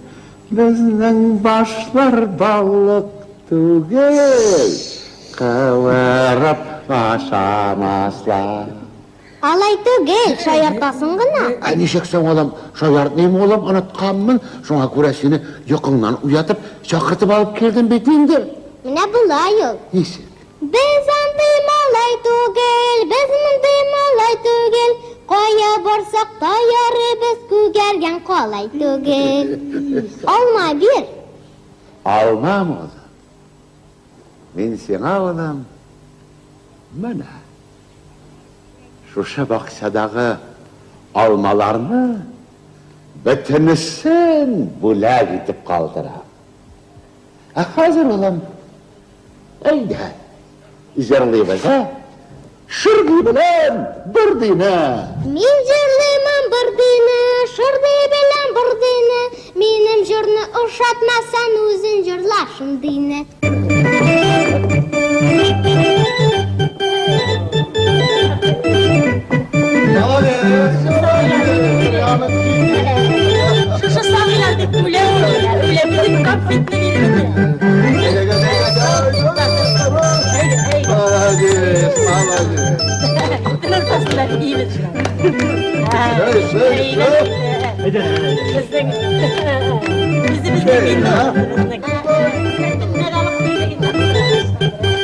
безнең башлар балык түгел, кывырып ашамаслар. Алай түгел, шаяртасың гына. Ә ничек соң, улым, шаяртмыйм, улым, онытканмын. Шуңа күрә сине йокыңнан уятып, чакыртып алып килдем бит инде. Менә болай ул. Ничек? Без андый малай түгел, без мондый малай түгел, кая барсак та ярыйбыз, күгәргән калай түгел. Алма бир. Алмам, улым. Мин сиңа, улым, менә шушы бакчадагы алмаларны бөтенесен бүләк итеп калдырам. Ә хәзер, улым, әйдә, җырлыйбыз, ә? Шырдый белән Бырдыйны! Мин җырлыймын Бырдыйны, Шырдый белән Бырдыйны. Минем җырны ошатмасаң, үзең җырла шундыйны. Шушы сабыйлар дип үлә ул, үлә бөтен конфетны биреп бетерә. Молодец, молодец. Тел уртасында киебез шулай. Безнең үзебезнең инде безнең.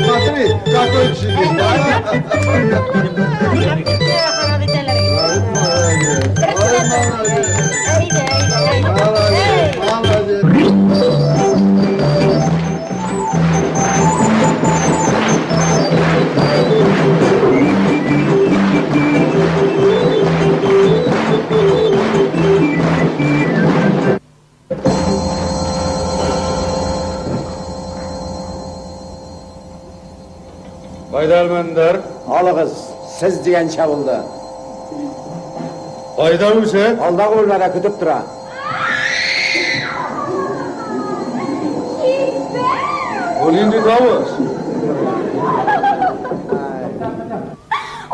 Смотри, какой джигит, а? Молодец, молодец. Кайда Әлмәндәр? Алыгыз, сез дигәнчә булды. Кайда үзе? Алдагы бүлмәдә көтеп тора. Ул нинди тавыш?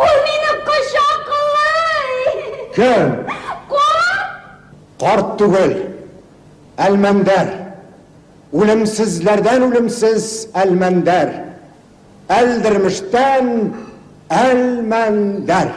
Ул мине кочаклый! Кем? Карт! Карт түгел. Әлмәндәр. Үлемсезләрдән үлемсез Әлмәндәр. Әлдермештән Әлмәндәр.